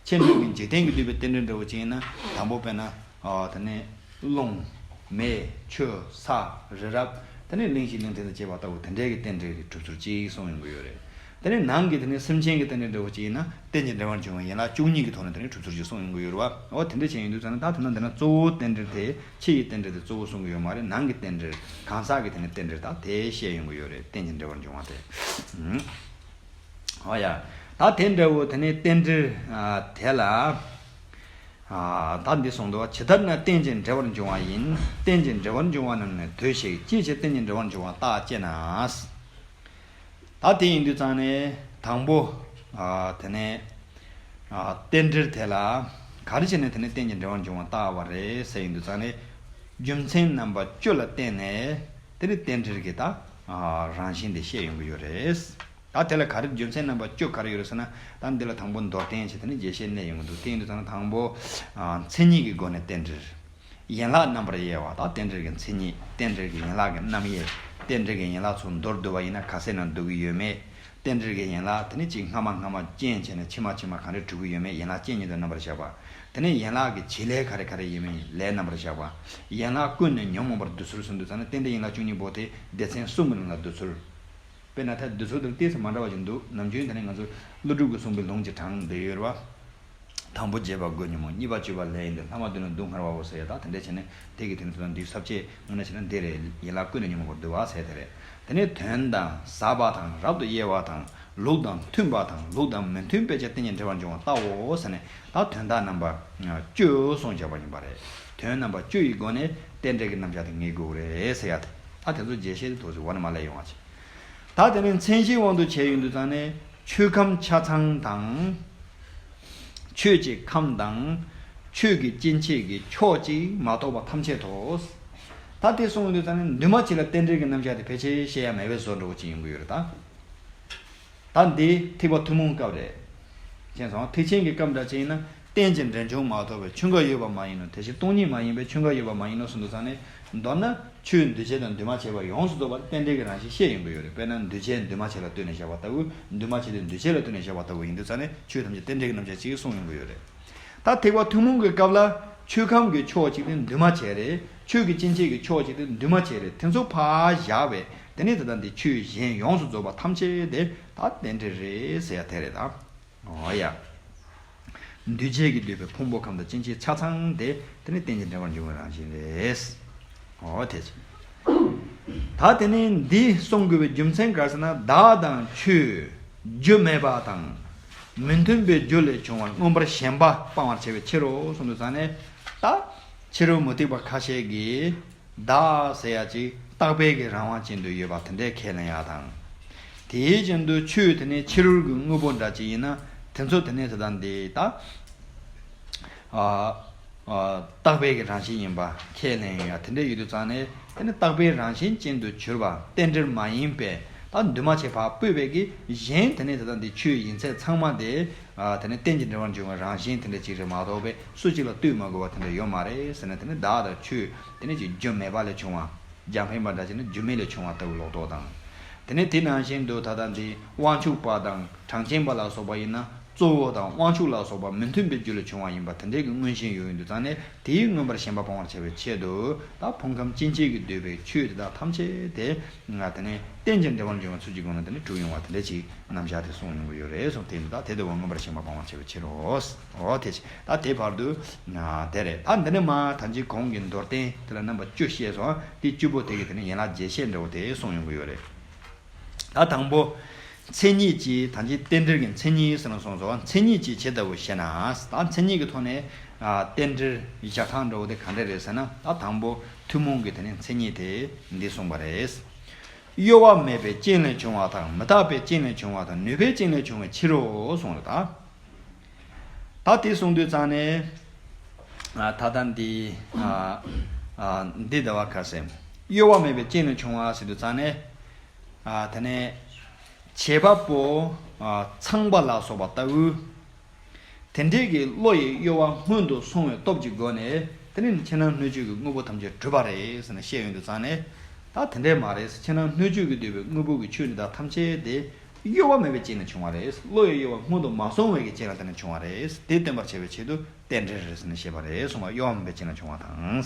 ཕྱི་སྣོད་ཀྱི་འཇིག་རྟེན་གྱིས་བསྡུས་པའི་རྟེན་འབྲེལ་འདྲ་བོ་ཅིག་ཡིན་ན། དང་པོ་དཔེར་ན། ཨ་དེ་ནས་རླུང་། མེ། ཆུ། ས། རི་རབ། དེ་ནས་གླིང་བཞི་གླིང་ཕྲན་དང་བཅས་པ་ལྟ་བུ་དེ་འདྲའི་གི་རྟེན་འབྲེལ་གྱི་གྲུབ་ཚུལ་གཅིག་གསུངས་ཡོང་གི་ཡོད་རེད། དེ་ནས་ནང་གི་དེ་ནས་སེམས་ཅན་གྱི་རྟེན་འབྲེལ་འདྲ་བོ་ཅིག་ཡིན་ན་རྟེན་ཅིང་འབྲེལ་བར་འབྱུང་བའི་ཡན་ལག་བཅུ་གཉིས་ཀྱི་ཐོག་ནས་དེ་ནས་གྲུབ་ཚུལ་གཅིག་གསུངས་ཡོང་གི་ཡོད་རེད་བ། འོ་དེ་འདྲ་བྱས་ཡིན་དུས་ཙང་ནས་ད་དེ་ན་འདི་ན་གཙོ་བོ་རྟེན་འབྲེལ་དེ་ཕྱི་ཡི་རྟེན་འབྲེལ་དེ་གཙོ་བོ་གསུང་གི་ཡོད་མ་རེད། ནང་གི་རྟེན་འབྲེལ་གང་ཟག་གི་དེ་ནས་རྟེན་འབྲེལ་ད་དེ་བཤད་ཡོང་གི་ཡོད་རེད། རྟེན་ཅིང་འབྲེལ་བར་འབྱུང་བ་དེ། ཨུམ། ཨོ་ཡ། ད་དེ་འདྲ་བོ་དེ་ནས་རྟེན་འབྲེལ་ཨ་དེ་ལ་ཨ་ད་འདི་གསུངས་འདུག། ཇི་ལྟར་ན་རྟེན་ཅིང་འབྲེལ་བར་འབྱུང་བ་ཡིན། རྟེན་ཅིང་འབྲེལ་བར་འབྱུང་བ་རྣམས་ནི་ལྟོས་ཤིག། ཅིའི་ཕྱིར་རྟེན་ཅིང་འབྲེལ་བར་འབྱུང་བ་རྟག་ཅེ་ན། ད་དེ་ཡིན་དུས་ཙང་ནས་དང་པོ་ཨ་དེ་ནས་ཨ་རྟེན་འབྲེལ་དེ་ལ་ག་རེ་བྱས་ནས་དེ་ནས་རྟེན་ཅིང་འབྲེལ་བར་འབྱུང་བ་རྟག་པ་རེད་ཟེར་ཡིན་དུས་ཙང་ནས། རྒྱུ་མཚན་རྣམ་པ་བཅུ་ལ་བརྟེན་ནས་དེ་ནས་རྟེན་འབྲེལ་གྱི་ད་ཨ་རང་བཞིན་དེ་བཤད་ཡོང་གི་ཡོད་རེད། ད་དེ་ལ་ག་རེ་རྒྱུ་མཚན་རྣམ་པ་བཅུ་ག་རེ་ཡོད་རེད་ཟེར་ན། ད་འདི་ལ་དང་པོ་མདོར་བསྟན་བྱས་དེ་ནས་རྒྱས་བཤད་གནས་ཡོང་གི་འདུག། དེ་ཡིན་དུས་ཙང་ནས་དང་པོ་ཨ་མཚན་ཉིད་ཀྱི་སྒོ་ནས་རྟེན་འབྲེལ། ཡན་ལག་རྣམ་པར་དབྱེ་བ་དང་། རྟེན་འབྲེལ་གྱི་མཚན་ཉིད། རྟེན་འབྲེལ་གྱི་ཡན་ལག་གི་རྣམ་དབྱེ། རྟེན་འབྲེལ་གྱི་ཡན་ལག་ཚོ་མདོར་བསྡུ་བ་ཡིན་ན་ག་ཚད་ན་བསྡུ་གི་ཡོད་མེད། རྟེན་འབྲེལ་གྱི་ཡན་ལག་དེ་ནི་གཅིག་སྔ་མ་སྔ་མ་རྐྱེན་བྱས་ནས་ཕྱི་མ་ཕྱི་མ་གང་འདྲ་གྲུབ་ཀྱི་ཡོད་མེད། ཡན་ལག་རྐྱེན་ཉིད་དུ་རྣམ་པར་བཞག་པ། དེ་ནས་ཡན་ལག་གི་བྱེད་ལས་ག་རེ་ག་རེ་ཡིན་མིན་ལས་རྣམ་པར་བཞག་པ། ཡན་ལག་ཀུན་ནས་ཉོན་མོངས་པར་བསྡུ་ཚུལ་གསུངས་དུས་ཙང་ནས་རྟེན་འབྲེལ་ཡན་ལག་བཅུ་གཉིས་པོ་དེ་སྡེ་ཚན་གསུམ་གྱི་ནང་ལ་བསྡུ་ཚུལ། དཔེར་ན་ད་བསྡུ་ཚུལ་དེ་ཏོག་ཙམ་མ་འདྲ་བ་ཞིག་འདུག། ནམ་རྒྱུན་དེ་ནས་ང་ཚོ་ཀླུ་སྒྲུབ་ཀྱིས་གསུངས་པའི་ལུང་གཅིག་དྲངས་བསྡད་ཡོད་རེད་བ། དང་པོ་བརྗེད་པ་དགོས་ཉོན་མོངས། གཉིས་པ་སྤྱོད་པ་ལས་ཡིན་ཏེ། ལྷག་མ་བསྡུས་ན་སྡུག་བསྔལ་བའོ་ཟེར་ཡ། ད་དེ་འདྲ་བྱས་ནས་དེ་གི་དེ་ནི་དོན་འདིའི་ས་བཅད་དངོས་གནས་བྱས་ན་འདི་རེད། ཡན་ལག་ཀུན་ནས་ཉོན་མོངས་པར་འདུལ་བ་ཟེར་དེ་རེད། དེ་ནས་དོན་དང་ཟབ་པ་དང་རབ་ཏུ་དབྱེ་བ་དང་། ལུགས་དང་མཐུན་པ་དང་ལུགས་དང་མི་མཐུན་པའི་ཕྱིར་རྟེན་ཅིང་འབྲེལ་བར་འབྱུང་བ་ལྟའོ་ཟེར་ནས། ད་དོན་དག་རྣམ་པ་བཅུ་གསུངས་བཞག་པ་ཡིན་པ་རེད། དོན་རྣམ་པ་བཅུ་ཡི་སྒོ་ནས་རྟེན་འབྲེལ་གྱི་རྣམ་གཞག་དེ་ངེས་དགོས་རེད་ཟེར་ཡ་དེ། ད་དེ་ཚོ་རྒྱས་བཤད་དེ་ཐོག་ཅིག་འོག་ནས་མར་ལས་ཡོང་བ་བྱེད། ད་དེ་ནས་མཚན་གཞིའི་དབང་དུ་བྱས་ཡོང་དུས་ཙང་ནས། ཆོས་ཁམས་ཆ་ཚང་དང་། ཆོས་ཀྱི་ཁམས་དང་། ཆོས་ཀྱི་སྐྱེ་མཆེད་ཀྱི་ཕྱོགས་གཅིག་མ་གཏོགས་པ་ཐམས་ཅད་དོ། ད་དེ་གསུངས་ཡོང་དུས་ཙང་ནས་འདུས་མ་བྱས་ལ་རྟེན་འབྲེལ་གྱི་རྣམ་གཞག་དེ་ཕལ་ཆེར་བཤད་ཡ་མེད་པའི་བཟོ་འདྲ་བོ་ཅིག་ཡོང་གི་ཡོད་རེད་ད། ད་འདི་ཐེག་པ་ཐུན་མོང་སྐབས་རེད། མཁྱེན་སོང་། ཐེག་ཆེན་གྱི་སྐབས་འདྲ་ཅིག་ཡིན་ན། རྟེན་ཅིང་འབྲེལ་འབྱུང་མ་གཏོགས་པའི་ཆོས་འགའ་ཡོད་པ་མ་ཡིན་ནོ། དེ་བཞིན་སྟོང་ཉིད་མ་ཡིན་པའི་ཆོས་འགའ་ཡོད་པ་མ་ཡིན་ནོ་གསུངས་དུས་ཙང་ནས། མདོར་ན་ཆོས་འདུས་བྱས་དང་འདུས་མ་བྱས་པ་ཡོངས་སུ་རྫོགས་པ་རྟེན་འབྲེལ་གྱི་རང་བཞིན་བཤད་ཡོང་གི་ཡོད་རེད། དཔེར་ན་འདུས་བྱས་འདུས་མ་བྱས་ལ་ལྟོས་ནས་བཞག་པ་ལྟ་བུ། འདུས་མ་བྱས་དེ་འདུས་བྱས་ལ་ལྟོས་ནས་བཞག་པ་ལྟ་བུ་ཡིན་དུས་ཙང་ནས་ཆོས་ཐམས་ཅད་རྟེན་འབྲེལ་གྱི་རྣམ་གཞག་ཅིག་གསུངས་ཡོང་གི་ཡོད་རེད། ད་ཐེག་པ་ཐུན་མོང་གི་སྐབས་ལ་ཆོས་ཁམས་ཀྱི་ཕྱོགས་གཅིག་དེ་འདུས་མ་བྱས་རེད། ཆོས་ཀྱི་སྐྱེ་མཆེད་ཀྱི་ཕྱོགས་གཅིག་དེ་འདུས་མ་བྱས་རེད། དེ་ཚོ་ཕར་བཞག་པས་དེ་ནས་ད་ལྟ་འདི་ཆོས་གཞན་ཡོངས་སུ་རྫོགས་པ་ཐམས་ཅད་དེ་ད་རྟེན་འབྲེལ་རེད་ཟེར་ཡ་དེ་རེད་ད། འོ་ཡ། འདུས་བྱས་ཀྱིས་བསྡུས་པའི་ཕུང་པོ་ཁམས་དང་སྐྱེ་མཆེད་ཆ་ཚང་དེ་དེ་ནི་རྟེན་ཅིང་འབྲེལ་བར་འབྱུང་བའི་རང་བཞིན་རེད། འོ་དེ་ཅི། ད་དེ་ནི་འདི་གསུང་དགོས་པའི་རྒྱུ་མཚན་ག་རེ་ཟེར་ན། བདག་དང་ཆོས་རྒྱུ་མེད་པ་དང་། མི་མཐུན་པའི་རྒྱུ་ལས་བྱུང་བར་མངོན་པར་ཞེན་པ་སྤང་བར་བྱ་བའི་ཕྱིར་རོ་གསུངས་དུས་ཙང་ནས། ད་ཕྱི་རོལ་མུ་སྟེགས་པ་ཁ་ཤས་ཀྱིས། བདག་ཟེར་ཡ་ཅིག་རྟག་པའི་གི་རང་དབང་ཅན་དུ་ཡོད་པ་དེ་འདྲའི་ཁས་ལེན་ཡ་དང་། དེའི་རྐྱེན་དུ་ཆོས་དེ་ནི་ཕྱི་རོལ་གྱི་དངོས་པོ་འདྲ་ཅིག་ཡིན་ན། དེ་ཚོ་དེ་ནི་དེ་དང་འདི་ད། ཨ། ཨ། རྟག་པའི་གི་རང་བཞིན་ཡིན་པ་ཁས་ལེན་ཡ་དེ་འདྲ་ཡོད་དུས་ཙང་ནས། དེ་ནི་རྟག་པའི་རང་བཞིན་ཅན་དུ་གྱུར་པ་རྟེན་འབྲེལ་མ་ཡིན་པའི་ད་འདུས་མ་བྱས་ཕར་སྤོས་པའི་གི་གཞན་དེ་ནི་དེ་དང་འདི་ཆོས་ཡིན་ཚད་ཚང་མ་དེ། ཨ། དེ་ནི་རྟེན་ཅིང་འབྲེལ་བར་འབྱུང་བའི་རང་བཞིན་དེ་འདྲ་ཅིག་རེད་མ་གཏོགས་པའི་སུ་གཅིག་ལ་ལྟོས་མ་དགོས་པ་དེ་འདྲ་ཡོད་མ་རེད་ཟེར་ན། དེ་ནི་བདག་དང་ཆོས་དེ་ནི་ཅིག་རྒྱུ་མེད་པ་ལས་བྱུང་བ། རྒྱང་འཕེན་པ་འདྲ་བྱས་ན་རྒྱུ་མེད་ལས་བྱུང་བ་ལྟ་བུ་ལོག་རྟོག་དང་། དེ་ནས་དེ་ནང་བཞིན་དུ་ད་ལྟ་འདི་དབང་ཕྱུག་པ་དང་གྲངས་ཅན་པ་ལ་སོགས་པ་ཡིན་ན། གཙོ་བོ་དང་དབང་ཕྱུག་ལ་སོགས་པ་མི་མཐུན་པའི་རྒྱུ་ལས་བྱུང་བ་ཡིན་པ་དེ་འདྲའི་གི་མངོན་ཞེན་ཡོད་ཡིན་དུས་ཙང་ནས། དེའི་མངོན་པར་ཞེན་པ་སྤང་བར་བྱ་བའི་ཆེད་དུ། ད་ཕུང་ཁམས་སྐྱེ་མཆེད་ཀྱིས་བསྡུས་པའི་ཆོས་དེ་དག་ཐམས་ཅད་དེ། ང་དེ་ནས་རྟེན་ཅིང་འབྲེལ་བར་འབྱུང་བའི་ཚུལ་གྱི་སྒོ་ནས་དེ་ནས་གྲུབ་ཡོང་བ་དེ་འདྲ་ཅིག་རྣམ་གཞག་དེ་གསུངས་ཡོང་གི་ཡོད་རེད་གསུངས། དེ་ཡིན་དུས་ད་དེ་དེ་བ་མངོན་པར་ཞེན་པ་སྤང་བར་བྱ་བའི་ཕྱིར་རོ། འོ་དེ་ཅི། ད་དེ་བར་དུ། ཨ། དེ་རེད། ད་འདི་ནས་མ་ད་ཅི་གོང་གི་མདོར་བསྟན་དེ་ལ་རྣམ་པ་བཅུ་བཤད་སོང་། དེ་བཅུ་པོ་དེ་གི་དེ་ནས་ཡན་ལག་རྒྱས་བཤད་འདྲ་བོ་དེ་གསུངས་ཡོང་གི་ཡོད་རེད། ད་དང་པོ། མཚན་ཉིད་ཀྱི་ད་ཅི་རྟེན་འབྲེལ་གྱི་མཚན་ཉིད་ཟེར་ན་སོང་ཙང་། མཚན་ཉིད་ཀྱི་ཇི་ལྟ་བུ་ཞེ་ན། ད་མཚན་ཉིད་ཀྱི་ཐོག་ནས། ཨ། རྟེན་འབྲེལ་བཞག་སྟངས་འདྲ་བོ་དེ་ག་འདྲ་རེད་ཟེར་ན། ད་དང་པོ་ཐུན་མོང་གི་དེ་ནས་མཚན་ཉིད་དེ་འདི་གསུངས་པ་རེད། གཡོ་བ་མེད་པའི་རྐྱེན་ལས་བྱུང་བ་དང་། མི་རྟག་པའི་རྐྱེན་ལས་བྱུང་བ་དང་། ནུས་པའི་རྐྱེན་ལས་བྱུང་བའི་ཕྱིར་རོ་གསུངས་རེད་ད། ད་དེ་གསུངས་དུས་ཙང་ནས། ཨ། ད་ལྟ་འདི། ཨ། ཨ། འདི་ཟླ་བ་ཁ་སེམས། གཡོ་བ་མེད་པའི་རྐྱེན་ལས་བྱུང་བ་ཟེར་དུས་ཙང་ནས། ཨ། དེ་ནས་བྱེད་པ་པོ། ཨ། ཚངས་པ་ལ་སོགས་པ་ལྟ་བུ། དེ་འདྲའི་གི་བློ་ཡི་གཡོ་བ་སྔོན་དུ་སོང་བའི་སྟོབས་ཀྱི་སྒོ་ནས། དེ་ནི་ཕྱི་ནང་སྣོད་བཅུད་ཀྱི་དངོས་པོ་ཐམས་ཅད་གྲུབ་པ་རེད་ཟེར་ནས་བཤད་ཡོང་དུས་ཙང་ནས། ད་དེ་འདྲས་མ་རེད། ཕྱི་ནང་སྣོད་བཅུད་ཀྱིས་བསྡུས་པའི་དངོས་པོ་གི་ཆོས་འདི་དག་ཐམས་ཅད་དེ། གཡོ་བ་མེད་པའི་རྐྱེན་ལས་བྱུང་བ་རེད། བློ་ཡི་གཡོ་བ་སྔོན་དུ་མ་སོང་བའི་གི་རྐྱེན་ལ་བརྟེན་ནས་བྱུང་བ་རེད། དེ་སྟོན་པར་བྱ་བའི་ཆེད་དུ་རྟེན་འབྲེལ་རེད་ཟེར་ནས་བཤད་པ་རེད་གསུངས་པ། གཡོ་བ་མེད་པའི་རྐྱེན་ལ་བྱུང་བ་དང་།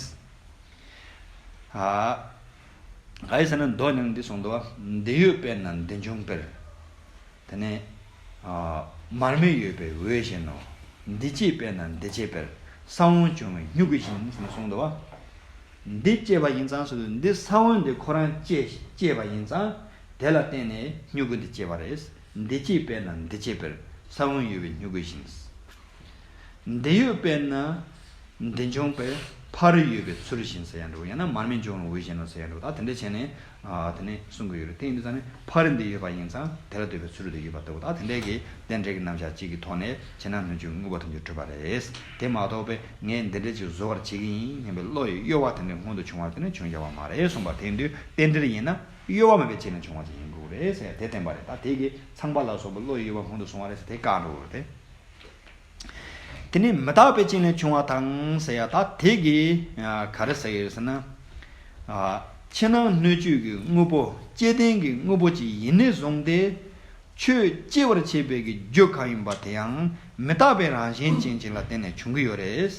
ཨ། ག་ཡི་ཟེར་ན་མདོ་ནང་འདི་གསུངས་འདུག་བ། འདི་ཡོད་དཔེར་ན་འདི་འབྱུང་དཔེར། དེ་ནས། ཨ། མར་མེ་ཡོད་པའི་འོད་བཞིན་ནོ། འདི་སྐྱེས་དཔེར་ན་འདི་སྐྱེས་དཔེར། ས་བོན་བྱུང་བའི་མྱུ་གུ་བཞིན་ཟེར་ནས་གསུངས་འདུག་བ། འདི་སྐྱེས་པ་ཡིན་ཙང་ཟེར་དུས། འདི་ས་བོན་འདི་ཁོ་རང་སྐྱེས་སྐྱེས་པ་ཡིན་ཙང་། དེ་ལ་བརྟེན་ནས་མྱུ་གུ་འདི་སྐྱེས་པ་རེད། འདི་སྐྱེས་དཔེར་ན་འདི་སྐྱེས་དཔེར། ས་བོན་ཡོད་པའི་མྱུ་གུ་བཞིན། འདི་ཡོད་དཔེར་ན་འདི་འབྱུང་དཔེར། ཕ་རོལ་ཡོད་པའི་ཚུལ་བཞིན་ཟེར་ཡ་འདྲ་བོ། ཡང་ན་མར་མེ་འབྱུང་བའི་འོད་བཞིན་ནོ་ཟེར་ཡ་འདྲ་བོ། ད་དེ་འདྲ་བྱས་ནས། ཨ། དེ་ནས་གསུང་གི་ཡོད་རེད། དེ་ཡིན་དུས་ཙང་ནས་ཕ་རོལ་འདི་ཡོད་པ་ཡིན་ཙང་དེ་ལ་ལྟོས་པའི་ཚུལ་དུ་ཡོད་པ་ལྟ་བུ། ད་དེ་འདྲའི་གི་རྟེན་འབྲེལ་གྱི་རྣམ་གཞག་གཅིག་གི་ཐོག་ནས་ཕྱི་ནང་སྣོད་བཅུད་དངོས་པོ་ཐམས་ཅད་གྲུབ་པ་རེད། དེ་མ་གཏོགས་པའི་ངས་འདི་འདྲ་ཅིག་བཟོ་བར་བྱེད་ཀྱི་ཡིན་སྙམ་པའི་བློ་ཡི་གཡོ་བ་དེ་འདྲའི་སྔོན་དུ་བྱུང་བ་དེ་ནི་བྱུང་བཞག་པ་མ་རེད་གསུངས་པ། དེ་ཡིན་དུས་རྟེན་འབྲེལ་ཡིན་ན་གཡོ་བ་མེད་པའི་རྐྱེན་ལས་བྱུང་བ་ཅིག་ཡིན་དགོས་རེད་ཟེར་དེ་བསྟན་པ་རེད། ད་དེ་གི་ཚངས་པ་ལ་སོགས་པའི་བློ་ཡི་གཡོ་བ་སྔོན་དུ་སོང་བ་རེད་ཟེར་དེ་བཀག་འགྲོ་དགོས་རེད་དེ། དེ་ནས་མི་རྟག་པའི་རྐྱེན་ལས་བྱུང་བ་དང་ཟེར་ཡ། ད་དེ་གི་ག་རེ་ཟེར་གི་ཡོད་ཟེར་ན། ཨ། ཕྱི་ནང་སྣོད་བཅུད་ཀྱི་དངོས་པོ་སྐྱེ་ལྡན་གྱི་དངོས་པོ་ཅིག་ཡིན་ནས་བཟུང་སྟེ། ཆོས་སྐྱེ་བར་བྱེད་པའི་གི་རྒྱུ་གང་ཡིན་པ་དེ་ཡང་མི་རྟག་པའི་རང་བཞིན་ཅན་ཅིག་ལ་བརྟེན་ནས་བྱུང་གི་ཡོད་རེད།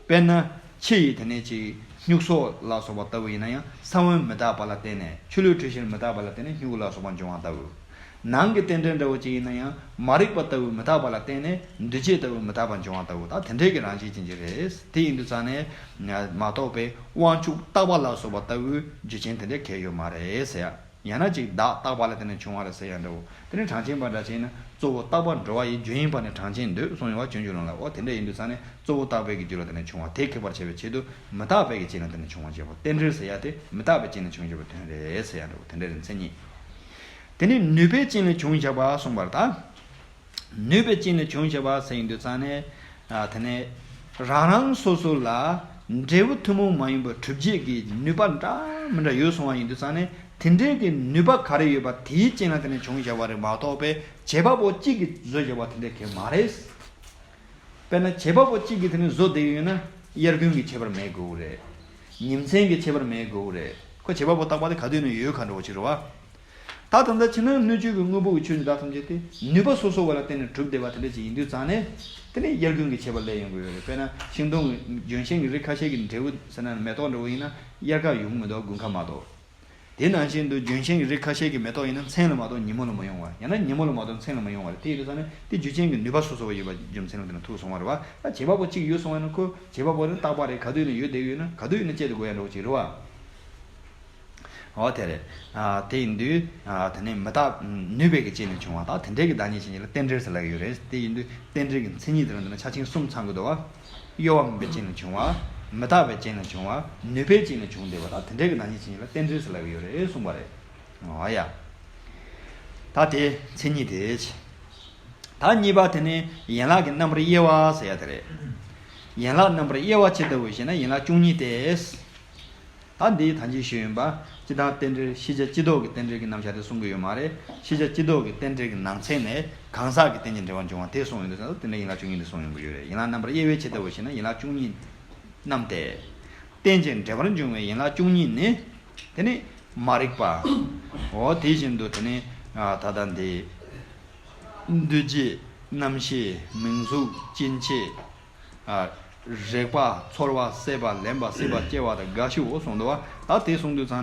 དཔེར་ན་ཕྱི་ཡི་དེ་ནས་ཅིག་ སྨྱུག་སོགས་ལ་སོགས་པ་ལྟ་བུ་ཡིན་ན་ཡང་ས་བོན་མི་རྟག་པ་ལ་བརྟེན་ནས་ཆུ་ལུད་དྲོད་གཤེར་མི་རྟག་པ་ལ་བརྟེན་ནས་སྨྱུ་གུ་ལ་སོགས་པ་འབྱུང་བ་ལྟ་བུ། ནང་གི་རྟེན་འབྲེལ་འདྲ་བོ་ཅིག་ཡིན་ན་ཡང་མ་རིག་པ་ལྟ་བུའི་མི་རྟག་པ་ལ་བརྟེན་ནས་འདུས་བྱས་ལྟ་བུའི་མི་རྟག་པ་འབྱུང་བ་ལྟ་བུ། ད་དེ་འདྲའི་གི་རང་བཞིན་ཅན་ཅིག་རེད། དེ་ཡིན་དུས་ཙང་ནས་མ་གཏོགས་པའི་དབང་ཕྱུག་རྟག་པ་ལ་སོགས་པ་ལྟ་བུའི་རྒྱུ་རྐྱེན་དེ་འདྲ་གང་ཡང་ཡོད་མ་རེད་ཟེར་ཡ། ཡང་ན་ཅིག་བདག་རྟག་པ་ལ་བརྟེན་ནས་བྱུང་བ་རེད་ཟེར་ཡ་འདྲ་བོ། དེ་ནི་གྲངས་ཅན་པ་འདྲ་བྱས་ན་གཙོ་བོ་རྟག་པར་འགྲོ་བ་ཡི་རྒྱུ་ཡིན་པ་ནི་གྲངས་ཅན་འདོད་གསུངས་ཡོད་པ་སྤྱོད་འཇུག་ལུང་ལ། འོ་དེ་འདྲ་ཡིན་དུས་ཙང་ནས་གཙོ་བོ་རྟག་པའི་གི་རྒྱུ་ལ་བརྟེན་ནས་བྱུང་བ་དེ་ཁེགས་པར་བྱ་བའི་ཆེད་དུ་མི་རྟག་པའི་གི་རྐྱེན་ལ་བརྟེན་ནས་བྱུང་བ་བྱེད་པ་རྟེན་འབྲེལ་ཟེར་ཡ་དེ་མི་རྟག་པའི་རྐྱེན་ལ་བྱུང་བྱེད་པའི་དོན་རེད་ཟེར་ཡ་འདྲ་བོ་དེ་འདྲ་རེད་མཚན་ཉིད། དེ་ནི་ནུས་པའི་རྐྱེན་ལས་བྱུང་བྱ་བ་གསུངས་པར་ད། ནུས་པའི་རྐྱེན་ལས་བྱུང་བྱ་བ་ཟེར་ཡིན་དུས་ཙང་ནས། ཨ་དེ་ནས་རང་རང་སོ་སོ་ལ་འབྲས་བུ་ཐུན་མོང་མ་ཡིན་པའི་གྲུབ་བྱེད་ཀྱི་ནུས་པ་འདྲ་མི་འདྲ་ཡོད་སོང་བ་ཡིན་དུས་ཙང་ནས་དེ་འདྲའི་གི་ནུས་པ་ག་རེ་ཡོད་པ་དེའི་རྐྱེན་ལ་བརྟེན་ནས་བྱུང་བྱ་བ་རེད་མ་གཏོགས་པའི་བྱེད་པ་པོ་གཅིག་གིས་བཟོས་བྱ་བ་དེ་འདྲ་གང་ཡང་མ་རེད། དཔེར་ན་བྱེད་པ་པོ་གཅིག་གིས་དེ་ནས་བཟོ་བསྡད་ཡོད་ན་དབྱར་དགུན་གྱི་ཁྱད་པར་མེད་དགོས་རེད། ཉིན་མཚན་གྱི་ཁྱད་པར་མེད་དགོས་རེད། ཁོ་བྱེད་པ་པོ་རྟག་པ་དེ་ག་དུས་ནས་ཡོད་ག་འདྲ་བོ་ཅིག་རེད་བ། ད་ད་ལྟ་ཕྱི་ནང་སྣོད་བཅུད་ཀྱི་དངོས་པོ་གི་ཆོས་འདི་དག་ཐམས་ཅད་དེ་ནུས་པ་སོ་སོ་བ་ལ་བརྟེན་ནས་གྲུབ་བསྡད་པ་དེ་འདྲ་ཅིག་ཡིན་དུས་ཙང་ནས་དེ་ནས་དབྱར་དགུན་གྱི་ཁྱད་པར་སླེབས་ཡོང་གི་ཡོད་རེད། དཔེར་ན་ཤིང་སྡོང་གི་ལྗོན་ཤིང་གི་རིགས་ཁ་ཤས་ཀྱི་འབྲས་བུ་ཟེར་ན་མེ་ཏོག་འདྲ་བོ་ཡིན་ན་དབྱར་ཁ་ཡོང་གི་མི་འདུག་དགུན་ཁ་མ་གཏོགས། དེ་ནང་བཞིན་དུ་ལྗོན་ཤིང་གི་རིགས་ཁ་ཤས་ཀྱི་མེ་ཏོག་ཡིན་ན་མཚན་ལ་མ་གཏོགས་ཉིན་མོ་ལ་མ་ཡོང་བ། ཡང་ན་ཉིན་མོ་ལ་མ་གཏོགས་མཚན་ལ་མ་ཡོང་བ་རེད། དེ་ཡིན་དུས་ཙང་ནས་དེ་རྒྱུ་རྐྱེན་གྱི་ནུས་པ་སོ་སོ་བ་ཡོད་པ་རྒྱུ་མཚན་ལ་བརྟེན་ནས་ཐུག་སོང་བ་རེད་བ། ད་བྱེད་པ་པོ་གཅིག་ཡོད་སོང་བ་ཡིན་ན་ཁོ་བྱེད་པ་པོ་དེ་རྟག་པ་རེད། ག་དུས་ཡིན་ན་ཡོད་བསྡད་ཡོད་ན་ག་དུས་ཡིན་ན་སྤྱད་དུ་དགོས་ཡ་འདྲ་བོ་ཅིག་རེད་བ། འོ་དེ་རེད། ཨ་དེ་ཡིན་དུས་ཨ་དེ་ནས་མི་རྟག་ནུས་པའི་གི་རྐྱེན་ལས་བྱུང་བ་དང་དེ་འདྲའི་གི་བདག་ཉིད་ཅན་ཅིག་ལ་རྟེན་འབྲེལ་ཟེར་ལབ་ཀྱི་ཡོད་རེད། དེ་ཡིན་དུས་རྟེན་འབྲེལ་གྱི་མཚན་ཉིད་དེ་རང་དེ་ན་ཆ་ཆེན་གསུམ་ཚང་གི་འདུག་བ། གཡོ་བ་མིན་པའི་རྐྱེན་ལས་བྱུང་བ། མི་རྟག་པའི་རྐྱེན་ལས་བྱུང་བ། ནུས་པའི་རྐྱེན་ལས་བྱུང་བསྡད་པ་དང་དེ་འདྲའི་གི་བདག་ཉིད་ཅན་ཅིག་ལ་རྟེན་འབྲེལ་ཟེར་ལབ་ཀྱི་ཡོད་རེད་གསུངས་པ་རེད། འོ་ཡ། ད་དེ་མཚན་ཉིད་དེ། ད་གཉིས་པ་དེ་ནི་ཡན་ལག་གི་རྣམ་པར་དབྱེ་བ་ཟེར་ཡ་དེ་རེད། ཡན་ལག་རྣམ་པར་དབྱེ་བ་ཇི་ལྟ་བུ་ཞེ་ན་ཡན་ལག་བཅུ་གཉིས་ཏེ། ད་འདིའི་ཐ་ཇི་ཞུས་ཡིན་པ། སྤྱི་དང་རྟེན་འབྲེལ་ཤེས་བྱ་སྤྱི་ལྡོག་གི་རྟེན་འབྲེལ་གྱི་རྣམ་གཞག་དེ་གསུང་གི་ཡོད་མ་རེད། ཤེས་བྱ་སྤྱི་ལྡོག་གི་རྟེན་འབྲེལ་གྱི་ནང་ཚན་ནས་གང་ཟག་གི་རྟེན་ཅན་འབྲེལ་བར་འབྱུང་བ་དེ་གསུངས་ཡོད་དུས་ཙང་དེ་འདྲ་ཡན་ལག་བཅུ་གཉིས་དེ་གསུངས་ཡོང་གི་ཡོད་རེད། ཡན་ལག་རྣམ་པར་དབྱེ་བས་ཇི་ལྟ་བུ་ཞེ་ན་ཡན་ལག་བཅུ་གཉིས་རྣམས་ཏེ། རྟེན་ཅན་འབྲེལ་བར་འབྱུང་བའི་ཡན་ལག་བཅུ་གཉིས་ནི། དེ་ནི་མ་རིག་པ། འོ་དེ་བཞིན་དུ་དེ་ནི་ད་ལྟ་འདི། འདུས་བྱས། རྣམ་ཤེས། མིང་གཟུགས། སྐྱེ་མཆེད། ཨ། རེག་པ། ཚོར་བ། སྲེད་པ། ལེན་པ། སྲེད་པ་སྐྱེ་བ་དང་རྒ་ཤི་འོ་གསུངས་འདུག་བ། ད་དེ་གསུངས་དུས་ཙང་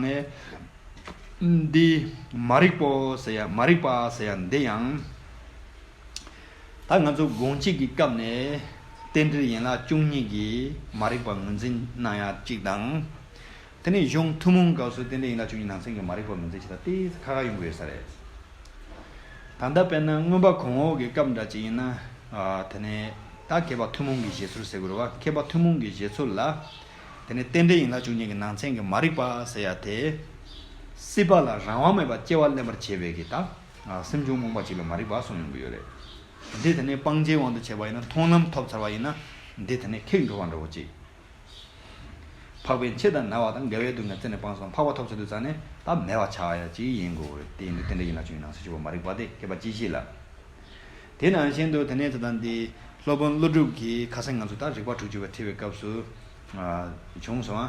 ནས། འདི་མ་རིག་པའོ་ཟེར་ཡ། མ་རིག་པ་ཟེར་ཡ་འདི་ཡང་། ད་ང་ཚོ་དགོངས་གཅིག་གི་སྐབས་ནས་རྟེན་འབྲེལ་ཡན་ལག་བཅུ་གཉིས་ཀྱི་མ་རིག་པ་ངོས་འཛིན་གནང་ཡ་གཅིག་དང་། དེ་ནས་གཞུང་ཐུན་མོང་སྐབས་སུ་རྟེན་འབྲེལ་ཡན་ལག་བཅུ་གཉིས་ནང་ཚན་གྱི་མ་རིག་པ་ངོས་འཛིན་བྱེད་སྟངས་དེ་ཁ་ཁ་ཡོང་གི་ཡོད་ས་རེད། ད་ལྟ་དཔེར་ན་མངོན་པ་གོང་འོག་གི་སྐབས་འདྲ་ཅིག་ཡིན་ན། ཨ། དེ་ནས་ད་མཁས་པ་ཐུན་མོང་གི་བཞེད་ཚུལ་ཟེར་དགོས་རེད་བ། མཁས་པ་ཐུན་མོང་གི་བཞེད་ཚུལ་ལ། དེ་ནས་རྟེན་འབྲེལ་ཡན་ལག་བཅུ་གཉིས་ཀྱི་ནང་ཚན་གྱི་མ་རིག་པ་ཟེར་ཡ་དེ། སྲིད་པ་ལ་རང་དབང་མེད་པར་སྐྱེ་བ་ལེན་པར་བྱེད་པའི་གི་ད། ཨ། སེམས་བྱུང་རྨོངས་པ་ཅིག་ལ་མ་རིག་པ་གསུངས་ཡོང་གི་ཡོད་རེད། འདི་དེ་ནས་སྤང་བྱའི་དབང་དུ་བྱས་པ་ཡིན་ན་མཐོང་ལམ་ཐོབ་ཚར་བ་ཡིན་ན། འདི་དེ་ནས་ཁེགས་འགྲོ་བ་འདྲ་བོ་ཅིག་འཕགས་པའི་མཆེ་དང་ན་བ་དང་། འགལ་བའི་སྡུག་བསྔལ་རྩད་ནས་སྤངས་སོ། འཕགས་པ་ཐོབ་ཚར་དུས་ཙང་ནས་ད་མེད་པ་ཆགས་ཡ་ཅིག་ཡིན་དགོས་རེད། དེ་ཡིན་དུས་རྟེན་འབྲེལ་ཡན་ལག་བཅུ་གཉིས་ནང་གསེས་བཅུ་པ་མ་རིག་པ་དེ་བསྐལ་པ་སྤྱི་བཤད་ལ། དེ་ནང་བཞིན་དུ་དེ་ནས་ད་ལྟ་འདི་སློབ་དཔོན་ཀླུ་སྒྲུབ་ཀྱིས་ཁ་སང་ང་ཚོ་ད་རིགས་པ་དྲུག་ཅུ་པ་ཁྲིད་པའི་སྐབས་སུ་བྱུང་སོང་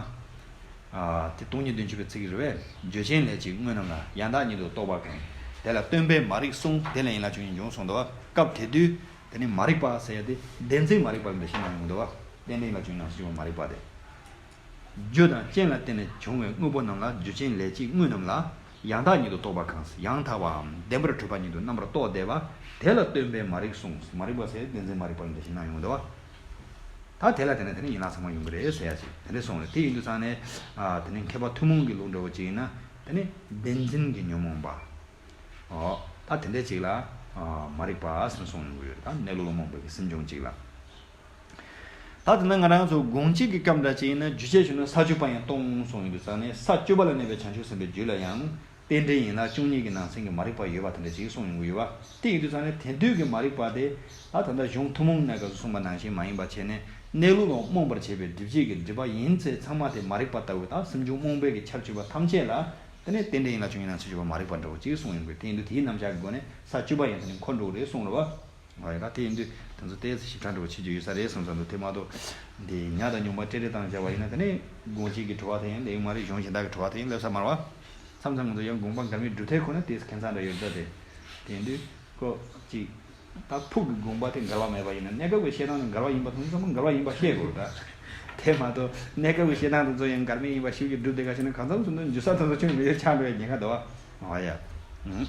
ཨ། དེ་སྟོང་ཉིད་བདུན་ཅུ་པའི་ཚིག་རེད་པས། རྒྱུ་རྐྱེན་ལས་སྐྱེས་དངོས་རྣམས་ལ། ཡང་དག་ཉིད་དུ་རྟོགས་པ་གང་། དེ་ལ་སྟོན་པས་མ་རིག་གསུངས། དེ་ལས་ཡན་ལག་བཅུ་གཉིས་འབྱུང་གསུངས་འདུག་བ། སྐབས་དེ་དུས་དེ་ནི་མ་རིག་པ་ཟེར་ཡ་དེ་བདེན་འཛིན་མ་རིག་པ་ལ་འདི་བཞིན་ན་ཡོང་འདུག་བ། རྟེན་འབྲེལ་ཡན་ལག་བཅུ་གཉིས་ནང་གསེས་བཅུ་པ་མ་རིག་པ་དེ། རྒྱུ་དང་རྐྱེན་ལ་བརྟེན་ནས་བྱུང་བའི་དངོས་པོ་རྣམས་ལ་རྒྱུ་རྐྱེན་ལས་སྐྱེས་དངོས་རྣམས་ལ་ཡང་དག་ཉིད་དུ་རྟོགས་པ་གང་། ཡང་དག་པའམ་བདེན་པར་གྲུབ་པ་ཉིད་དུ་རྣམ་པར་རྟོག་བསྡད་པ། དེ་ལ་སྟོན་པས་མ་རིག་གསུངས། མ་རིག་པ་ཟེར་བདེན་འཛིན་མ་རིག་པ་ལ་འདི་བཞིན་ན་ཡོང་འདུག་བ། ད་དེ་ལ་བརྟེན་ནས་དེ་ནི་ཡན་ལག་ཚང་མ་ཡོང་གི་རེད་ཟེར་ཡ་ཅིག་དེ་འདྲ་གསུངས་རེད། དེ་ཡིན་དུས་ཙང་ནས་ཨ། དེ་ནི་མཁས་པ་ཐུན་མོང་གི་ལུགས་འདྲ་བོ་ཅིག་ཡིན་ན་དེ་ནི་བདེན་འཛིན་གྱི་ཉོན་མོངས་པ། ཨོ། ད་དེ་འདྲ་ཅིག་ལ་ཨ། མ་རིག་པ་ཟེར་གསུངས་ཡོང་གི་ཡོད་རེད། ད་གནས་ལུགས་ལ་རྨོངས་པའི་གི་སེམས་བྱུང་ཅིག་ལ། ད་དེ་ན་ང་རང་ཚོ་དགོངས་གཅིག་གི་སྐབས་འདྲ་ཅིག་ཡིན་ན་རྒྱུ་བཅས་བྱུང་ན་ས་བཅུ་པ་ཡང་སྟོང་གསུངས་ཡོང་དུས་ཙང་ནས་ས་བཅུ་པ་ལ་གནས་པའི་བྱང་ཆུབ་སེམས་དཔའི་རྒྱུད་ལ་ཡང་། རྟེན་འབྲེལ་ཡན་ལག་བཅུ་གཉིས་ཀྱི་ནང་ཚན་གྱི་མ་རིག་པ་ཡོད་པ་དེ་འདྲ་ཅིག་གསུངས་ཡོང་གི་ཡོད་པ། དེ་ཡིན་དུས་ཙང་ནས་དེང་དུས་ཀྱི་མ་རིག་པ་དེ་ད་ད་ལྟ་གཞུང་ཐུན་མོང་གནས་སྐབས་སུ་གསུངས་པ་ནང་བཞིན་མ་ཡིན་པ་བྱས་ནས་གནས་ལུགས་ལ་རྨོངས་པར་བྱེད་པའི་སྒྲིབ་བྱེད་ཀྱི་སྒྲིབ་པ་ཡིན་ཚེ་ཚང་མ་དེ་མ་རིག་པ་ལྟ་བུ་དང་སེམས་བྱུང་རྨོངས་པའི་གི་ཁྱབ་ཆེ་བ་ཐམས་ཅད་ལ་དེ་ནས་རྟེན་འབྲེལ་ཡན་ལག་བཅུ་གཉིས་ནང་ཚན་བཅུ་པ་མ་རིག་པ་འདྲ་བོ་ཅིག་གསུངས་ཡོང་གི། དེ་ཡིན་དུས་དེའི་རྣམ་གཞག་གི་སྒོ་ནས་ས་བཅུ་པ་ཡང་དེ་ནས་འཁོར་འགྲོ་གི་རེད་གསུངས་རེད་བ། ཨ་ཡ་ད་དེ་ཡིན་དུས་དེ་ཚོ་ཏོག་ཙམ་ཞིབ་ཕྲ་འདྲ་བོ་བྱེད་རྒྱུ་ཡོད་ས་རེད་བསམ་བསམ་འདུག་དེ་མ་གཏོགས་འདི་ཉ་དང་སྨྱུག་མ་སྤྲེལ་རེ་བཏང་བྱ་བ་ཡིན་ན་དེ་ནས་དགོངས་གཅིག་གི་དྲི་བ་དེ་ཡང་ལེགས་མ་རེད། གཞུང་གཞན་དག་གི་དྲི་བ་དེ་ཡང་ལེགས་ས་མ་རེད་བ། མཚམས་མཚམས་ང་ཚོ་ཡང་དགོངས་པ་འགལ་མེད་གྲུབ་མཐའི་ཁོ་ན་དེ་ཁྱད་མཚར་འདྲ་ཡོད་ད་དེ། དེ་ཡིན་དུས་ཁོ་གཅིག་ད་ཕུགས་ཀྱི་དགོངས་པ་དེ་འགལ་བ་མེད་པ་ཡིན་ན་གནས་སྐབས་ཀྱི་བཤད་སྟངས་ནི་འགལ་བ་ཡིན་པ་མཐོང་ཚང་མ་འགལ་བ་ཡིན་པ་བཤད་དགོས་རེད་ད། དེ་མ་གཏོགས་གནས་སྐབས་ཀྱི་བཤད་སྟངས་དེ་ཚོ་ཡང་འགལ་མེད་ཡིན་པ་ཞིབ་ཀྱིས་སྒྲུབ་བསྡད་ཁ་ཤས་ན་གང་འཚམ་སོང་དུས་འཇུ་ས་ཐམ་ས་ཆུང་མི་ཡོད་ཆགས་འགྲོ་ཡ་ཉེན་ཁ་འདུག་བ། འོ་ཡ། ཨུམ།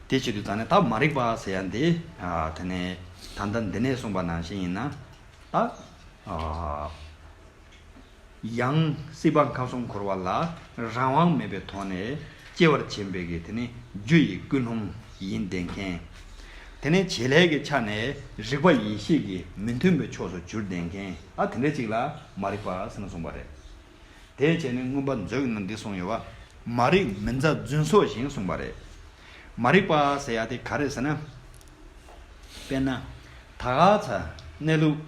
དེ་བྱེད་དུས་ཙང་ནས་ད་མ་རིག་པ་ཟེར་ཡ་འདི། ཨ། དེ་ནས་ད་ལྟ་འདི་ནས་གསུངས་པ་ནང་བཞིན་ཡིན་ན། ད། ཨ། ཡང་སྲིད་པ་ཁམས་གསུམ་འཁོར་བ་ལ་རང་དབང་མེད་པའི་ཐོག་ནས་སྐྱེ་བར་བྱེད་པའི་གི་དེ་ནི་རྒྱུ་ཡི་ཀུན་སློང་ཡིན་བསྡད་མཁན། དེ་ནས་བྱེད་ལས་ཀྱི་ཆ་ནས་རིག་པ་ཡེ་ཤེས་ཀྱི་མི་མཐུན་པའི་ཕྱོགས་སུ་གྱུར་བསྡད་མཁན། ཨ། དེ་འདྲ་ཅིག་ལ་མ་རིག་པ་ཟེར་ནས་གསུངས་པ་རེད། དེ་བྱས་ནས་མངོན་པ་མཛོད་ཀྱི་ནང་འདི་གསུངས་ཡོད་བ། མ་རིག་མི་མཛའ་རྫུན་སོགས་བཞིན་གསུངས་པ་རེད། མ་རིག་པ་ཟེར་ཡ་དེ་ག་རེ་ཟེར་ན། དཔེར་ན། ད་ག་ཚ་གནས་ལུགས་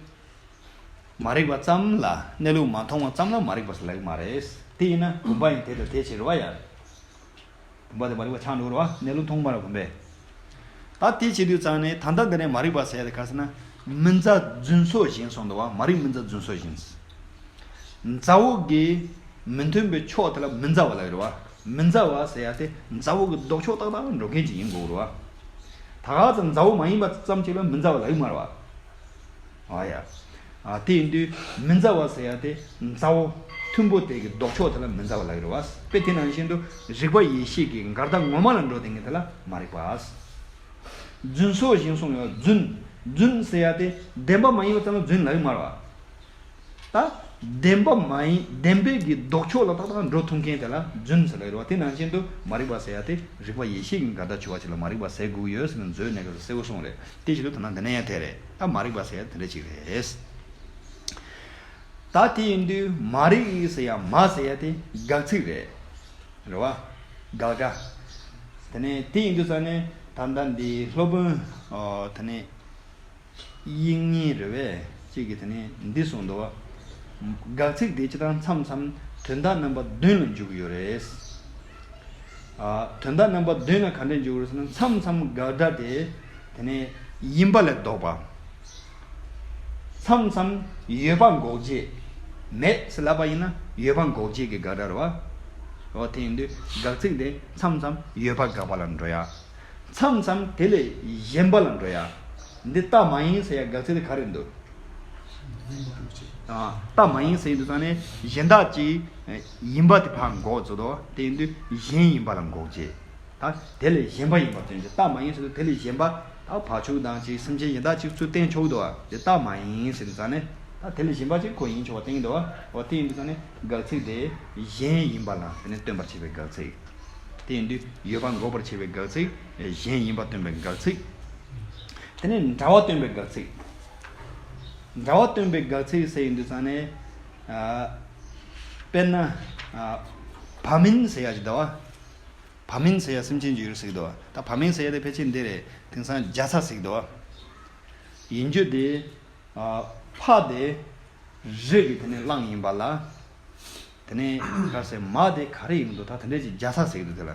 མ་རིག་པ་ཙམ་ལ། གནས་ལུགས་མ་མཐོང་བ་ཙམ་ལ་མ་རིག་པ་ཟེར་ལབ་ཀྱི་མ་རེད། དེ་ཡིན་ན་བུམ་པ་ཡང་དེ་དང་དེ་བྱེད་རེད་བ་ཡ། བུམ་པ་དེ་མ་རིག་པ་ཆགས་འགྲོ་རེད་བ། གནས་ལུགས་མཐོང་མ་རེད་བུམ་པས། ད་དེ་བྱེད་དུས་ཙང་ནས་ད་ལྟ་འདི་ནས་མ་རིག་པ་ཟེར་ཡ་དེ་ག་རེ་ཟེར་ན། མི་མཛའ་རྫུན་སོགས་བཞིན་གསུངས་འདུག་བ། མ་རིག་མི་མཛའ་རྫུན་སོགས་བཞིན། མཛའ་བོ་གི་མི་མཐུན་པའི་ཕྱོགས་དེ་ལ་མི་མཛའ་བ་ལབ་ཀྱི་རེད་བ། མི་མཛའ་བ་ཟེར་ཡ་དེ་མཛའ་བོ་གི་ལྡོག་ཕྱོགས་ཏག་ཏག་འགྲོ་མཁན་ཅིག་ཡིན་དགོས་རེད་བ། ད་ག་ཚོད་མཛའ་བོ་མ་ཡིན་པ་ཙམ་ཅིག་ལ་མི་མཛའ་བ་ལབ་ཀྱི་མ་རེད་བ། ཨ་ཡ། ཨ། དེ་ཡིན་དུས་མི་མཛའ་བ་ཟེར་ཡ་དེ་མཛའ་བོ་མཐུན་པོ་དེ་གི་ལྡོག་ཕྱོགས་དེ་ལ་མི་མཛའ་བ་ལབ་ཀྱི་རེད་བ། དཔེ་དེ་ནང་བཞིན་དུ་རིག་པ་ཡེ་ཤེས་ཀྱི་འགལ་ཟླ་ངོ་མ་ལ་འགྲོ་བསྡད་མཁན་དེ་ལ་མ་རིག་པ། རྫུན་སོགས་བཞིན་གསུངས་ཡོད། རྫུན། རྫུན་ཟེར་ཡ་དེ་བདེན་པ་མ་ཡིན་པ་ཙམ་ལ་རྫུན་ལབ་ཀྱི་མ་རེད་བ། ད་བདེན་པ་མ་ཡིན། བདེན་པའི་གི་ལྡོག་ཕྱོགས་ལ་ཏག་ཏག་འགྲོ་ཐུབ་མཁན་དེ་ལ་རྫུན་ཟེར་ལབ་ཀྱི་རེད་བ། དེ་ནང་བཞིན་དུ་མ་རིག་པ་ཟེར་ཡ་དེ་རིག་པ་ཡེ་ཤེས་ཀྱི་འགལ་ཟླ་ཆོད་པ་ཅིག་ལ་མ་རིག་པ་ཟེར་དགོས་ཡོད་ཟེར་ནས་མཛོད་ནས་ག་ཚོད་གསལ་པོ་གསུངས་རེད། དེ་བཞིན་དུ་ད་ནང་འདི་ནས་ཡང་དེ་རེད། ད་མ་རིག་པ་ཟེར་ཡ་དེ་འདྲ་ཅིག་རེད། ད་དེ་ཡིན་དུས་མ་རིག་ཟེར་ཡ་མ་ཟེར་ཡ་དེ་དགག་ཚིག་རེད། རེད་བ། དགག་སྒྲ། དེ་ནས་དེ་ཡིན་དུས་ཙང་ནས་ད་ལྟ་འདི་སློབ་དཔོན། ཨོ། དེ་ནས་དབྱིག་གཉེན་རེད་བས་གཅིག་གིས་དེ་ནས་འདི་གསུངས་འདུག་བ། དགག་ཚིག་དེ་སྤྱིར་བཏང་མཚམས་མཚམས་དོན་དག་རྣམ་པ་བདུན་ལ་འཇུག་གི་ཡོད་རེད། ཨ། དོན་དག་རྣམ་པ་བདུན་ལ་ག་འདྲས་འཇུག་གི་རེད་ཟེར་ན། མཚམས་མཚམས་དགག་སྒྲ་དེ་དེ་ནས་ཡིན་པ་ལས་ལྡོག་པ། མཚམས་མཚམས་ཡོད་པ་འགོག་བྱེད། མེད་ཟེར་ལབ་པ་ཡིན་ན་ཡོད་པ་འགོག་བྱེད་ཀྱི་དགག་སྒྲ་རེད་བ། འོ། དེ་ཡིན་དུས་དགག་ཚིག་དེ་མཚམས་མཚམས་ཡོད་པ་དགག་པ་ལ་འགྲོ་ཡ། མཚམས་མཚམས་དེ་ལས་གཞན་པ་ལ་འགྲོ་ཡ། འདི་རྟགས་མ་ཡིན་ཟེར་ཡ་དགག་ཚིག་དེ་ག་རེ་འདུག་ཨ། རྟགས་མ་ཡིན་ཟེར་དུས་ཙང་ནས་གཞན་དག་ཅིག་ཡིན་པ་དེ་ཕར་འགོག་བཟོ་དོ། དེ་ཡིན་དུས་གཞན་ཡིན་པ་ལ་འགོག་བྱེད། ད་དེ་ལས་གཞན་པ་ཡིན་པ་སྟོན་བྱེད། རྟགས་མ་ཡིན་ཟེར་དུས་དེ་ལས་གཞན་པ། ད་བག་ཆགས་དང་ཅིག་སེམས་ཅན་གཞན་དག་ཅིག་ཚུར་བསྟན་ཆོག་འདུག་བ། དེ་རྟགས་མ་ཡིན་ཟེར་དུས་ཙང་ནས་ད་དེ་ལས་གཞན་པ་ཅིག་ཁོ་ཡིན་ཆོག་པ་བསྟན་གྱི་འདུག་བ། འོ། དེ་ཡིན་དུས་ཙང་ནས་དགག་ཚིག་དེ་གཞན་ཡིན་པ་ལ་དེ་ནས་སྟོན་པར་བྱེད་པའི་དགག་ཚིག་དེ་ཡིན་དུས་ཡོད་པ་འགོག་པར་བྱེད་པའི་དགག་ཚིག་གཞན་ཡིན་པ་སྟོན་པའི་དགག་ཚིག་དེ་ནས་འདྲ་བ་སྟོན་པའི་དགག་ཚིག་འདྲ་བ་སྟོན་པའི་དགག་ཚིག་ཟེར་ཡིན་དུས་ཙང་ནས། ཨ། དཔེར་ན། ཨ། བ་མིན་ཟེར་ཡ་ཅིག་འདུག་བ། བ་མིན་ཟེར་ཡ་སེམས་ཅན་ཅིག་ཡོད་ཟེར་གྱི་འདུག་བ། ད་བ་མིན་ཟེར་ཡ་དེ་ཕལ་ཆེར་འདི་རེད། དེང་སང་རྒྱ་ཚ་ཟེར་གྱི་འདུག་བ། ཡིན་རྒྱུ་དེ། ཨ། ཕ་དེ་རི་གི་དེ་ནས་གླང་ཡིན་པ་ལ། དེ་ནས་ག་ཟེར། མ་དེ་ག་རེ་ཡིན་འདུག་ད་དེ་འདྲས་ཅིག་རྒྱ་ཚ་ཟེར་གྱི་འདུག་དེ་ལ།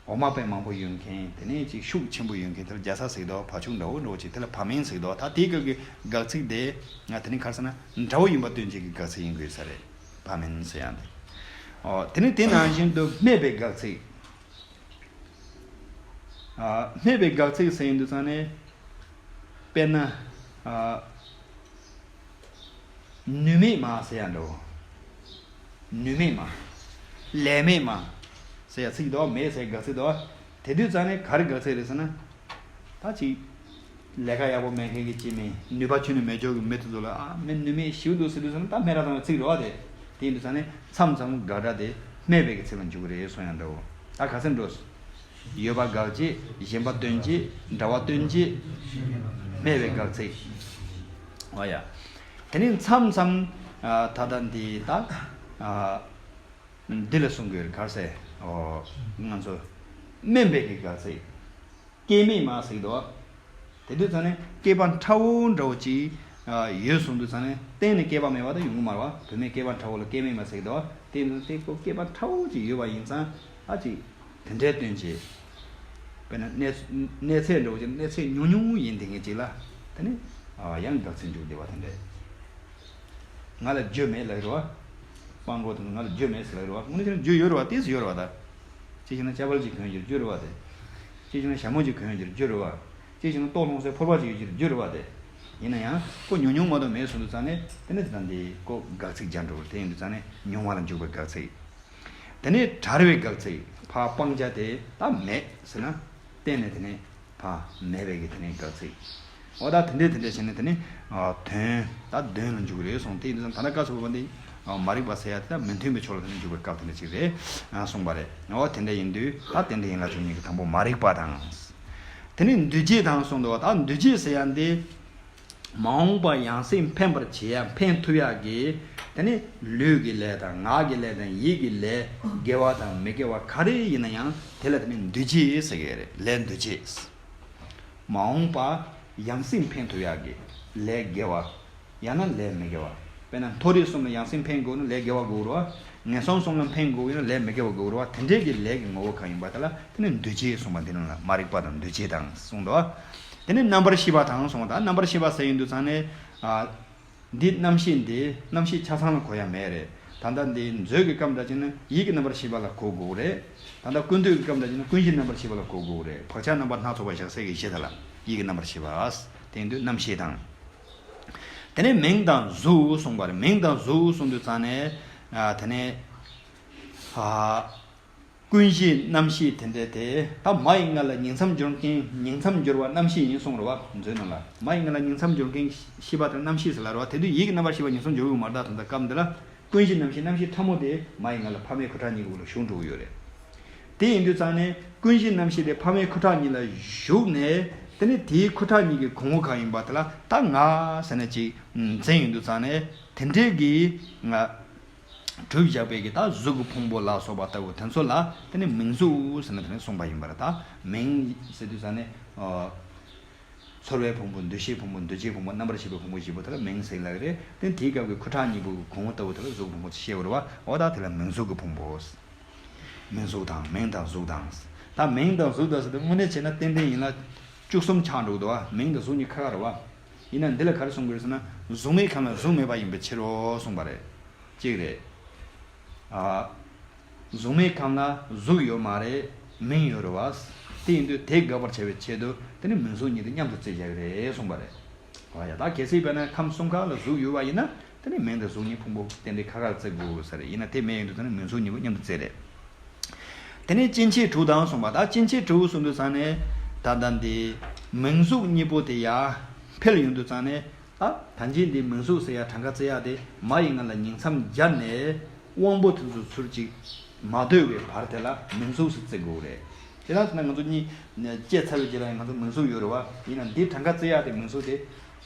འོ་མ་དཔེ་མང་པོ་ཡོད་མཁན། དེ་ནས་ཅིག་ཤུགས་ཆེན་པོ་ཡོད་མཁན་དེ་ལ་རྒྱ་ཚ་ཟེར་གྱི་འདུག་བ། བ་ཕྱུགས་འདྲ་བོ་འདྲ་བོ་ཅིག་དེ་ལ་བ་མིན་ཟེར་གྱི་འདུག་ད་དེའི་སྐབས་ཀྱི་དགག་ཚིག་དེ་ང་དེ་ནས་ག་རེ་ཟེར་ན། འདྲ་བོ་ཡིན་པ་སྟོན་བྱེད་ཀྱི་དགག་ཚིག་ཡིན་དགོས་ས་རེད། བ་མིན་ཟེར་ཡ་དེ། ཨོ། དེ་ནས་དེ་ནང་བཞིན་དུ་སྨད་པའི་དགག་ཚིག་ཨ། སྨད་པའི་དགག་ཚིག་ཟེར་ཡིན་དུས་ཙང་ནས། དཔེར་ན། ཨ། ནུས་མེད་མ་ཟེར་ཡ་འདྲ་བོ། ནུས་མེད་མ། ལས་མེད་མ་ཟེར་ཡ་ཚིག་འདུག་མེད་ཟེར་དགག་ཚིག་འདུག་དེ་དུས་ཙང་ནས་ག་རེ་དགག་ཚིག་རེད་ཟེར་ན། ད་ཅིག་ལས་ཀ་ཡག་པོ་མེད་མཁན་གྱི་སྐྱེ་དམན། ནུས་པ་ཁྱོན་ནས་མེད་ཅོག་གི་མི་དེ་ཚོ་ལ། ཨ། མི་ནུས་མེད་ཞེ་པོ་འདུག་ཟེར་དུས་ཙང་ནས་ད་སྨད་ར་བཏང་བའི་ཚིག་རེད་བ་དེ། དེ་ཡིན་དུས་ཙང་ནས་མཚམས་མཚམས་དགག་སྒྲ་དེ་སྨད་པའི་གི་ཚིག་ལ་འཇུག་གི་རེད་གསུང་ཡ་འདྲ་བོ། ད་ག་ཚོད་འགྲོ། ཡོད་པ་དགག་བྱེད། གཞན་པ་སྟོན་བྱེད། འདྲ་བ་སྟོན་བྱེད། སྨད་པའི་དགག་ཚིག་འོ་ཡ། དེ་ནས་མཚམས་མཚམས། ཨ། ད་ལྟ་འདི་ད། ཨ། འདི་ལ་གསུང་གི་ཡོད་ག་རེ་ཟེར། ཨོ། ང་ཚོ་དམན་པའི་གི་དགག་ཚིག་སྐྱེ་མེད་མ་ཟེར་གྱི་འདུག་བ། དེ་དུས་ཙང་ནས་སྐྱེས་པ་ཕྲ་བོ་འདྲ་བོ་ཅིག་ཨ། ཡོད་གསུངས་དུས་ཙང་ནས། གཏན་ནས་སྐྱེས་པ་མེད་པ་དེ་ཡོང་གི་མ་རེད་བ། བུད་མེད་སྐྱེས་པ་ཕྲ་བོ་ལ་སྐྱེ་མེད་མ་ཟེར་གྱི་འདུག་བ། དེ་ཡིན་དུས་དེ་ཁོ་སྐྱེས་པ་ཕྲ་བོ་ཅིག་ཡོད་པ་ཡིན་ཙང་། ཨ། ཅིག་དེ་འདྲའི་སྟོན་བྱེད། དཔེར་ན་གནས་གནས་ཚད་འདྲ་བོ་ཅིག་གནས་ཚད་ཉུང་ཉུང་ཡིན་དེ་ངེས་ཅིག་ལ། དེ་ནས། ཨ། ཡང་དགག་ཚིག་འཇུག་བསྡད་པ་དེ་འདྲ། ང་ལ་རྒྱུ་མེད་ལབ་རེད་བ། སྤྲང་པོ་དེ་ཚོ་ང་ལ་རྒྱུ་མེད་ཟེར་ལབ་རེད་བ། དངོས་གནས་བྱས་ན་རྒྱུ་ཡོད་རེད་བ། ཏོག་ཙམ་ཡོད་རེད་བ་ད། གཅིག་བྱས་ན་ཅ་བལ་ཅིག་གོན་གྱི་རྒྱུ་རེད་བ་དེ། གཅིག་བྱས་ན་ཞྭ་མོ་ཅིག་གོན་གྱི་རྒྱུ་རེད་བ། གཅིག་བྱས་ན་ལྟོ་སློང་སའི་ཕོར་པ་ཅིག་ཡོད་ཀྱི་རྒྱུ་རེད་བ་དེ། ཡིན་ན་ཡང་ཁོ་ཉུང་ཉུང་མ་གཏོགས་མེད་སོང་དུས་ཙང་ནས་དེ་ནས་དེ་དང་དེ་ཁོ་དགག་ཚིག་སྦྱར་འགྲོ་གི་རེད། དེ་ཡིན་དུས་ཙང་ནས་ཉུང་བ་ལ་འཇུག་པའི་དགག་ཚིག་དེ་ནས་བྲལ་བའི་དགག་ཚིག་ཕར་སྤང་བྱ་དེ་ད་མེད་ཟེར་ན་གཏན་ནས་དེ་ནས་ཕར་མེད་པའི་གི་དེ་ནས་དགག་ཚིག་འོ་ད་དེ་འདྲས་དེ་འདྲས་བྱས་ནས་དེ་ནས་ཨ་དོན་ད་དོན་ལ་འཇུག་གི་རེད་གསུངས། དེ་ཡིན་དུས་ཙང་ད་ལྟ་བཀའ་སོགས་པ་འདི་ཨ་མ་རིག་པ་ཟེར་ཡ་དེ་ད་མི་མཐུན་པའི་ཕྱོགས་ལ་དེ་ནས་འཇུག་པའི་སྐབས་དེ་འདྲ་ཅིག་རེད་ཨ་གསུངས་པ་རེད། འོ་དེ་འདྲ་ཡིན་དུས་ད་རྟེན་འབྲེལ་ཡན་ལག་བཅུ་གཉིས་ཀྱི་དང་པོ་མ་རིག་པ་དང་། དེ་ནས་འདུས་བྱས་དང་གསུངས་འདུག་བ། ད་འདུས་བྱས་ཟེར་ཡ་འདི་མ་འོངས་པ་ཡང་སེ་འཕེན་པར་བྱེད་ཡ་འཕེན་ཐུབ་ཡ་གི་དེ་ནི་ལུས་ཀྱི་ལས་དང་ངག་གི་ལས་དང་ཡིད་ཀྱི་ལས་དགེ་བ་དང་མི་དགེ་བ་ག་རེ་ཡིན་ན་ཡང་དེ་ལ་དེ་ནི་འདུས་བྱས་ཟེར་གི་རེད། ལས་འདུས་བྱས། མ་འོངས་པ་ཡང་སེ་འཕེན་ཐུབ་ཡ་གི་ལས་དགེ་བ། ཡང་ན་ལས་མི་དགེ་བ། དཔེར་ན་མཐོ་རིས་གསུམ་ལ་ཡང་སེ་འཕེན་དགོས་ན་ལས་དགེ་བ་དགོས་རེད་བ། ངན་སོང་གསུམ་ལ་འཕེན་དགོས་ཡོད་ན་ལས་མི་དགེ་བ་དགོས་རེད་བ། དེ་འདྲའི་གི་ལས་ཀྱི་ངོ་བོ་གང་ཡིན་པ་དེ་ལ་དེ་ནི་འདུས་བྱས་གསུངས་པ། འདི་ནང་ལ་མ་རིག་པ་དང་འདུས་བྱས་དང་གསུངས་འདུག་བ། དེ་ནི་རྣམ་པར་ཤེས་པ་དང་གསུངས་པ་དང་། རྣམ་པར་ཤེས་པ་ཟེར་ཡོང་དུས་ཙང་ནས་ཨ། འདི་རྣམ་ཤེས་འདི་རྣམ་ཤེས་ཆ་ཚང་ལ་གོ་ཡ་མེད་རེད། ད་ལྟ་འདི་མཛོད་ཀྱི་སྐབས་འདྲ་ཅིག་ན་ཡིད་ཀྱི་རྣམ་པར་ཤེས་པ་ལ་གོ་དགོས་རེད། ད་ལྟ་ཀུན་བཏུས་ཀྱི་སྐབས་འདྲ་ཅིག་ན་ཀུན་གཞིའི་རྣམ་པར་ཤེས་པ་ལ་གོ་དགོས་རེད། བག་ཆགས་རྣམ་པ་སྣ་ཚོགས་པ་བཞག་སའི་གི་གཞི་དེ་ལ་ཡིད་ཀྱི་རྣམ་པར་ཤེས་པ། དེ་ཡིན་དུས་རྣམ་ཤེས་དང་། དེ་ནས་མིང་དང་གཟུགས་གསུངས་པ་རེད། མིང་དང་གཟུགས་གསུངས་དུས་ཙང་ནས་ཨ། དེ་ནས་ཨ། ཀུན་གཞིའི་རྣམ་ཤེས་དེ་འདྲ་དེ་ད་མ་ཡི་མངལ་ལ་ཉིང་མཚམས་སྦྱོར་མཁན་ཉིང་མཚམས་སྦྱོར་བ་རྣམ་ཤེས་ཡིན་གསུངས་རེད་བ། མཛོད་ནང་ལ་མ་ཡི་མངལ་ལ་ཉིང་མཚམས་སྦྱོར་མཁན་ཤེས་པ་དེ་རྣམ་ཤེས་ཟེར་ལབ་རེད་བ། དེ་དུས་ཡིད་ཀྱི་རྣམ་པར་ཤེས་པ་ཉིང་མཚམས་སྦྱོར་གྱི་མ་རེད། ད་ད་ལྟ་སྐབས་འདི་ལ་ཀུན་གཞི་རྣམ་ཤེས། རྣམ་ཤེས་ཕྲ་མོ་དེ་མ་ཡི་མངལ་ལ་ཕ་མའི་ཁུ་ཁྲག་གཉིས་ཀྱི་འོག་ལ་ཞུགས་འགྲོ་གི་ཡོད་རེད། དེ་ཡིན་དུས་ཙང་ནས་ཀུན་གཞི་རྣམ་ཤེས་དེ་ཕ་མའི་ཁུ་ཁྲག་གཉིས་ལ་ཞུགས་ནས་དེ་ནས་དེའི་ཁུ་ཁྲག་གཉིས་ཀྱི་གོང་བུ་གང་ཡིན་པ་དེ་ལ་ད་ང་ཟེར་ནས་ཅིག་འཛིན་ཡོང་དུས་ཙང་ནས་དེ་འདྲའི་གི་ང་གྲུབ་བཞག་པའི་གི་ད་གཟུགས་ཀྱི་ཕུང་པོ་ལ་སོགས་པ་ལྟ་བུ་དེ་ཚོ་ལ་དེ་ནི་མིང་གཟུགས་ཟེར་ནས་དེ་ནི་གསུངས་པ་ཡིན་པ་རེད། ད་མིང་ཟེར་དུས་ཙང་ནས་ཨ། ཚོར་བའི་ཕུང་པོ། འདུ་ཤེས་ཕུང་པོ། འདུ་བྱེད་ཕུང་པོ། རྣམ་པར་ཤེས་པའི་ཕུང་པོ་བཞི་པོ་དེ་ལ་མིང་ཟེར་ལབ་ཀྱི་རེད། དེ་དེའི་སྐབས་ཀྱི་ཁུ་ཁྲག་གཉིས་པོ་གི་གོང་བུ་ལྟ་བུ་དེ་ལ་གཟུགས་ཕུང་པོ་ཞེས་པ་རེད་བ། འོ་ད་དེ་ལ་མིང་གཟུགས་ཀྱི་ཕུང་པོ། མིང་གཟུགས་དང་མིང་དང་གཟུགས་དང་། ད་མིང་དང་གཟུགས་དང་ཟེར་དུས་དངོས་གནས་བྱས་ན་རྟེན་འབྲེལ་ཡན་ལག་བཅུ་གསུམ་ཆགས་འགྲོ་གི་འདུག་བ། མིང་དང་གཟུགས་གཉིས་ཁ་ཁ་རེད་བ། ཡིན་ན་འདི་ལ་ག་རེ་གསུང་གི་རེད་ཟེར་ན་གཟུགས་མེད་ཁམས་ལ་གཟུགས་མེད་པ་ཡིན་པའི་ཕྱིར་རོ་གསུངས་པ་རེད། གཅིག་རེད། ཨ། གཟུགས་མེད་ཁམས་ལ་གཟུགས་ཡོད་མ་རེད། མིང་ཡོད་རེད་བ། དེ་ཡིན་དུས་དེ་དགག་པར་བྱ་བའི་ཆེད་དུ་དེ་ནི་མིང་གཟུགས་གཉིས་དེ་མཉམ་དུ་བརྩི་བྱ་གི་རེད་གསུངས་པ་རེད། ཨ་ཡ། ད་གལ་སྲིད་དཔེར་ན་ཁམས་གསུམ་ཀ་ལ་གཟུགས་ཡོད་པ་ཡིན་ན་དེ་ནི་མིང་དང་གཟུགས་གཉིས་ཕུང་པོ་རྟེན་འབྲེལ་ཁ་ཁར་བརྩི་དགོས་ས་རེད། ཡིན་ན་དེ་མེད་ཡོང་དུས་དེ་ནི་མིང་གཟུགས་གཉིས་པོ་མཉམ་དུ་བརྩི་རེད། དེ་ནས་སྐྱེ་མཆེད་དྲུག་དང་གསུངས་པ། ད་སྐྱེ་མཆེད་དྲུག་གསུངས་དུས་ཙང་ནས་ད་ལྟ་འདི་མིང་གཟུགས་གཉིས་པོ་དེ་ཡར་འཕེལ་ཡོང་དུས་ཙང་ནས། ད་ད་གིན་འདི་མིང་གཟུགས་ཟེར་ཡ་གྲངས་ཀ་བརྩི་ཡ་དེ་མ་ཡི་མངལ་ལ་ཉིང་མཚམས་སྦྱར་ནས་དབང་པོ་དེ་ཚོ་ཚུར་ཅིག་མ་སྡོད་པའི་བར་དེ་ལ་མིང་གཟུགས་སུ་བརྩི་དགོས་རེད། དེ་ལ་ན་ང་ཚོ་གཉིས་སྐྱེས་ཚར་བའི་རྗེས་ལ་ང་ཚོ་མིང་གཟུགས་ཡོད་རེད་བ། ཡིན་ན་འདི་གྲངས་ཀ་བརྩི་ཡ་དེ་མིང་གཟུགས་དེ་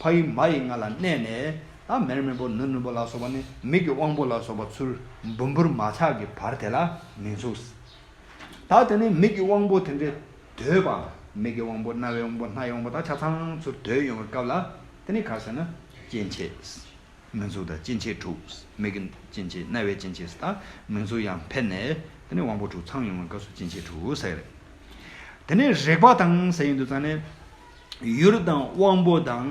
ཕ་ཡི་མ་ཡི་མངལ་ལ་གནས་ནས་ད་མེར་མེར་པོ་ནུར་ནུར་པོ་ལ་སོགས་པ་ནས་མིག་གི་དབང་པོ་ལ་སོགས་པ་ཚུར་འབུམ་འབུར་མ་ཆགས་ཀྱི་བར་དེ་ལ་མིང་གཟུགས། ད་དེ་ནས་མིག་གི་དབང་པོ་དེ་འདྲས་སྡོད་པ། མིག་གི་དབང་པོ། རྣ་བའི་དབང་པོ། སྣ་ཡི་དབང་པོ། ད་ཆ་ཚང་ཚུར་སྡོད་ཡོང་བའི་སྐབས་ལ་དེ་ནས་ག་རེ་ཟེར་ན་སྐྱེ་མཆེད། མིང་གཟུགས་དང་སྐྱེ་མཆེད་དྲུག་མིག་གི་སྐྱེ་མཆེད། རྣ་བའི་སྐྱེ་མཆེད་དང་མིང་གཟུགས་ཡང་འཕེལ་ནས་དེ་ནས་དབང་པོ་དྲུག་ཚང་ཡོང་བའི་སྐབས་སུ་སྐྱེ་མཆེད་དྲུག་ཟེར། དེ་ནས་རེག་པ་དང་ཟེར་ཡོང་དུས་ཙང་ནས། ཡུལ་དང་དབང་པོ་དང་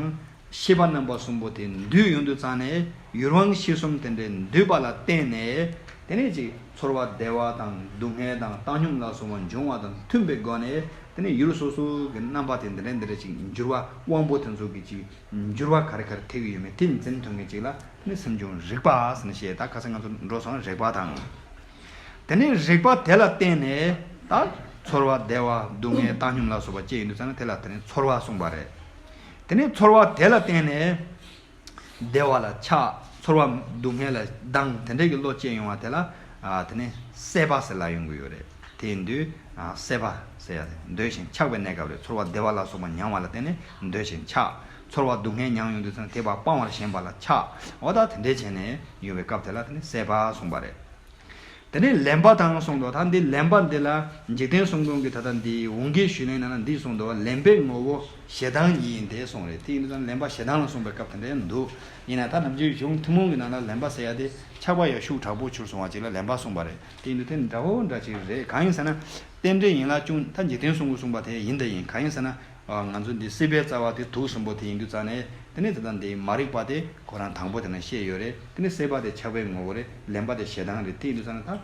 ཤེས་པ་རྣམ་པ་གསུམ་པོ་དེ་འདུས་ཡོང་དུས་ཙང་ནས་ཡུལ་དབང་ཤེས་གསུམ་དེ་འདྲའི་འདུས་པ་ལ་བརྟེན་ནས་དེ་ནས་ཅིག་ཚོར་བ་བདེ་བ་དང་སྡུག་བསྔལ་དང་བཏང་སྙོམས་ལ་སོགས་པ་འབྱུང་བ་དང་མཐུན་པའི་སྒོ་ནས་དེ་ནས་ཡུལ་སོ་སོ་གི་རྣམ་པ་དེ་འདི་འདྲ་འདི་འདྲ་ཅིག་འགྱུར་བ། དབང་པོ་དེ་ཚོ་གི་ཅིག་འགྱུར་བ་ག་རེ་ག་རེ་ཐེབས་ཀྱི་ཡོད་མེད་དེ་འཛིན་ཐུབ་མཁན་ཅིག་ལ་དེ་ནས་སེམས་བྱུང་རེག་པ་ཟེར་ནས་བཤད། ད་ཁ་སང་ང་ཚོ་འགྲོ་སོང་རེག་པ་དང་། དེ་ནས་རེག་པ་དེ་ལ་བརྟེན་ནས་ད་ཚོར་བ་བདེ་བ་སྡུག་བསྔལ་བཏང་སྙོམས་ལ་སོགས་པ་སྐྱེ་ཡོང་དུས་ཙང་ན་དེ་ལ་དེ་ནས་ཚོར་བ་གསུངས་པ་རེད། དེ་ནས་ཚོར་བ་དེ་ལ་བརྟེན་ནས་བདེ་བ་ལ་ཆགས། ཚོར་བ་སྡུག་བསྔལ་ལ་སྡང་། དེ་འདྲའི་གི་བློ་སྐྱེ་ཡོང་བ་དེ་ལ་ཨ་དེ་ནས་སྲེད་པ་ཟེར་ལབ་ཡོང་གི་ཡོད་རེད། དེ་ཡིན་དུས་ཨ་སྲེད་པ་ཟེར་ཡ་དེ་འདོད་ཞེན་ཆགས་པའི་གནས་སྐབས་རེད། ཚོར་བ་བདེ་བ་ལ་སོགས་པ་མྱང་བ་ལ་བརྟེན་ནས་འདོད་ཞེན་ཆགས། ཚོར་བ་སྡུག་བསྔལ་མྱང་ཡོང་དུས་ཙང་ན་དེ་བ་སྤང་བར་ཞེན་པ་ལ་ཆགས། འོ་ད་དེ་འདྲའི་བྱས་ནས་ཡོང་བའི་སྐབས་དེ་ལ་དེ་ནས་སྲེད་པ་གསུངས་པ་རེད། དེ་ནས་ལེན་པ་དང་གསུངས་འདུག་ད་འདི་ལེན་པ་འདི་ལ་འཇིག་རྟེན་གསུམ་མགོན་གྱི་ད་ལྟ་འདི་འོང་གི་ཞུས་ལེན་ནང་ན་འདི་གསུངས་འདུག་ལེན་པའི་ངོ་བོ་ཞེ་སྡང་ཉིད་ཡིན་ཏེ་གསུངས་རེད། དེ་ཡིན་དུས་ལེན་པ་ཞེ་སྡང་ལ་གསུངས་པའི་སྐབས་དེ་འདྲ་འདུག་ཡིན་ན་ད་ནམ་རྒྱུན་གཞུང་ཐུན་མོང་གི་ནང་ལ་ལེན་པ་ཟེར་ཡ་དེ་ཆགས་པ་ཡང་ཤུགས་དྲག་པོ་གྱུར་སོང་བ་ཅིག་ལ་ལེན་པ་གསུངས་པ་རེད། དེ་ཡིན་དུས་དེ་འདྲ་བོ་འདྲ་ཅིག་རེད། གང་ཡིན་ཟེར་ན་རྟེན་འབྲེལ་ཡན་ལག་བཅུ། ད་འཇིག་རྟེན་གསུམ་མགོན་གསུངས་པ་དེ་ཡིན་ད་ཡིན། གང་ཡིན་ཟེར་ན། ང་ཚོ་འདི་སྲིད་པའི་རྩ་བ་དེ་དུག་གསུམ་པོ་དེ་ཡིན་དུས་ཙང་ནས་དེ་ནས་དེ་དང་འདི་མ་རིག་པ་དེ་ཁོ་རང་དང་པོ་དེ་ནས་བཤད་ཡོད་རེད། དེ་ནས་སྲེད་པ་དེ་ཆགས་པའི་ངོ་བོ་རེད། ལེན་པ་དེ་ཞེ་སྡང་རེད། དེ་ཡིན་དུས་ཙང་ནས་ད་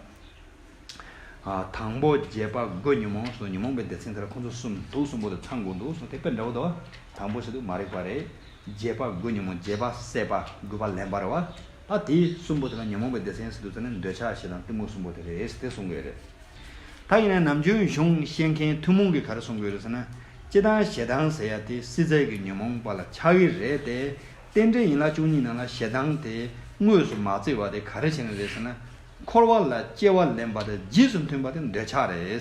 དང་པོ་བརྒྱད་པ་དགུ་ཉོན་མོངས་སོགས་ཉོན་མོངས་པའི་སྡེ་ཚན་དེ་ལ་ཁོ་ཚོ་གསུམ་དུག་གསུམ་པོ་དེ་ཚང་དགོས་འདུག་གསུངས། དེ་དཔེ་འདྲ་བོ་འདུག་དང་པོ་ཞིག་ཏུ་མ་རིག་པ་རེད། བརྒྱད་པ་དགུ་ཉོན་མོངས། བརྒྱད་པ་སྲེད་པ། དགུ་པ་ལེན་པ་རེད་བ། ད་དེ་གསུམ་པོ་དེ་ལ་ཉོན་མོངས་པའི་སྡེ་ཚན་ཟེར་དུས་ཙམ་ནས་འདོད་ཆགས་ཞེ་སྡང་གཏི་མུག་གསུམ་པོ་དེ་རེད་ཟེར་ཏེ་གསུང་གི་ཡོད་རེད། ད་ཡིན་ན་ནམ་རྒྱུན་གཞུང་བཤད་མཁན་ཐུན་མོང་གིས་ག་རེ་གསུང་གི་ཡོད་རེད་ཟེར་ན། སྤྱིར་བཏང་ཞེ་སྡང་ཟེར་ཡ་དེ་སྲིད་རྩེ་གི་ཉོན་མོངས་པ་ལ་ཆགས་ཀྱི་རེད་དེ། རྟེན་འབྲེལ་ཡན་ལག་བཅུ་གཉིས་ནང་ལ་ཞེ་སྡང་དེ་དངོས་སུ་མ་བརྩི་བ་དེ་ག་རེ་བྱས་ནས་རེད་ཟེར་ན། འཁོར་བ་ལ་སྐྱེ་བ་ལེན་པ་དང་རྗེས་སུ་མཐུན་པ་དེ་འདོད་ཆགས་རེད།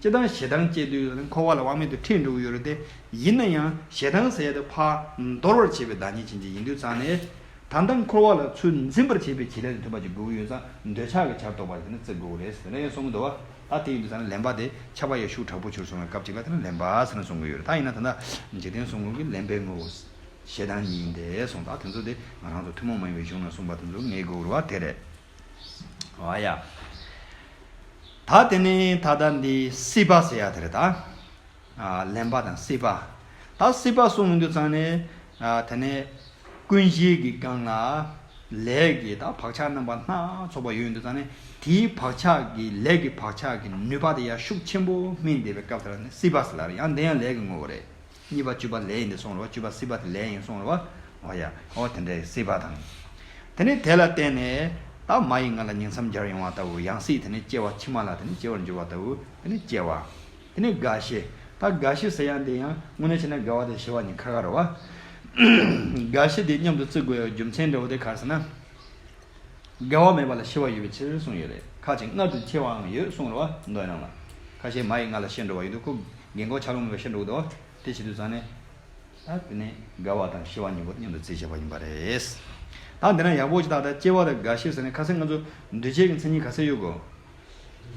སྤྱིར་བཏང་ཞེ་སྡང་སྐྱེ་དུས་འཁོར་བ་ལ་དབང་མེད་དུ་ཁྲིད་འགྲོ་གི་ཡོད་རེད་དེ། ཡིན་ན་ཡང་ཞེ་སྡང་ཟེར་ཡ་དེ་ཕར་འདོར་བར་བྱེད་པའི་བདག་ཉིད་ཅན་གྱི་ཡིན་དུས་ཙང་ནས། ད་ལྟ་འཁོར་བ་ལ་ཚུར་འཛིན་པར་བྱེད་པའི་བྱེད་ལས་དེ་ཐོབ་པ་ཅིག་དགོས་ཀྱི་ཡོད་ཙང་འདོད་ཆགས་ཀྱི་ཆར་གཏོགས་པ་དེ་ནི་བརྩི་དགོས་རེད་ཟེར་ནས་གསུངས་འདུག་བ། ད་དེ་ཡིན་དུས་ཙང་ནས་ལེན་པ་དེ་ཁྱབ་པ་ཡང་ཤུགས་དྲག་པོ་ཆེར་སོང་བའི་སྐབས་ཅིག་ལ་དེ་ནི་ལེན་པ་ཟེར་ནས་གསུང་གི་ཡོད་རེད། ད་ཡིན་ན་ད་ལྟ་འཇིག་རྟེན་གསུམ་མགོན་གྱི་ལེན་པའི་ངོ་བོ་ཞེ་སྡང་ཉིད་ཡིན་ཏེ་གསུངས། ད་དེ་ཚོ་དེ་ང་རང་ཚོ་ཐུན་མོང་མ་ཡིན་པའི་གཞུང་ནས་གསུངས་པ་དེ་ཚོ་ངེས་དགོས་རེད་བ། དེ་རེད། ཨ་ཡ། ད་དེ་ནས་ད་ལྟ་འདི་སྲིད་པ་ཟེར་ཡ་དེ་རེད་ད། ཨ། ལེན་པ་དང་སྲིད་པ། ད་སྲིད་པ་གསུངས་ཡོང་དུས་ཙང་ནས། ཨ། དེ་ནས་ཀུན་གཞི་གི་སྒང་ལ་ལས་ཀྱི་ད་བག་ཆགས་རྣམ་པ་སྣ་ཚོགས་པ་ཡོད་ཡོང་དུས་ཙང་ནས། དེའི་བག་ཆགས་ཀྱི་ལས་ཀྱི་བག་ཆགས་ཀྱི་ནུས་པ་དེ་ཡང་ཤུགས་ཆེན་པོ་སྨིན་བསྡད་པའི་སྐབས་དེ་ལ་ནི་སྲིད་པ་ཟེར་ལབ་རེད། ཡང་འདི་ཡང་ལས་ཀྱི་ངོ་བོ་རེད། གཉིས་པ་བཅུ་པ་ལས་ཡིན་ཏེ་གསུངས་རེད་བ། བཅུ་པ་སྲིད་པ་དེ་ལས་ཡིན་གསུངས་རེད་བ། འོ་ཡ། འོ་དེ་འདྲའི་སྲིད་པ་དང་། དེ་ནས་དེ་ལ་བརྟེན་ནས་ད་མ་ཡི་མངལ་ལ་ཉིང་མཚམས་སྦྱར་ཡོང་བ་ལྟ་བུ། ཡང་སྲིད་དེ་ནས་སྐྱེ་བ་ཕྱི་མ་ལ་དེ་ནས་སྐྱེ་བར་འགྱུར་བ་ལྟ་བུ། དེ་ནས་སྐྱེ་བ། དེ་ནས་རྒ་ཤི། ད་རྒ་ཤི་ཟེར་ཡ་འདི་ཡང་དངོས་གནས་བྱས་ན་རྒ་བ་དང་ཤི་བ་གཉིས་ཁ་ཁ་རེད་བ། རྒ་ཤི་དེ་མཉམ་དུ་བརྩི་དགོས་ཡ་རྒྱུ་མཚན་འདྲ་བོ་དེ་ག་རེ་ཟེར་ན། རྒ་བ་མེད་པ་ལ་ཤི་བ་ཡོད་པའི་ཕྱིར་གསུངས་ཡོད་རེད། ཁ་ཅིག་མངལ་དུ་མཆེ་བའང་ཡོད་གསུངས་རེད་བ། མདོ་ནང་ལ། ཁ་ཤས་མ་ཡི་མངལ་ལ་ཤི་འགྲོ་བ་ཡོད་དུས་ཁོ་རྒན་གོག་ཆ་ལུགས་མེད་པར་ཤི་འགྲོ་གི་འདུག་བ། དེ་བྱེད་དུས་ཙང་ནས། ད་དེ་ནས་རྒ་བ་དང་ཤི་བ་གཉིས་པོ་མཉམ་དུ་བརྩིས་བཞག་པ་ཡིན་པ་རེད། ད་འདི་ན་ཡག་པོ་ཅིག་ལྟ། ད་སྐྱེ་བ་དང་རྒ་ཤི་ཟེར་ནས་ཁ་སང་ང་ཚོ་འདུས་བྱས་ཀྱི་མཚན་ཉིད་ག་ཚོད་ཡོད་གོ།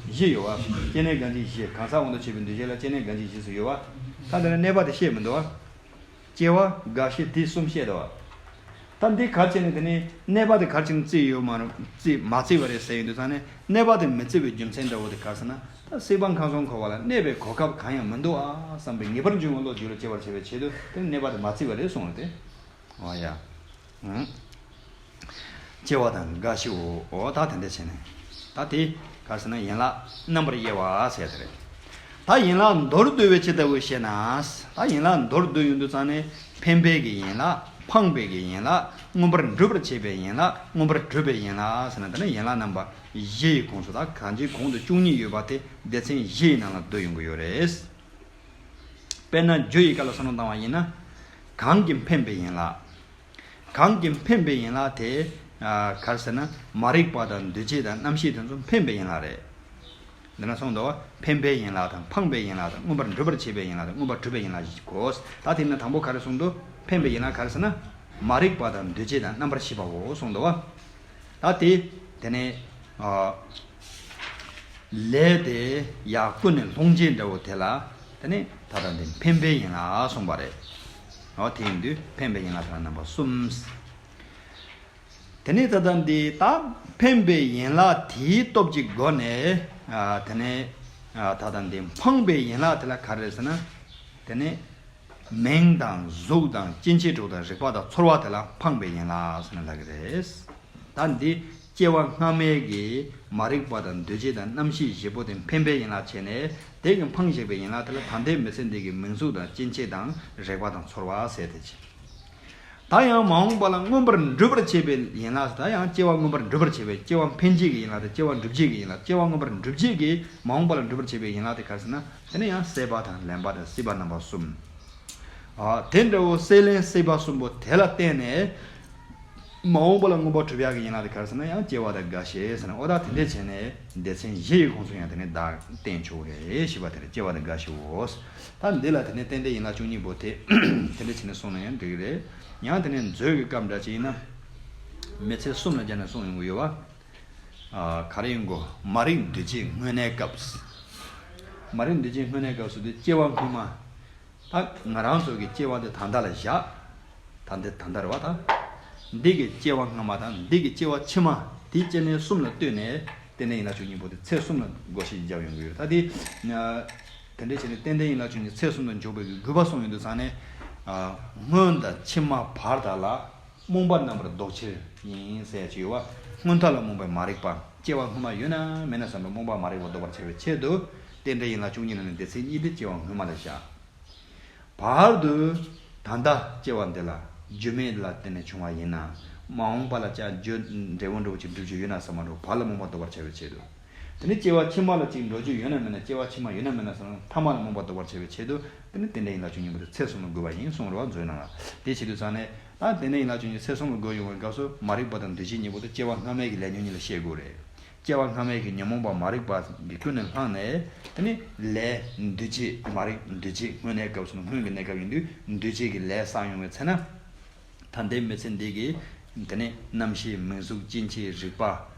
བཞི་ཡོད་བ། སྐྱེ་གནས་གང་ཞིག་བཞི། གང་ཟག་དབང་དུ་བྱས་པའི་འདུས་བྱས་ལ་སྐྱེ་གནས་གང་ཞིག་བཞི་ཟེར་ཡོད་བ། ད་འདི་ན་གནས་པ་དེ་བཤད་མི་འདུག་བ། སྐྱེ་བ་རྒ་ཤི་དེ་གསུམ་བཤད་འདུག་བ། ད་འདི་ག་རེ་བྱས་ནས་དེ་ནས་གནས་པ་དེ་ག་རེ་བྱས་ནས་བརྩིས་ཡོད་མ་རེད། བརྩིས་མ་བརྩིས་པ་རེད་ཟེར་ཡོང་དུས་ཙང་ནས། གནས་པ་དེ་མི་བརྩི་བའི་རྒྱུ་མཚན་འདྲ་བོ་དེ་ག་རེ་ཟེར་ན། ད་སྲིད་པ་མཁའ་མཚོའི་འཁོར་བ་ལ་གནས་པའི་གོ་སྐབས་གང་ཡང་མི་འདུག་ཨ་བསམ་པའི་ངེས་པར་འབྱུང་བའི་བློ་རྒྱུད་ལ་སྐྱེ་བར་བྱ་བའི་ཆེད་དུ་དེ་གནས་པ་དེ་མ་བརྩིས་པ་རེད་གསུངས་རེད་དེ། འོ་ཡ། ཨང་། སྐྱེ་བ་དང་རྒ་ཤིའོ། འོ་ད་དེ་འདྲ་བྱས་ནས། ད་དེ་ག་རེ་ཟེར་ན་ཡན་ལག་རྣམ་པར་དབྱེ་བ་ཟེར་དེ་རེད། ད་ཡན་ལག་མདོར་བསྡུ་བའི་ཕྱིར་ལྟ་བུ་བཤད་ན། ད་ཡན་ལག་མདོར་བསྡུ་ཡོང་དུས་ཙང་ནས་འཕེན་པའི་གི་ཡན་ལག། འཕངས་པའི་གི་ཡན་ལག། མངོན་པར་འགྲུབ་པར་བྱེད་པའི་ཡན་ལག། མངོན་པར་འགྲུབ་པའི་ཡན་ལག་ཟེར་ན། དེ་ནི་ཡན་ལག་རྣམ་པ་བཞི་ཡི་ཁོངས་སུ། ད་གང་ཅིའི་གོང་དུ་བཅུ་གཉིས་ཡོད་པ་དེ་སྡེ་ཚན་བཞི་ཡི་ནང་ལ་འདུ་ཡོང་གི་ཡོད་རེད། དཔེར་ན་རྒྱུ་ཡི་སྐབས་ལ་བསམ་བློ་བཏང་བ་ཡིན་ན། གང་གིས་འཕེན་པའི་ཡན་ལག། གང་གིས་འཕེན་པའི་ཡན་ལག་དེ། ཨ། ག་རེ་ཟེར་ན། མ་རིག་པ་དང་འདུ་བྱེད་དང་རྣམ་ཤེས་དེ་ཚོ་འཕེན་པའི་ཡན་ལག་རེད། འདི་ན་གསུངས་འདུག། འཕེན་པའི་ཡན་ལག་དང་། འཕངས་པའི་ཡན་ལག་དང་། མངོན་པར་འགྲུབ་པར་བྱེད་པའི་ཡན་ལག་དང་། མངོན་པར་འགྲུབ་པའི་ཡན་ལག་བཞི་གོ། ད་དེ་ནས་དང་པོ་ག་རེ་གསུངས་འདུག། འཕེན་པའི་ཡན་ལག་ག་རེ་ཟེར་ན། མ་རིག་པ་དང་འདུ་བྱེད་དང་རྣམ་པར་ཤེས་པའོ་གསུངས་འདུག་བ། ད་དེ། དེ་ནས། ཨ། ལས་དེ་ཡར་ཀུན་ནས་སློང་བྱེད་འདྲ་བོ་དེ་ལ། དེ་ནས་ད་ལྟ་འདི་འཕེན་པའི་ཡན་ལག་གསུངས་པ་རེད། འོ་དེ་ཡིན་དུས་འཕེན་པའི་ཡན་ལག་དེ་ལ་རྣམ་པ་གསུམ། དེ་ནས་ད་ལྟ་འདི་ད་འཕེན་པའི་ཡན་ལག་དེའི་སྟོབས་ཀྱི་སྒོ་ནས། ཨ། དེ་ནས། ཨ། ད་ལྟ་འདི་འཕངས་པའི་ཡན་ལག་དེ་ལ་ག་རེ་ཟེར་ན། དེ་ནས། མིང་དང་གཟུགས་དང་སྐྱེ་མཆེད་དྲུག་དང་རེག་པ་དང་ཚོར་བ་དེ་ལ་འཕངས་པའི་ཡན་ལག་ཟེར་ནས་ལབ་ཀྱི་རེད། ད་འདི་སྐྱེ་བ་སྔ་མའི་གི་མ་རིག་པ་དང་འདུ་བྱེད་དང་རྣམ་ཤེས་བཞི་པོ་དེ་འཕེན་པའི་ཡན་ལག་བྱས་ནས། དེ་གི་འཕངས་བཞག་པའི་ཡན་ལག་དེ་ལ་ད་ལྟའི་མི་ཚེ་འདི་གི་མིང་གཟུགས་དང་སྐྱེ་མཆེད་དང་རེག་པ་དང་ཚོར་བ་ཟེར་དེ་བྱས། ད་ཡང་མ་འོངས་པ་ལ་མངོན་པར་འགྲུབ་པར་བྱེད་པའི་ཡན་ལག་ཟེར། ད་ཡང་སྐྱེ་བ་མངོན་པར་འགྲུབ་པར་བྱེད་པའི་སྐྱེ་བ་འཕེན་བྱེད་ཀྱི་ཡན་ལག་དང་། སྐྱེ་བ་འགྲུབ་བྱེད་ཀྱི་ཡན་ལག། སྐྱེ་བ་མངོན་པར་འགྲུབ་བྱེད་ཀྱི་མ་འོངས་པ་ལ་འགྲུབ་པར་བྱེད་པའི་ཡན་ལག་དེ་ག་རེ་ཟེར་ན། དེ་ནི་ཡང་སྲེད་པ་དང་ལེན་པ་དང་སྲིད་པ་རྣམ་པ་གསུམ། ཨ། དེ་འདྲ་བོ་སྲེད་ལེན་སྲེད་པ་གསུམ་པོ་དེ་ལ་བརྟེན་ནས། མ་འོངས་པ་ལ་མངོན་པར་འགྲུབ་ཡག་གི་ཡན་ལག་དེ་ག་རེ་ཟེར་ན། ཡང་སྐྱེ་བ་དང་རྒ་ཤི་ཟེར་ན། འོ་ད་དེ་འདྲས་བྱས་ནས་སྡེ་ཚན་བཞི་ཡི་ཁོངས་སུ་ཡང་དེ་ནས་བདག་བསྟན་ཆོག་རེད་ཞེས་པ་དེ་རེད། སྐྱེ་བ་དང་རྒ་ཤིའོ། ད་འདི་ལ་དེ་ནས་རྟེན་འབྲེལ་ཡན་ལག་བཅུ་གཉིས་པོ་དེ་དེ་འདྲས་བྱས་ནས་གསུངས་ན་ཡང་འགྲིག་གི་རེད། ཡང་དེ་ནས་མཛོད་ཀྱི་སྐབས་འདྲ་ཅིག་ཡིན་ན། མི་ཚེ་གསུམ་ལ་སྦྱར་ནས་གསུངས་ཡོང་གི་ཡོད་པ། ཨ། ག་རེ་ཡིན་གོ། མ་རིག་འདུ་བྱེད་དངོས་གནས་སྐབས། མ་རིག་འདུ་བྱེད་དངོས་གནས་སྐབས་སུ་དེ་སྐྱེ་བ་སྔོན་མ། ད་ང་རང་ཚོ་གི་སྐྱེ་བ་འདི་ད་ལྟ་ལ་བཞག། ད་འདི་ད་ལྟ་རེད་བ་ད། འདི་གི་སྐྱེ་བ་སྔ་མ་དང་འདི་གི་སྐྱེ་བ་ཕྱི་མ། དེའི་སྐྱེ་གནས་གསུམ་ལ་ལྟོས་ནས་རྟེན་འབྲེལ་ཡན་ལག་བཅུ་གཉིས་པོ་དེ་ཚེ་གསུམ་ལ་བགོ་བཤའ་བརྒྱབ་ཡོང་གི་ཡོད། ད་དེ། དེ་འདྲ་བྱས་ནས་རྟེན་འབྲེལ་ཡན་ལག་བཅུ་གཉིས་ཚེ་གསུམ་དུ་འཇོག་པའི་དགོས་པ་གསུངས་ཡོང་དུས་ཙང་ནས། སྔོན་དང་ཕྱི་མ་བར་དག་ལ་རྨོངས་པ་རྣམ་པར་ལྡོག་ཕྱིར་ཡིན་ཟེར་ཡ་ཅིག་ཡོད་བ། སྔོན་མཐའ་ལ་རྨོངས་པའི་མ་རིག་པ། སྐྱེ་བ་སྔོན་མ་ཡོད་ན་མེད་ན་བསམ་པའི་རྨོངས་པ་མ་རིག་པ་ལྡོག་པར་བྱ་བའི་ཆེད་དུ། རྟེན་འབྲེལ་ཡན་ལག་བཅུ་གཉིས་ནང་ནས་སྡེ་ཚན་གཉིས་དེ་སྐྱེ་བ་སྔོན་མ་ལ་བཞག། བར་དུ་ ད་ལྟ་སྐྱེ་བ་འདི་ལ་རྒྱུ་མེད་ལ་བརྟེན་ནས་བྱུང་བ་ཡིན་ན། མ་འོངས་པ་ལ་ཀྱང་རྒྱུ་འབྲས་བུ་འདྲ་བོ་ཅིག་འགྲུབ་རྒྱུ་ཡོད་ན་བསམ་པ་འདྲ་བོ་བར་ལ་རྨོངས་པ་དོར་བར་བྱ་བའི་ཆེད་དུ། དེ་ནས་སྐྱེ་བ་ཕྱི་མ་ལ་ཅིག་འགྲོ་རྒྱུ་ཡོད་ན་མེད་ན། སྐྱེ་བ་ཕྱི་མ་ཡོད་ན་མེད་ན་བསམ་ན་ཐ་མ་ལ་རྨོངས་པ་དོར་བར་བྱ་བའི་ཆེད་དུ། དེ་ནི་རྟེན་འབྲེལ་ཡན་ལག་བཅུ་གཉིས་པོ་དེ་ཚེ་གསུམ་ལ་དགོས་པ་ཡིན་གསུངས་རེད་བ། མཛོད་ནང་ལ། དེ་བྱེད་དུས་ཙང་ནས་ད་རྟེན་འབྲེལ་ཡན་ལག་བཅུ་གཉིས་ཚེ་གསུམ་ལ་དགོས་ཡོང་བའི་སྐབས་སུ་མ་རིག་པ་དང་འདུ་བྱེད་གཉིས་པོ་དེ་སྐྱེ་བ་སྔ་མའི་གི་ལས་ཉོན་གཉིས་ལ་བཤད་དགོས་རེད། སྐྱེ་བ་སྔ་མའི་གི་ཉོན་མོངས་པ་མ་རིག་པ་གི་ཀུན་ནས་བསླངས་ནས། དེ་ནི་ལས་འདུ་བྱེད་མ་རིག་འདུ་བྱེད་སྔོན་གནས་སྐབས་སུ་ནི་སྔོན་གྱི་གནས་སྐབས་ཡིན་དུས་འདུ་བྱེད་ཀྱི་ལས་བསགས་ཡོང་བའི་ཚེ་ན། ད་ལྟའི་མི་ཚེ་འདི་གི་དེ་ནི་རྣམ་ཤེས་མིང་གཟུགས་སྐྱེ་མཆེད་རེག་པ།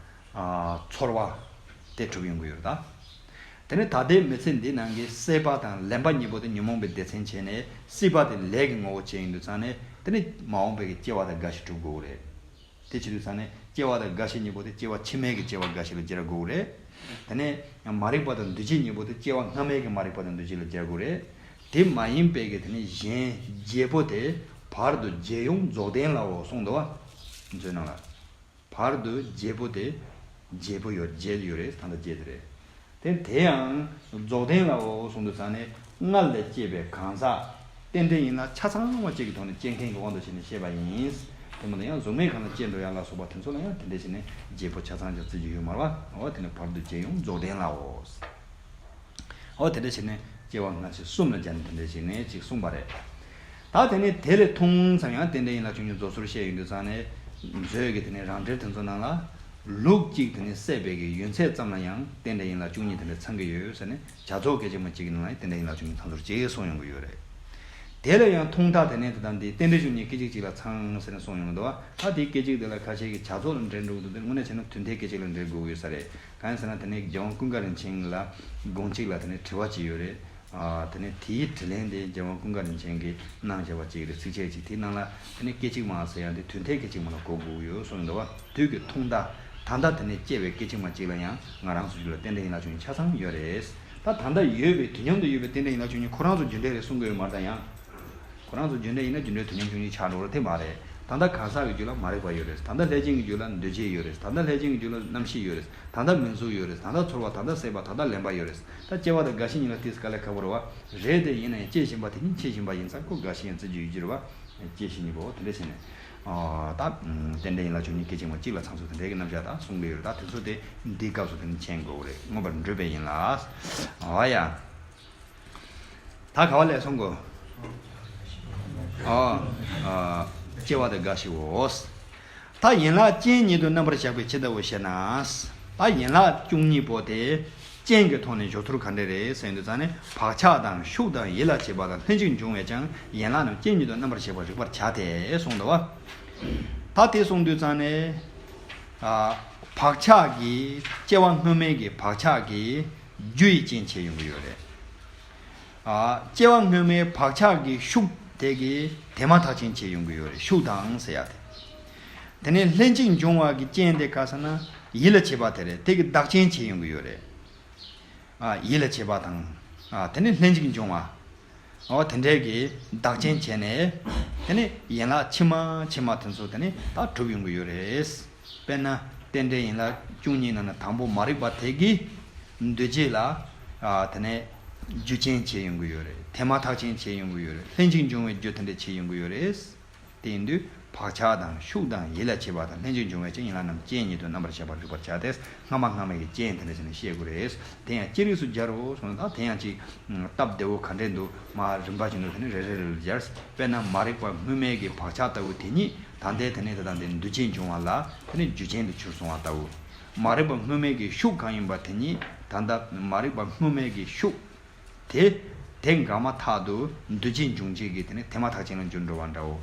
ཨ། ཚོར་བ་དེ་གྲུབ་ཡོང་གི་ཡོད་རེད་ད། དེ་ནི་ད་ལྟའི་མི་ཚེ་འདི་ནང་གི་སྲེད་པ་དང་ལེན་པ་གཉིས་པོ་དེ་ཉོན་མོངས་པའི་སྡེ་ཚན་བྱས་ནས། སྲིད་པ་དེ་ལས་ཀྱི་ངོ་བོ་བྱས་ཡིན་དུས་ཙང་ནས། དེ་ནི་མ་འོངས་པའི་གི་སྐྱེ་བ་དང་རྒ་ཤི་གྲུབ་དགོས་རེད། དེ་བྱེད་དུས་ཙང་ནས་སྐྱེ་བ་དང་རྒ་ཤི་གཉིས་པོ་དེ་སྐྱེ་བ་ཕྱི་མའི་གི་སྐྱེ་བ་རྒ་ཤི་ལ་སྦྱར་དགོས་རེད། དེ་ནས་མ་རིག་པ་དང་འདུ་བྱེད་གཉིས་པོ་དེ་སྐྱེ་བ་སྔ་མའི་གི་མ་རིག་པ་དང་འདུ་བྱེད་ལ་སྦྱར་དགོས་རེད། དེ་མ་ཡིན་པའི་གི་དེ་ནི་གཞན་བརྒྱད་པོ་དེ་བར་དུ་བརྗེད་ཡོང་རྫོགས་ལྡན་ལའོ་གསུངས་འདུག་བ། མཛོད་ནང་ལ། བར་དུ་བརྒྱད་པོ་དེ། བརྒྱད་པོ་ཡོད་བརྒྱད་ཡོད་རེད། ད་ལྟ་བརྒྱད་དེ་རེད། དེ་དེ་ཡང་རྫོགས་ལྡན་ལའོ་གསུངས་དུས་ཙང་ནས། སྔར་ལས་སྐྱེས་པའི་གང་ཟག་རྟེན་འབྲེལ་ཡན་ལག་ཆ་ཚང་བ་གཅིག་གི་ཐོག་ནས་སྐྱེ་མཁན་གྱི་དབང་དུ་བྱས་ནས་བཤད་པ་ཡིན། དེ་མ་ཡིན་ན་ཡང་གཟུགས་མེད་ཁམས་ལ་སྐྱེ་འགྲོ་ཡག་ལ་སོགས་པ་དེ་ཚོ་ལ་ཡང་དེ་འདྲ་བྱས་ནས་བརྒྱད་པོ་ཆ་ཚང་ཅིག་བརྩི་རྒྱུ་ཡོད་མ་རེད་བ། འོ་དེ་ནི་བར་དུ་བརྗེད་ཡོང་རྫོགས་ལྡན་ལའོ། འོ་དེ་འདྲ་བྱས་ནས་སྐྱེ་བ་སྔ་ཕྱི་གསུམ་ལ་སྦྱར་ནས་དེ་འདྲ་བྱས་ནས་ཅིག་གསུངས་པ་རེད། ད་དེ་ནས་དེ་ལས་ཐུང་ཙམ་ཡང་རྟེན་འབྲེལ་ཡན་ལག་བཅུ་གཉིས་རྫོགས་ཚུལ་བཤད་ཡོང་དུས་ཙང་ནས། མཛོད་ཀྱི་དེ་ནས་རང་འགྲེལ་དེ་ཚོ་ནང་ལ། ལུགས་གཅིག་དེ་ནས་སྲེད་པའི་གི་ཡོན་ཚད་ཙམ་ལ་ཡང་རྟེན་འབྲེལ་ཡན་ལག་བཅུ་གཉིས་དེ་འདྲ་ཚང་གི་ཡོད་ཟེར་ནས། བྱ་རྫོགས་སྐད་ཅིག་མ་གཅིག་གི་ནང་ལ་ཡང་རྟེན་འབྲེལ་ཡན་ལག་བཅུ་གཉིས་ཚང་ཚུལ་གཅིག་གསུངས་ཡོང་གི་ཡོད་རེད། དེ་ལས་ཡང་ཐུང་མཐའ་དེ་ནས་དེ་དང་འདི་རྟེན་འབྲེལ་བཅུ་གཉིས་སྐད་ཅིག་གཅིག་ལ་ཚང་ཟེར་ནས་གསུངས་ཡོང་གི་འདུག་བ། ད་དེའི་སྐད་ཅིག་དེ་ལ་ཁ་ཤས་ཀྱིས་བྱ་རྫོགས་ལ་འགྲེལ་འགྲོ་གི་འདུག་དེ་དངོས་གནས་བྱས་ན་དོན་མཐའི་སྐད་ཅིག་ལ་འགྲེལ་དགོས་ཀྱི་ཡོད་ས་རེད། གང་ཡིན་ཟེར་ན་དེ་ནས་རྒྱལ་དབང་ཀུན་དགའ་རིན་ཆེན་ལ་དགོངས་གཅིག་ལ་དེ་ནས་དྲི་བ་གཅིག་ཡོད་རེད། ཨ། དེ་ནས་དེའི་དྲིས་ལན་དེ་རྒྱལ་དབང་ཀུན་དགའ་རིན་ཆེན་གྱིས་གནང་བཞག་པ་གཅིག་རེད། ཚིགས་བཅད་གཅིག་དེའི་ནང་ལ་དེ་ནས་སྐད་ཅིག་མ་ཟེར་ཡག་དེ་དོན་མཐའི་སྐད་ཅིག་མ་ལ་གོ་དགོས་ཀྱི་ཡོད་གསུངས་འདུག་བ། དུས་ཀྱི་ཐུང་མཐའ། ད་ལྟ་དེ་ནས་སྐྱེས་པའི་སྐད་ཅིག་མ་གཅིག་ལ་ཡང་ང་རང་ཚོ་རྒྱུད་ལ་རྟེན་འབྲེལ་ཡན་ལག་བཅུ་གཉིས་ཆ་ཚང་ཡོད་རེད། ད་ད་ལྟ་ཡོད་པའི་དུས་མཉམ་དུ་ཡོད་པའི་རྟེན་འབྲེལ་ཡན་ལག་བཅུ་གཉིས་ཁོ་རང་ཚོ་རྒྱུ་འབྲས་རེད་གསུང་གི་ཡོད་མ་རེད་ད་ཡང་། ཁོ་རང་ཚོ་རྒྱུ་འབྲས་ཡིན་ན་རྒྱུ་འབྲས་དུས་མཉམ་བཅུ་གཉིས་ཆགས་འགྲོ་རེད་དེ་མ་རེད། ད་ལྟ་གང་ཟག་གི་རྒྱུད་ལ་མ་རིག་པ་ཡོད་རེད། ད་ལྟ་ལྷས་བྱིན་གྱི་རྒྱུད་ལ་འདུ་བྱེད་ཡོད་རེད། ད་ལྟ་ལྷས་བྱིན་གྱི་རྒྱུད་ལ་རྣམ་ཤེས་ཡོད་རེད། ད་ལྟ་མིང་གཟུགས་ཡོད་རེད། ད་ལྟ་ཚོར་བ། ད་ལྟ་སྲེད་པ། ད་ལྟ་ལེན་པ་ཡོད་རེད། ད་སྐྱེ་བ་དང་རྒ་ཤི་གཉིས་ལ་ཏིས་དཀའ་ལས་ཁག་པོ་རེད་བ། རེད་དེ་ཡིན་ན་ཡང་སྐྱེ་བཞིན་པ་དེ་ཉིད་འཆི་བཞིན་པ་ཡིན་ཙང་ཁོ་རྒ་ཤི་ཡང་བརྩི་རྒྱུ་ཡོད་ཀྱི་རེད་བ། སྐྱེ་ཤི་གཉིས་པོ་དེ་འདྲ་བྱས་ནས། ཨ། ད་རྟེན་འབྲེལ་ཡན་ལག་བཅུ་གཉིས་སྐད་ཅིག་མ་གཅིག་ལ་ཚང་ཚུལ་དེ་འདྲའི་གི་རྣམ་གཞག་ད་གསུང་གི་ཡོད་རེད། ད་དེ་ཚོ་དེ་འདིའི་སྐབས་སུ་དེ་ནི་མཁྱེན་དགོས་རེད། མངོན་པར་འདོད་པས་ཡིན་ལ། ཨ་ཡ། ད་ག་བ་ལས་སོང་གོ། ཨ། ཨ། སྐྱེ་བ་དང་རྒ་ཤིའོ། ད་ཡན་ལག་ཅན་ཉིད་དུ་རྣམ་པར་གཞག་པའི་ཕྱིར་ལྟ་བུ་ཞེ་ན། ད་ཡན་ལག་བཅུ་གཉིས་པོ་དེ་རྐྱེན་གྱི་ཐོག་ནས་སྦྱོར་ཚུལ་ག་འདྲ་རེད་ཟེར་དུས་ཙང་ནས། བག་ཆགས་དང་ཤུགས་དང་ཡིད་ལ་བྱེད་པ་དང་ལྷན་ཅིག་འབྱུང་བས་ཀྱང་ཡན་ལག་རྣམས་རྐྱེན་ཉིད་དུ་རྣམ་པར་གཞག་པར་རིག་པར་བྱ་སྟེ་གསུངས་འདུག་བ། ད་དེ་གསུངས་དུས་ཙང་ནས། ཨ། བག་ཆགས་ཀྱི་སྐྱེ་བ་སྔོན་མའི་གི་བག་ཆགས་ཀྱི་རྒྱུ་ཡི་རྐྱེན་བྱས་ཡོང་གི་ཡོད་རེད། ཨ། སྐྱེ་བ་སྔོན་མའི་བག་ཆགས་ཀྱི་ཤུགས་དེ་གི་དེ་མ་ཐག་ཅན་བྱས་ཡོང་གི་ཡོད་རེད། ཤུགས་དང་ཟེར་ཡ་དེ། དེ་ནས་ལྷན་ཅིག་འབྱུང་བ་གི་རྐྱེན་དེ་ག་ཟེར་ན་ཡིད་ལ་བྱེད་པ་དེ་རེད། དེ་གི་བདག་རྐྱེན་བྱས་ཡོང་གི་ཡོད་རེད། ཨ། ཡིད་ལ་བྱེད་པ་དང་། ཨ། དེ་ནས་ལྷན་ཅིག་འབྱུང་བ། འོ་དེ་འདྲའི་གི་བདག་རྐྱེན་བྱས་ནས། དེ་ནས་ཡན་ལག་ཕྱི་མ་ཕྱི་མ་དེ་ཚོ་དེ་ནས་ད་གྲུབ་ཡོང་གི་ཡོད་རེད། དཔེར་ན་རྟེན་འབྲེལ་ཡན་ལག་བཅུ་གཉིས་ནང་ནས་དང་པོ་མ་རིག་པ་དེ་གིས་འདུ་བྱེད་ལ། ཨ། དེ་ནས་རྒྱུ་རྐྱེན་བྱས་ཡོང་གི་ཡོད་རེད། དེ་མ་ཐག་ཅན་བྱས་ཡོང་གི་ཡོད་རེད། ལྷན་ཅིག་འབྱུང་བའི་རྒྱུ་དེ་འདྲ་བྱས་ཡོང་གི་ཡོད་རེད། དེ་ཡིན་དུས་བག་ཆགས་དང་ཤུགས་དང་ཡིད་ལ་བྱེད་པ་དང་ལྷན་ཅིག་འབྱུང་བས་ཀྱང་ཡན་ལག་རྣམས་རྐྱེན་ཉིད་དུ་རྣམ་པར་གཞག་པར་རིག་པར་བྱ་སྟེ། སྔ་མ་སྔ་མའི་གི་རྐྱེན་དེ་འདྲ་བྱས་ནས་བཤད་དགོས་རེད། དེ་ཡང་ཅི་རིགས་སུ་སྦྱར་རོ་གསུངས་ན། ད་དེ་ཡང་ཅིག་སྟབས་བདེ་བོ་ག་འདྲས་འདུག་མར་རིམ་པ་བཞིན་དུ་དེ་ནས་རེ་རེ་རེ་ལ་སྦྱར། དཔེར་ན་མ་རིག་པ་སྔོན་མའི་གི་བག་ཆགས་ལྟ་བུ་དེ་ཉིད་ད་ལྟའི་དེ་ནས་དེ་དང་དེ་འདུ་བྱེད་འབྱུང་བ་ལ་དེ་ནས་རྒྱུ་རྐྱེན་དུ་གྱུར་སོང་བ་ལྟ་བུ། མ་རིག་པ་སྔོན་མའི་གི་ཤུགས་གང་ཡིན་པ་དེ་ཉིད་ད་ལྟ་མ་རིག་པ་སྔོན་མའི་གི་ཤུགས་དེ། དེ་འགག་མ་ཐག་ཏུ་འདུ་བྱེད་འབྱུང་བྱེད་ཀྱི་དེ་ནས་དེ་མ་ཐག་ཅན་ལ་འགྱུར་འགྲོ་བ་འདྲའོ།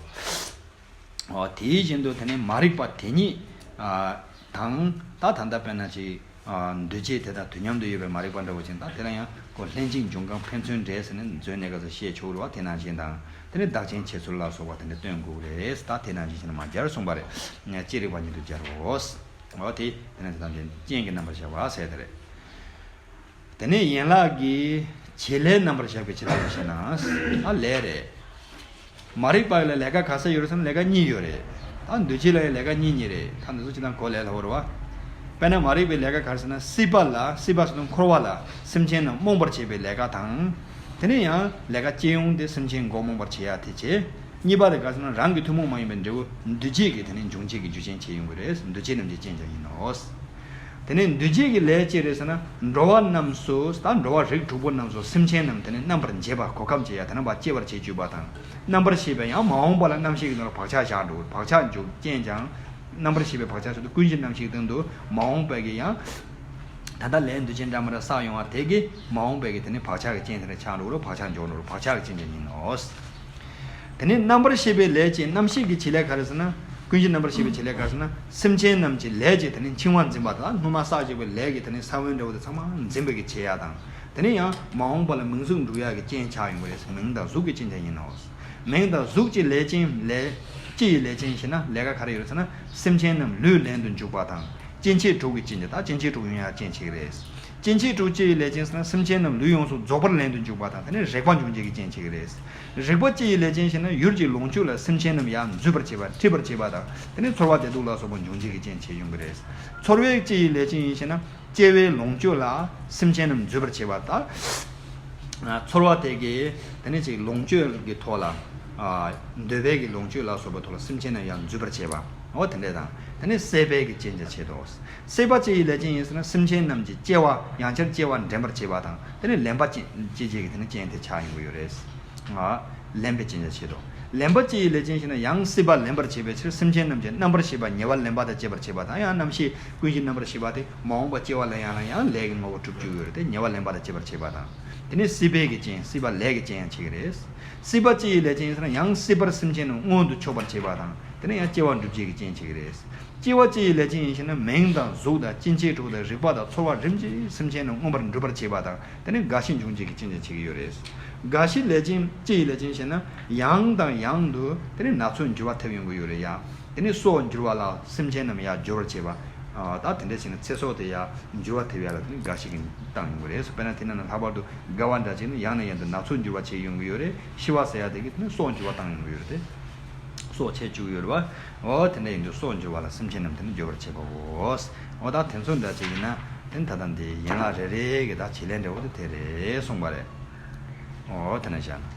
ཨོ། དེ་བཞིན་དུ་དེ་ནས་མ་རིག་པ་དེ་ཉིད། ཨ། དང་། ད་ད་ལྟ་དཔེར་ན་ཅིག་ཨ། འདུ་བྱེད་དེ་དག་དུས་མཉམ་དུ་ཡོད་པའི་མ་རིག་པ་འདྲ་བོ་ཅན། ད་དེ་ལ་ཡང་ཁོ་ལྷན་ཅིག་འབྱུང་ཁམས་ཕན་ཚུན་འབྲེལ་ཟེར་ནས་མཛོད་གནས་སྐབས་སུ་བཤད་ཆོག་རེད་བ། དེ་ནང་བཞིན་དང་། དེ་ནས་བདག་རྐྱེན་བྱེད་ཚུལ་ལ་སོགས་པ་དེ་འདྲ་སྟོན་དགོས་རེད། ད་དེ་ནང་བཞིན་བྱས་ནས་མ་སྦྱར་གསུངས་པ་རེད། ཅི་རིགས་པ་ཉིད་དུ་སྦྱར་རོ། འོ་དེ་དེ་ནས་དེ་དང་དེ་རྐྱེན་གྱི་རྣམ་པར་བཞག་པ་ཟེར་དེ་རེད། དེ་ནས་ཡན་ལག་གི་བྱེད་ལས་རྣམ་པར་བཞག་པའི་ཕྱིར་ལྟ་བུ་ཞེ་ན། ཨ། ལས་རེད། མ་རིག་པ་ལ་ལས་ཀ་ག་ས་ཡོད་རེད་ཟེར་ན་ལས་ཀ་གཉིས་ཡོད་རེད། ད་འདུ་བྱེད་ལ་ཡང་ལས་ཀ་གཉིས་གཉིས་རེད། ད་འདི་ཚོ་སྤྱིར་བཏང་གོ་ལས་སླ་བོ་རེད་བ། དཔེར་ན་མ་རིག་པའི་ལས་ཀ་ག་རེ་ཟེར་ན་སྲིད་པ་ལ་སྲིད་པ་ཟེར་དུས་འཁོར་བ་ལ་སེམས་ཅན་རྣམས་རྨོངས་པར་བྱེད་པའི་ལས་ཀ་དང་། དེ་ནས་ཡང་ལས་ཀ་སྤྱི་ཡོངས་དེ་སེམས་ཅན་མགོ་རྨོངས་པར་བྱེད་ཡ་དེ་བྱེད། གཉིས་པ་དེ་ག་ཟེར་ན་རང་གི་ཐུན་མོང་མ་ཡིན་པའི་འབྲས་བུ་འདུ་བྱེད་ཀྱི་དེ་ནི་འབྱུང་བྱེད་ཀྱི་རྒྱུ་ཅན་བྱས་ཡོང་གི་རེད། འདུ་བྱེད་རྣམས་ཀྱི་རྐྱེན་ཀྱང་ཡིན་ནོ། དེ་ནས་འདུ་བྱེད་ཀྱི་ལས་ཅི་རེད་ཟེར་ན། འགྲོ་བ་རྣམས་སུ་ད་འགྲོ་བ་རིགས་དྲུག་པོ་རྣམས་སུ་སེམས་ཅན་རྣམས་དེ་ནི་རྣམ་པར་འབྱེད་པ་གོ་ཁམས་ཀྱི་ཡ་དེ་རྣམ་པར་སྐྱེ་བར་བྱེད་བཅུག་པ་དང་། རྣམ་པར་ཤེས་པའི་ཡང་མ་འོངས་པ་ལ་རྣམ་ཤེས་ཀྱི་ནང་ལ་བག་ཆགས་བཞག་འགྲོ། བག་ཆགས་འཇུག་རྐྱེན་ཀྱང་། རྣམ་པར་ཤེས་པའི་བག་ཆགས་ཟེར་དུས་ཀུན་གཞི་རྣམ་ཤེས་ཀྱི་སྟེང་དུ་མ་འོངས་པའི་གི་ཡང་། ད་ལྟ་ལས་འདུ་བྱེད་འདྲ་མི་འདྲ་བསགས་ཡོང་བ་དེ་གི་མ་འོངས་པའི་གི་དེ་ནི་བག་ཆགས་ཀྱི་རྐྱེན་དེ་འདྲ་ཆགས་འགྲོ་རུ་བག་ཆགས་འཇོག་འགྲོ་རུ་བག་ཆགས་ཀྱི་རྐྱེན་ཀྱང་ཡིན་ནོ། དེ་ནས་རྣམ་པར་ཤེས་པའི་ལས་ཀྱི་རྣམ་ཤེས་ཀྱི་བྱེད་ལས་ག་རེ་ཟེར་ན། ཀུན་གཞི་རྣམ་པར་ཤེས་པའི་བྱེད་ལས་ག་རེ་ཟེར་ན། སེམས་ཅན་རྣམས་ཀྱི་ལས་ཀྱི་དེ་ནི་འཆིང་བ་འཛིན་པ་དང་སྔོན་མ་བསགས་བཞག་པའི་ལས་ཀྱི་དེ་ནི་ས་བོན་འདྲ་བོ་དེ་ཚང་མ་འཛིན་པའི་གི་བྱེད་ཡ་དང་། དེ་ནི་ཡང་མ་འོངས་པ་ལ་མིང་གཟུགས་འབྲུ་གཡག་གི་རྐྱེན་ཆགས་ཡོང་གི་རེད། མིང་དང་གཟུགས་ཀྱི་རྐྱེན་ཀྱང་ཡིན་ནོ། མིང་དང་གཟུགས་ཀྱི་ལས་ཅན་ལས། ཅི་ཡི་ལས་ཅན་ཞེ་ན་ལས་ཀ་ག་རེ་ཡོད་རེད་ཟེར་ན། སེམས་ཅན་རྣམས་ལུས་ལེན་དུ་འཇུག་པ་དང་། སྐྱེ་མཆེད་དྲུག་གི་རྐྱེན་གྱིས་ད་སྐྱེ་མཆེད་དྲུག་ཡོང་ཡ་རྐྱེན་བྱེད་ཀྱི་རེད། སྐྱེ་མཆེད་དྲུག་ཅི་ཡི་ལས་ཅན་ཟེར་ན་སེམས་ཅན་རྣམས་ལུས་ཡོངས་སུ་རྫོགས་པར་ལེན་དུ་འཇུག་པ་དང་དེ་ནི་རེག་པ་འབྱུང་བྱེད་ཀྱི་རྐྱེན་བྱེད་ཀྱི་རེད། རེག་པ་ཅི་ཡི་ལས་ཅན་ཞེ་ན་ཡུལ་གྱི་ལོངས་སྤྱོད་ལ་སེམས་ཅན་རྣམས་ཡང་འཛུད་པར་བྱེད་པ་འཁྲིད་པར་བྱེད་པ་དང་དེ་ནི་ཚོར་བ་བདེ་སྡུག་ལ་སོགས་པ་འབྱུང་བྱེད་ཀྱི་རྐྱེན་བྱེད་ཡོང་གི་རེད། ཚོར་བའི་ཅི་ཡི་ལས་ཅན་ཡིན་ཞེ་ན། སྐྱེ་བའི་ལོངས་སྤྱོད་ལ་སེམས་ཅན་རྣམས་འཛུད་པར་བྱེད་པ་དང་། ཚོར་བ་དེ་གའི་དེ་ནི་ཅིག་ལོངས་སྤྱོད་ཀྱི་ཐོག་ལ། འདོད་པའི་གི་ལོངས་སྤྱོད་ལ་སོགས་པའི་ཐོག་ལ་སེམས་ཅན་རྣམས་ཡང་འཛུད་པར་བྱེད་པ། འོ་དེ་འདྲས་དང་། དེ་ནི་སྲེད་པའི་གི་རྐྱེན་ཀྱང་བྱེད་དོ། སྲེད་པ་ཅི་ཡི་ལས་ཅན་ཡིན་ཟེར་ན་སེམས་ཅན་རྣམས་ཀྱི་སྐྱེ་བ་ཡང་བསྐྱར་སྐྱེ་བ་འདྲེན་པར་བྱེད་པ་དང་དེ་ནི་ལེན་པ་ཅན་སྐྱེ་བྱེད་ཀྱི་དེ་ནི་རྐྱེན་དེ་ཆགས་ཡོང་གི་ཡོད་རེད། ལེན་པའི་རྐྱེན་ཀྱང་བྱེད་དོ། ལེན་པ་ཅི་ཡི་ལས་ཅན་ཞེ་ན་ཡང་སྲིད་པ་ལེན་པར་བྱེད་པའི་ཕྱིར་སེམས་ཅན་རྣམས་ཀྱི་རྣམ་པར་ཤེས་པ་ཉེ་བར་ལེན་པ་དང་བཅས་པར་བྱེད་པ་དང་ཡང་རྣམ་ཤེས་ཀུན་གཞི་རྣམ་པར་ཤེས་པ་དེ་མ་འོངས་པ་སྐྱེ་བ་ལེན་ཡ་ལ་ཡང་ལས་ཀྱི་ངོ་བོ་གྲུབ་བཅུག་ཡོད་རེད་དེ་ཉེ་བར་ལེན་པ་དང་བཅས་པར་བྱེད་པ་དང་། དེ་ནི་སྲིད་པའི་གི་རྐྱེན་སྲིད་པ་ལས་ཀྱི་རྐྱེན་ཡང་བྱེད་ཀྱི་རེད། སྲིད་པ་ཅི་ཡི་ལས་ཅན་ཡིན་ཟེར་ན་ཡང་སྲིད་པར་སེམས་ཅན་རྣམས་མངོན་དུ་ཕྱོགས་པར་བྱེད་པ་དང་དེ་ནི་ཡང་སྐྱེ་བ་འགྲུབ་བྱེད་ཀྱི་རྐྱེན་བྱེད་ཀྱི་རེད། སྐྱེ་བ་ཅི་ཡི་ལས་ཅན་ཡིན་ཞེ་ན་མིང་དང་གཟུགས་དང་སྐྱེ་མཆེད་དྲུག་དང་རེག་པ་དང་ཚོར་བ་རིམ་གྱིས་སེམས་ཅན་རྣམས་མངོན་པར་འགྲུབ་པར་བྱེད་པ་དང་དེ་ནི་རྒ་ཤི་འབྱུང་བྱེད་ཀྱི་རྐྱེན་ཀྱང་བྱེད་ཀྱི་ཡོད་རེད། རྒ་ཤི་ལས་ཅན་ཅི་ཡི་ལས་ཅན་ཞེ་ན་ཡང་དང་ཡང་དུ་དེ་ནི་ན་ཚོད་འགྱུར་བ་ཐེབས་ཡོང་གི་ཡོད་རེད་ཡ། དེ་ནི་སྲོག་འགྱུར་བ་ལ་སེམས་ཅན་རྣམས་ཡང་འགྱུར་བར་བྱེད་པ། ད་དེ་འདྲ་བྱས་ན་ཚེ་སྲོག་དེ་ཡང་འགྱུར་བ་ཐེབས་ཡ་ལ་དེ་ནི་རྒ་ཤི་གི་བཏང་ཡོང་གི་རེད། དཔེར་ན་དེ་ན་ན་ལྷག་པར་དུ་རྒ་བ་འདྲ་བྱས་ན་ཡང་ནས་ཡང་དུ་ན་ཚོད་འགྱུར་བ་བྱེད་ཡོང་གི་ཡོད་རེད། ཤི་བ་ཟེར་ཡ་དེ་གི་དེ་ནི་སྲོག་འགྱུར་བ་བཏང་ཡོང་གི་ཡོད་རེད་དེ། སྲོག་ཆད་བཅུག་ཡོད་རེད་བ། འོ་དེ་འདྲ་ཡིན་དུས་སྲོག་འགྱུར་བ་ལ་སེམས་ཅན་རྣམས་དེ་ནི་འགྱུར་བར་བྱེད་པའོ། འོ་ད་དེ་ཚོ་འདྲ་ཅིག་ཡིན་ན་དེ་ནི་ད་ལྟ་འདི་ཡན་ལག་རེ་རེ་གི་ད་བྱེད་ལས་འདྲ་བོ་དེ་དེ་རེད་གསུངས་པ་རེད། འོ་དེ་ན་བཞག་ན་